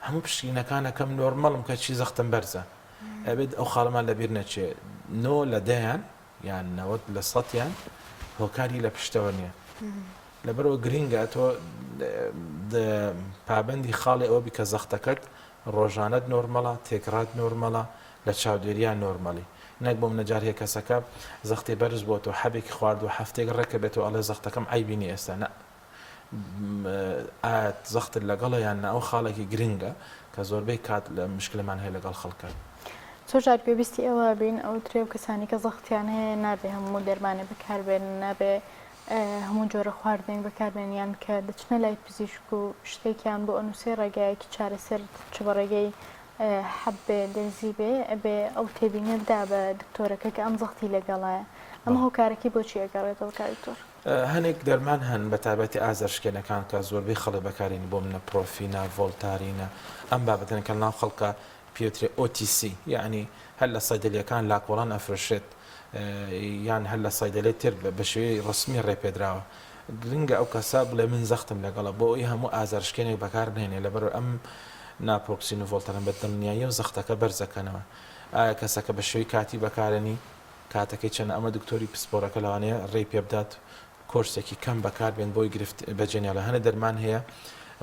هەموو پشکنینەکان ئەکەم نۆرمەڵم کەچی زەختم بەرزە ئەبێت ئەو خاڵەمان لەبیر نەچێ نۆ لە دەیان یان 90 لە سەتیان هۆکاری لە پشتەوە نییە لەبەرەوە گرنگە تۆ پابندی خاڵی ئەوە بی کە زەختەکەت ڕۆژانەت نۆرمەڵە تێکڕات نۆرمەڵە لە چاودێریان نۆرمەڵی نەک بۆ منە جار هەیە کەسەکە زەختی بەرز بۆ تۆ حەبێکی خواردووە هەفتێک ڕێکە بێتەوە ئەڵێ زەختەکەم عەیبی نییە ئێستا نا ئایا زەختت لەگەڵە یان نا ئەو خاڵێکی گرنگە کە زۆربەی کات لە مشکلەمان هەیە لەگەڵ خەڵکە. زۆر جار گوێبیستی ئەوە بین ئەوترێ و کەسانی کە زەختیان هەیە نابێ هەموو دەرمانێ بەکاربێنن نابێ هەموو جۆرە خواردنێک بەکاربێنن یان کە دەچنە لای پزیشک و شتێکیان بۆ ئەنووسێ ڕێگایەکی چارەسەر چ بە ڕێگەی حەب بێ دەرزی بێ ئەبێ ئەو تێبینە بدا بە دکتۆرەکە کە ئەم زەختی لەگەڵایە ئەمە هۆکارەکەی بۆچی ئەگەڕێتەوە کاک دکتۆر؟ هەنێک دەرمان هەن بە تایبەتی ئازارشکێنەکان کە زۆربەی خەڵک بەکارێنی بۆ منە پرۆفینە، ڤۆلتارینە، ئەم بابەتەن کە لەناو خەڵکا پێوترێ OTC یەعنی هەر لە سەیدەلیەکان لاکۆڵان ئەفرۆشرێت یان هەر لە سەیدەلەی تر بە شێوەی ڕەسمی ڕێپێدراوە گرنگە ئەو کەسە بڵێ من زەختم لەگەڵە بۆ ئەوەی هەموو ئازارشکێنێک بەکار نەهێنێ لەبەر ئەم ناپرۆکسین و ڤۆلتارین بە دڵنیاییەوە زەختەکە بەرزەکەنەوە ئایا کەسەکە بە شێوەی کاتی بەکارێنی کاتەکەی چەنە ئەمە دکتۆری پسپۆرەکە لەوانەیە ڕێی پێبدات کۆرسێکی کەم بەکار بێن بۆی گرفت بەجێ نێڵێ هەنێ دەرمان هەیە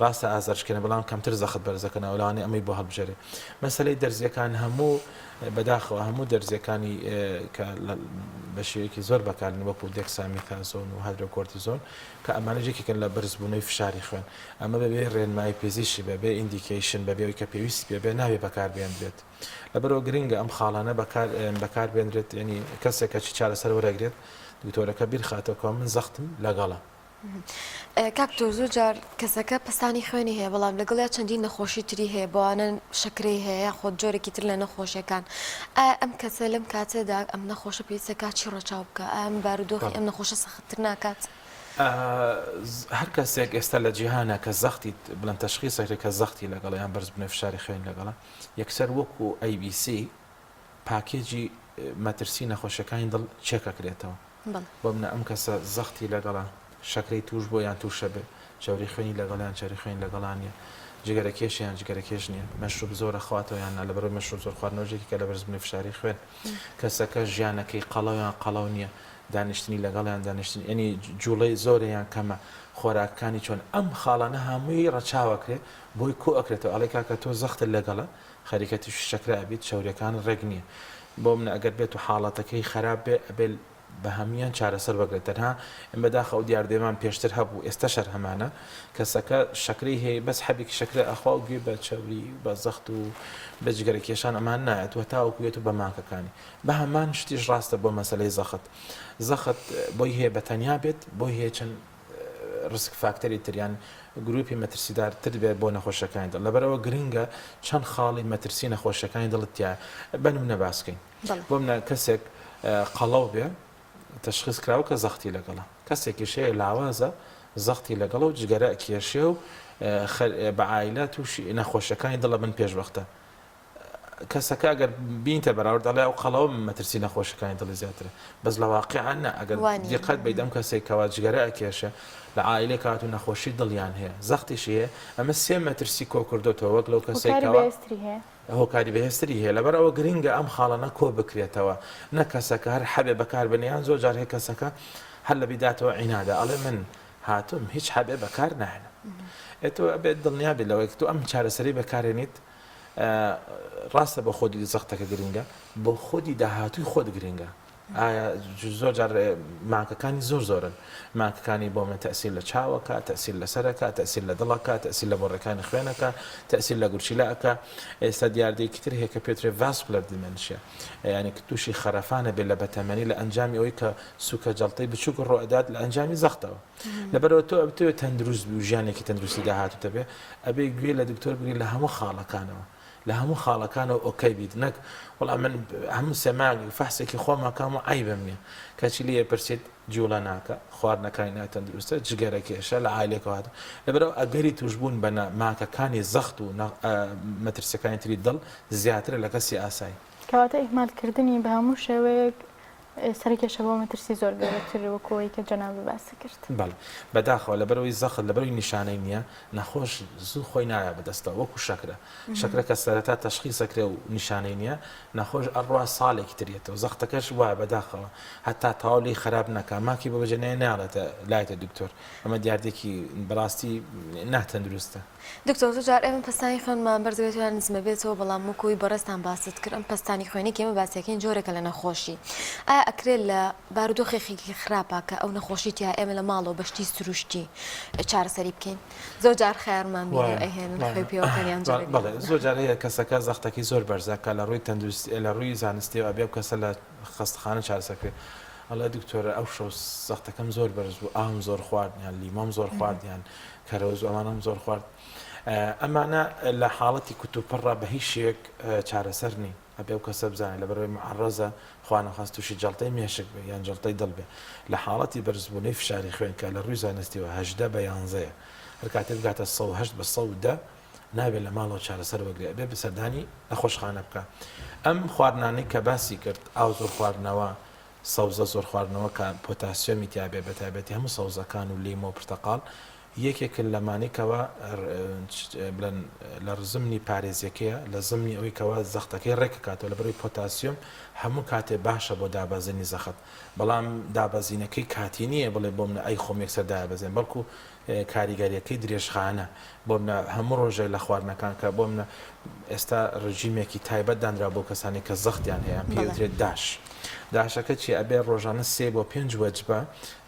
ڕاستە ئازارشکێنە بەڵام کەمتر زەخت بەرزەکەنەوە لەوانەیە ئەمەی بۆ هەڵبژێرێ مەسەلەی دەرزیەکان هەموو بەداخەوە هەموو دەرزیەکانی کە بە شێوەیەکی زۆر بەکارن وەکو دێکسامیتازۆن و هایدرۆکۆرتیزۆن کە ئەمانە یەکێکن لە بەرزبوونەوەی فشاری خوێن ئەمە بەبێ ڕێنمایی پزیشکی بەبێ indication بەبێ ئەوەی کە پێویست پێ بێ نابێ بەکاربێنرێت لەبەرئەوە گرنگە ئەم خاڵانە بەکار بەکار بێنرێت یعنی کەسێک کە چی چارەسەر وەرەگرێت دکتۆرەکە بیرخاتەوە کە من زەختم لەگەڵە. کاک دکتۆر زۆر جار کەسەکە پەستانی خوێنی هەیە بەڵام لەگەڵیا چەندین نەخۆشی تری هەیە بەوانە شەکرەی هەیە یاخۆد جۆرێکی تر لە نەخۆشیەکان ئایا ئەم کەسە لەم کاتەدا ئەم نەخۆشە پێویستە کا چی ڕەچاو بکا ئایا ئەم بارودۆخی ئەم نەخۆشە سەختتر ناکات؟ هەر کەسێک ئێستا لە جیهانە کە زەختی بڵێن تەشخیص ئەکرێت کە زەختی لەگەڵە یان بەرزبوونەوەی فشاری خوێنی لەگەڵە یەکسەر وەکو ABC پاکێجی مەترسی نەخۆشیەکانی دڵ چێک ئەکرێتەوە بۆ منە ئەم کەسە زەختی لەگەڵە شەکرەی توش بووە یان توشە بێ چەوری خوێنی لەگەڵ یان چەوری خوێنی لەگەڵا نیە جگەرە کێشە یان جگەرە کێش نیە مەشروب زۆرە خواتەوە یان نا لەبەرئەوەی مەشروب زۆر خواردنەوەش یەکێکە لە بەرزبوونەوەی فشاری خوێن کەسەکە ژیانەکەی قەڵەو یان قەڵەو نیە دانیشتنی لەگەڵ یان دانیشتن یەنی جوڵەی زۆرە یان کەمە خۆراکەکانی چۆن ئەم خاڵانە هەمووی ڕەچاوەکرێ بۆی کۆ ئەکرێتەوە ئەڵێ کاکە تۆ زەختت لەگەڵە خەریکە توشی شەکرە ئەبیت چەوریەکانت ڕێک نیە بۆ منە ئەگەر بێت و حاڵەتەکەی خەراپ بێ ئەبێ بە هەمویان چارەسەر بەگرێت تەنها ئێمە بەداخەوە ئەو دیاردەیەمان پێشتر هەبوو ئێستەش هەر هەمانە کەسەکە شەکرەی هەیە بەس حەبێکی شەکرە ئەخوا و گوێ بە چەوری و بە زەخت و بە جگەرە کێشان ئەمان نایەت و تاوەکو یەت و بە ماکەکانی بە هەمان شتیش ڕاستە بۆ مەسەلەی زەخت زەخت بۆی هەیە بە تەنیا بێت بۆی هەیە چەند. risk factor ی تر یان گروپی مەترسیدارتر بێت بۆ نەخۆشیەکانی دڵ لەبەرئەوە گرنگە چەند خاڵی مەترسی نەخۆشیەکانی دڵت تیایە بە نمونە باس کەین بۆ منە کەسێک قەڵەو بێ تەشخیص کراوە کە زەختی لەگەڵە کەسێکیش هەیە لاوازە زەختی لەگەڵە و جگەرە کێشێ و بە عایلە تووشی نەخۆشیەکانی دڵە بن پێشوەختە کەسەکە ئەگەر بینتە بەراورد ئەڵێ ئەو قەڵەوە مەترسی نەخۆشیەکانی دڵی زیاترە بەس لە واقیعا نا ئەگەر وانیە. دیقەت بەیت ئەم کەسێک کەوا جگەرە ئەکێشێ لە عائیلەێک هاتوو نەخۆشی دڵیان هەیە زەختیشی هەیە ئەمە سێ مەترسی کۆکردۆتەوە وەک لەو کەسێک هۆکاری کەوا بەهێزتری هەیە. هۆکاری بەهێزتری هەیە لەبەر ئەوە گرنگە ئەم خاڵانە کۆ بکرێتەوە نەک کەسەکە هەر حەبێ بەکار بێنێ یان زۆر جار هەیە کەسەکە هەر لە بیداتەوە عینادە ئەڵێ من هاتووم هیچ حەبێ بەکار ناهێنم ئێ تۆ ئەبێت دڵنیا بیت لەوەی کە تۆ ئەم چارەسەرەی بەکارێنیت ڕاستە بۆ خۆدی زەختەکە گرنگە بۆ خۆدی داهاتووی خۆت گرنگە ئایا زۆر جار ماکەکانی زۆر زۆرن ماکەکانی بۆ من تەسیر لە چاوەکە تەسیر لە سەرەکە تەسیر لە دڵەکە تەسیر لە بۆڕەکانی خوێنەکە تەسیر لە گورچیلەکە ئێستا دیاردەیەکی تر هەیە کە پێترێ vascular dementia یعنی کە تووشی خەرەفانە بێت لە بەتەمەنی لە ئەنجامی ئەوەی کە سوکە جەڵتەی بچووک ڕۆئەدات لە ئەنجامی زەختەوە لەبەرئەوە تۆ ئەبتەوێت تەندروست بی و ژیانێکی تەندروستی داهاتووت هەبێ ئەبێ گوێ لە دکتۆر بگری لە هەموو خاڵەکانەوە لە هەموو خاڵەکانەوە okay بیت نەک وەڵا من هەموو سێ مانگێک فەحسێکی خۆم ئەکەم و عەیبم نییە کەچی لێ پرسیت جوڵە ناکە خواردنەکانی ناتەندروستە جگەرە کێشە لە عایلێکەوە هاتوو لەبەرئەوە ئەگەری تووشبوون بە ماکەکانی زەخت و مەترسیەکانی تری دڵ زیاترە لە کەسی ئاسایی. کەواتە ئیهمالکردنی بە هەموو شێوەیەک سەرکێشە بۆ مەترسی زۆر گەورەتر وەکو ئەوەی کە جەنابت باست کرد. بەڵێ بەداخەوە لەبەرئەوەی زەخت لەبەرئەوەی نیشانەی نییە نەخۆش زوو خۆی نایا بەدەستەوە وەکو شەکرە شەکرە کە سەرەتا تەشخیس ئەکرێ و نیشانەی نییە نەخۆش ئەڕوا ساڵێکی تر یەتەوە زەختەکەش وایە بەداخەوە هەتا تەواو لێی خراپ نەکا ماکی بۆ بەجێ نەیە ناڵێتە لایتە دکتۆر ئەمە دیاردەیەکی بەڕاستی ناتەندروستە. دکتۆر زۆر جار ئێمە پەستانی خوێنمان بەرز دەبێت یان نزمە بێتەوە بەڵام وەکو ئەوەی بەڕێزتان باست کرد ئەم پەستانی خوێنەی کە ئێمە باسی ئەکەین جۆرێکە لە نەخۆشی ئایا ئەکرێت لە بارودۆخێکی خراپا کە ئەو نەخۆشی تیا ئێمە لە ماڵەوە بە شتی سروشتی چارەسەری بکەین زۆر جار خەیارمان بینی ئەهێنن خوێ پێوەکەن یان جۆرێک بەڵێ زۆر جار هەیە کەسەکە زەختەکەی زۆر بەرزە کە لە ڕووی تەندروستی لە ڕووی زانستیەوە ئەبێ ئەو کەسە لە خەستەخانە چارەسەر کرێ ئەڵێ دکتۆرە ئەو شەو زەختەکەم زۆر بەرز بوو ئاوم زۆر خوارد یان لیمۆم زۆر خوارد یان کەرەوز و ئەمانەم زۆر خوارد. ئەمانە لە حاڵەتی کوتوپڕا بە هیچ شێوەیەک چارەسەر نین. ئەبێ ئەو کەسە بزانێت لەبەرئەوەی معەڕەزە خوا نەخواست تووشی جەڵتەی مێشک بێ یان جەڵتەی دڵ بێ. لە حاڵەتی بەرزبوونەوەی فشاری خوێن کە لە ڕووی زانستیەوە 18 بە یانزەیە هەر کاتێ بگاتە 108 بە 110 نابێ لە ماڵەوە چارەسەر وەگرێ ئەبێ سەردانی نەخۆشخانە بکا. ئەم خواردنانەی کە باسی کرد ئاو زۆر خواردنەوە، سەوزە زۆر خواردنەوە کە پۆتاسیۆمی تیا بێ بەتایبەتی هەموو سەوزەکان و لیمۆ و پرتەقاڵ یەکێکن لەمانەی کەوا بڵێن لە زمنی پارێزیەکەیە لە زمنی ئەوەی کەوا زەختەکەی ڕێککاتەوە لەبەرئەوەی پۆتاسیۆم هەموو کاتێ باشە بۆ دابەزینی زەخت بەڵام دابەزینەکەی کاتی نییە بڵێ بۆ منە ئەی خۆم یەکسەر دایبەزێن بەڵکو کاریگەریەکەی درێژخایەنە بۆ منە هەموو ڕۆژێک لە خواردنەکان کە بۆ منە ئێستا ڕژیمێکی تایبەت دانرا بۆ کەسانی کە زەختیان هەیە پێی وترێت DASH DASH ەکە چیە ئەبێ ڕۆژانە سێ بۆ پێنج وەجبە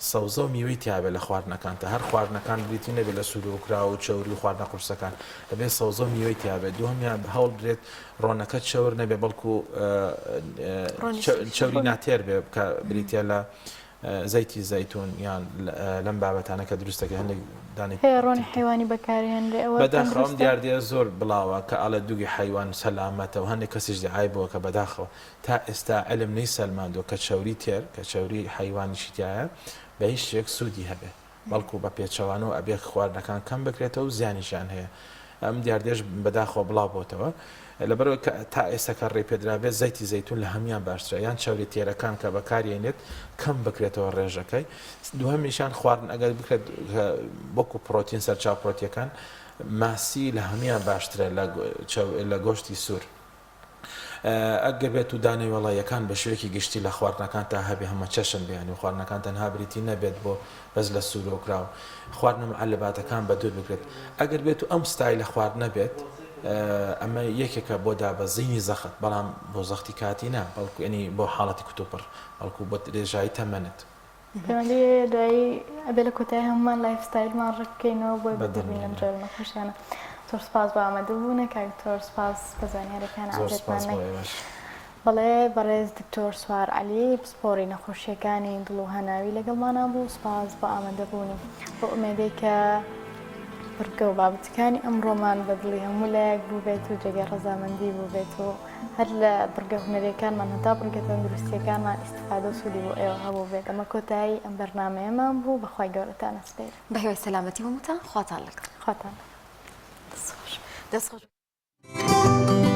سەوزە و میوەی تیابێ لە خواردنەکانتا هەر خواردنەکان بریتی نەبێت لە سوورۆکراو و چەوری و خواردنە قورسەکان ئەبێ سەوزە و میوەی تیابێت دووهەمیان هەوڵ بدرێت ڕۆنەکە چەور نەبێ بەڵکو چەوری ناتێر بێ کە بریتە لە زەیتی زەیتون یان لەم بابەتانە کە دروست دەکرێت هەندێک دانەی هەیە ڕۆنی حەیوانی بەکارهێنرێ ئەوە بەداخەوە ئەم تەندروستە؟ دیاردەیە زۆر بڵاوە کە ئەڵێ دوگی حەیوان سەلامەتە و هەندێک کەسیش دیعای بووە کە بەداخەوە تا ئێستا عیلم نەیسەلماندووە کە چەوری تێر کە چەوری حەیوانیشی تیایە بە هیچ شێوەیەک سوودی هەبێ بەڵکو بە پێچەوانەوە ئەبێ خواردنەکان کەم بکرێتەوە و زیانیشیان هەیە ئەم دیاردەیەش بەداخەوە بڵاو بۆتەوە لەبەرئەوەی کە تا ئێستا کە ڕێی پێدرابێت زەیتی زەیتون لە هەموویان باشترە یان چەوری تێرەکان کە بەکاریێنێت کەم بکرێتەوە ڕێژەکەی دووهەمیشان خواردن ئەگەر بکرێت وەکو پرۆتین سەرچاو پرۆتیەکان ماسی لە هەموویان باشترە لە گۆشتی سوور. ئەگەر بێت و دانەوێڵەیەکان بە شێوەیەکی گشتی لە خواردنەکانتا هەبێ هەمە چەشن بێ یانی خواردنەکان تەنها بریتی نەبێت بۆ بەس لە سوورۆکراو خواردنە معەلباتەکان بە دوور بگرێت ئەگەر بێت و ئەم ستایلە خواردنە بێت ئەمە یەکێکە بۆ دابەزینی زەخت بەڵام بۆ زەختی کاتی نا بەڵکو یانی بۆ حاڵەتی کوتوپڕ بەڵکو بۆ درێژایی تەمەنت. پەیوەندی هەیە دوایی ئەبێ لە کۆتایی هەموومان lifestyle مان ڕێک بکەینەوە بۆی بەدوور بین لەم جۆرە نەخۆشیانە زۆر سوپاس بۆ ئامادە بوونە کاک دکتۆر سوپاس بە زانیاریەکان زۆر سوپاس عافیەتمان بۆ نەی ئێوەش. بەڵێ بەڕێز دکتۆر سوار عەلی پسپۆڕی نەخۆشییەکانی دڵ و هەناوی لەگەڵمانا بوو، سوپاس بۆ ئامادەبوونی. بەو ئومێدەی کە بڕگە و بابەتەکانی ئەمڕۆمان بە دڵی هەموو لایەک بووبێت و جێگای ڕەزامەندی بووبێت و هەر لە بڕگە هونەرییەکانمان هەتا بڕگە تەندروستییەکانمان ئیستیفادە و سوودی بۆ ئێوە هەبووبێت. ئەمە کۆتایی ئەم بەرنامەیەمان بوو، بە خوای گەورەتان ئەسپێرم. بە هیوای سەلامەتی هەمووتان، خواتان لەگەڵ. خواتان لەگەڵ. دەست خۆش. دەست خۆش.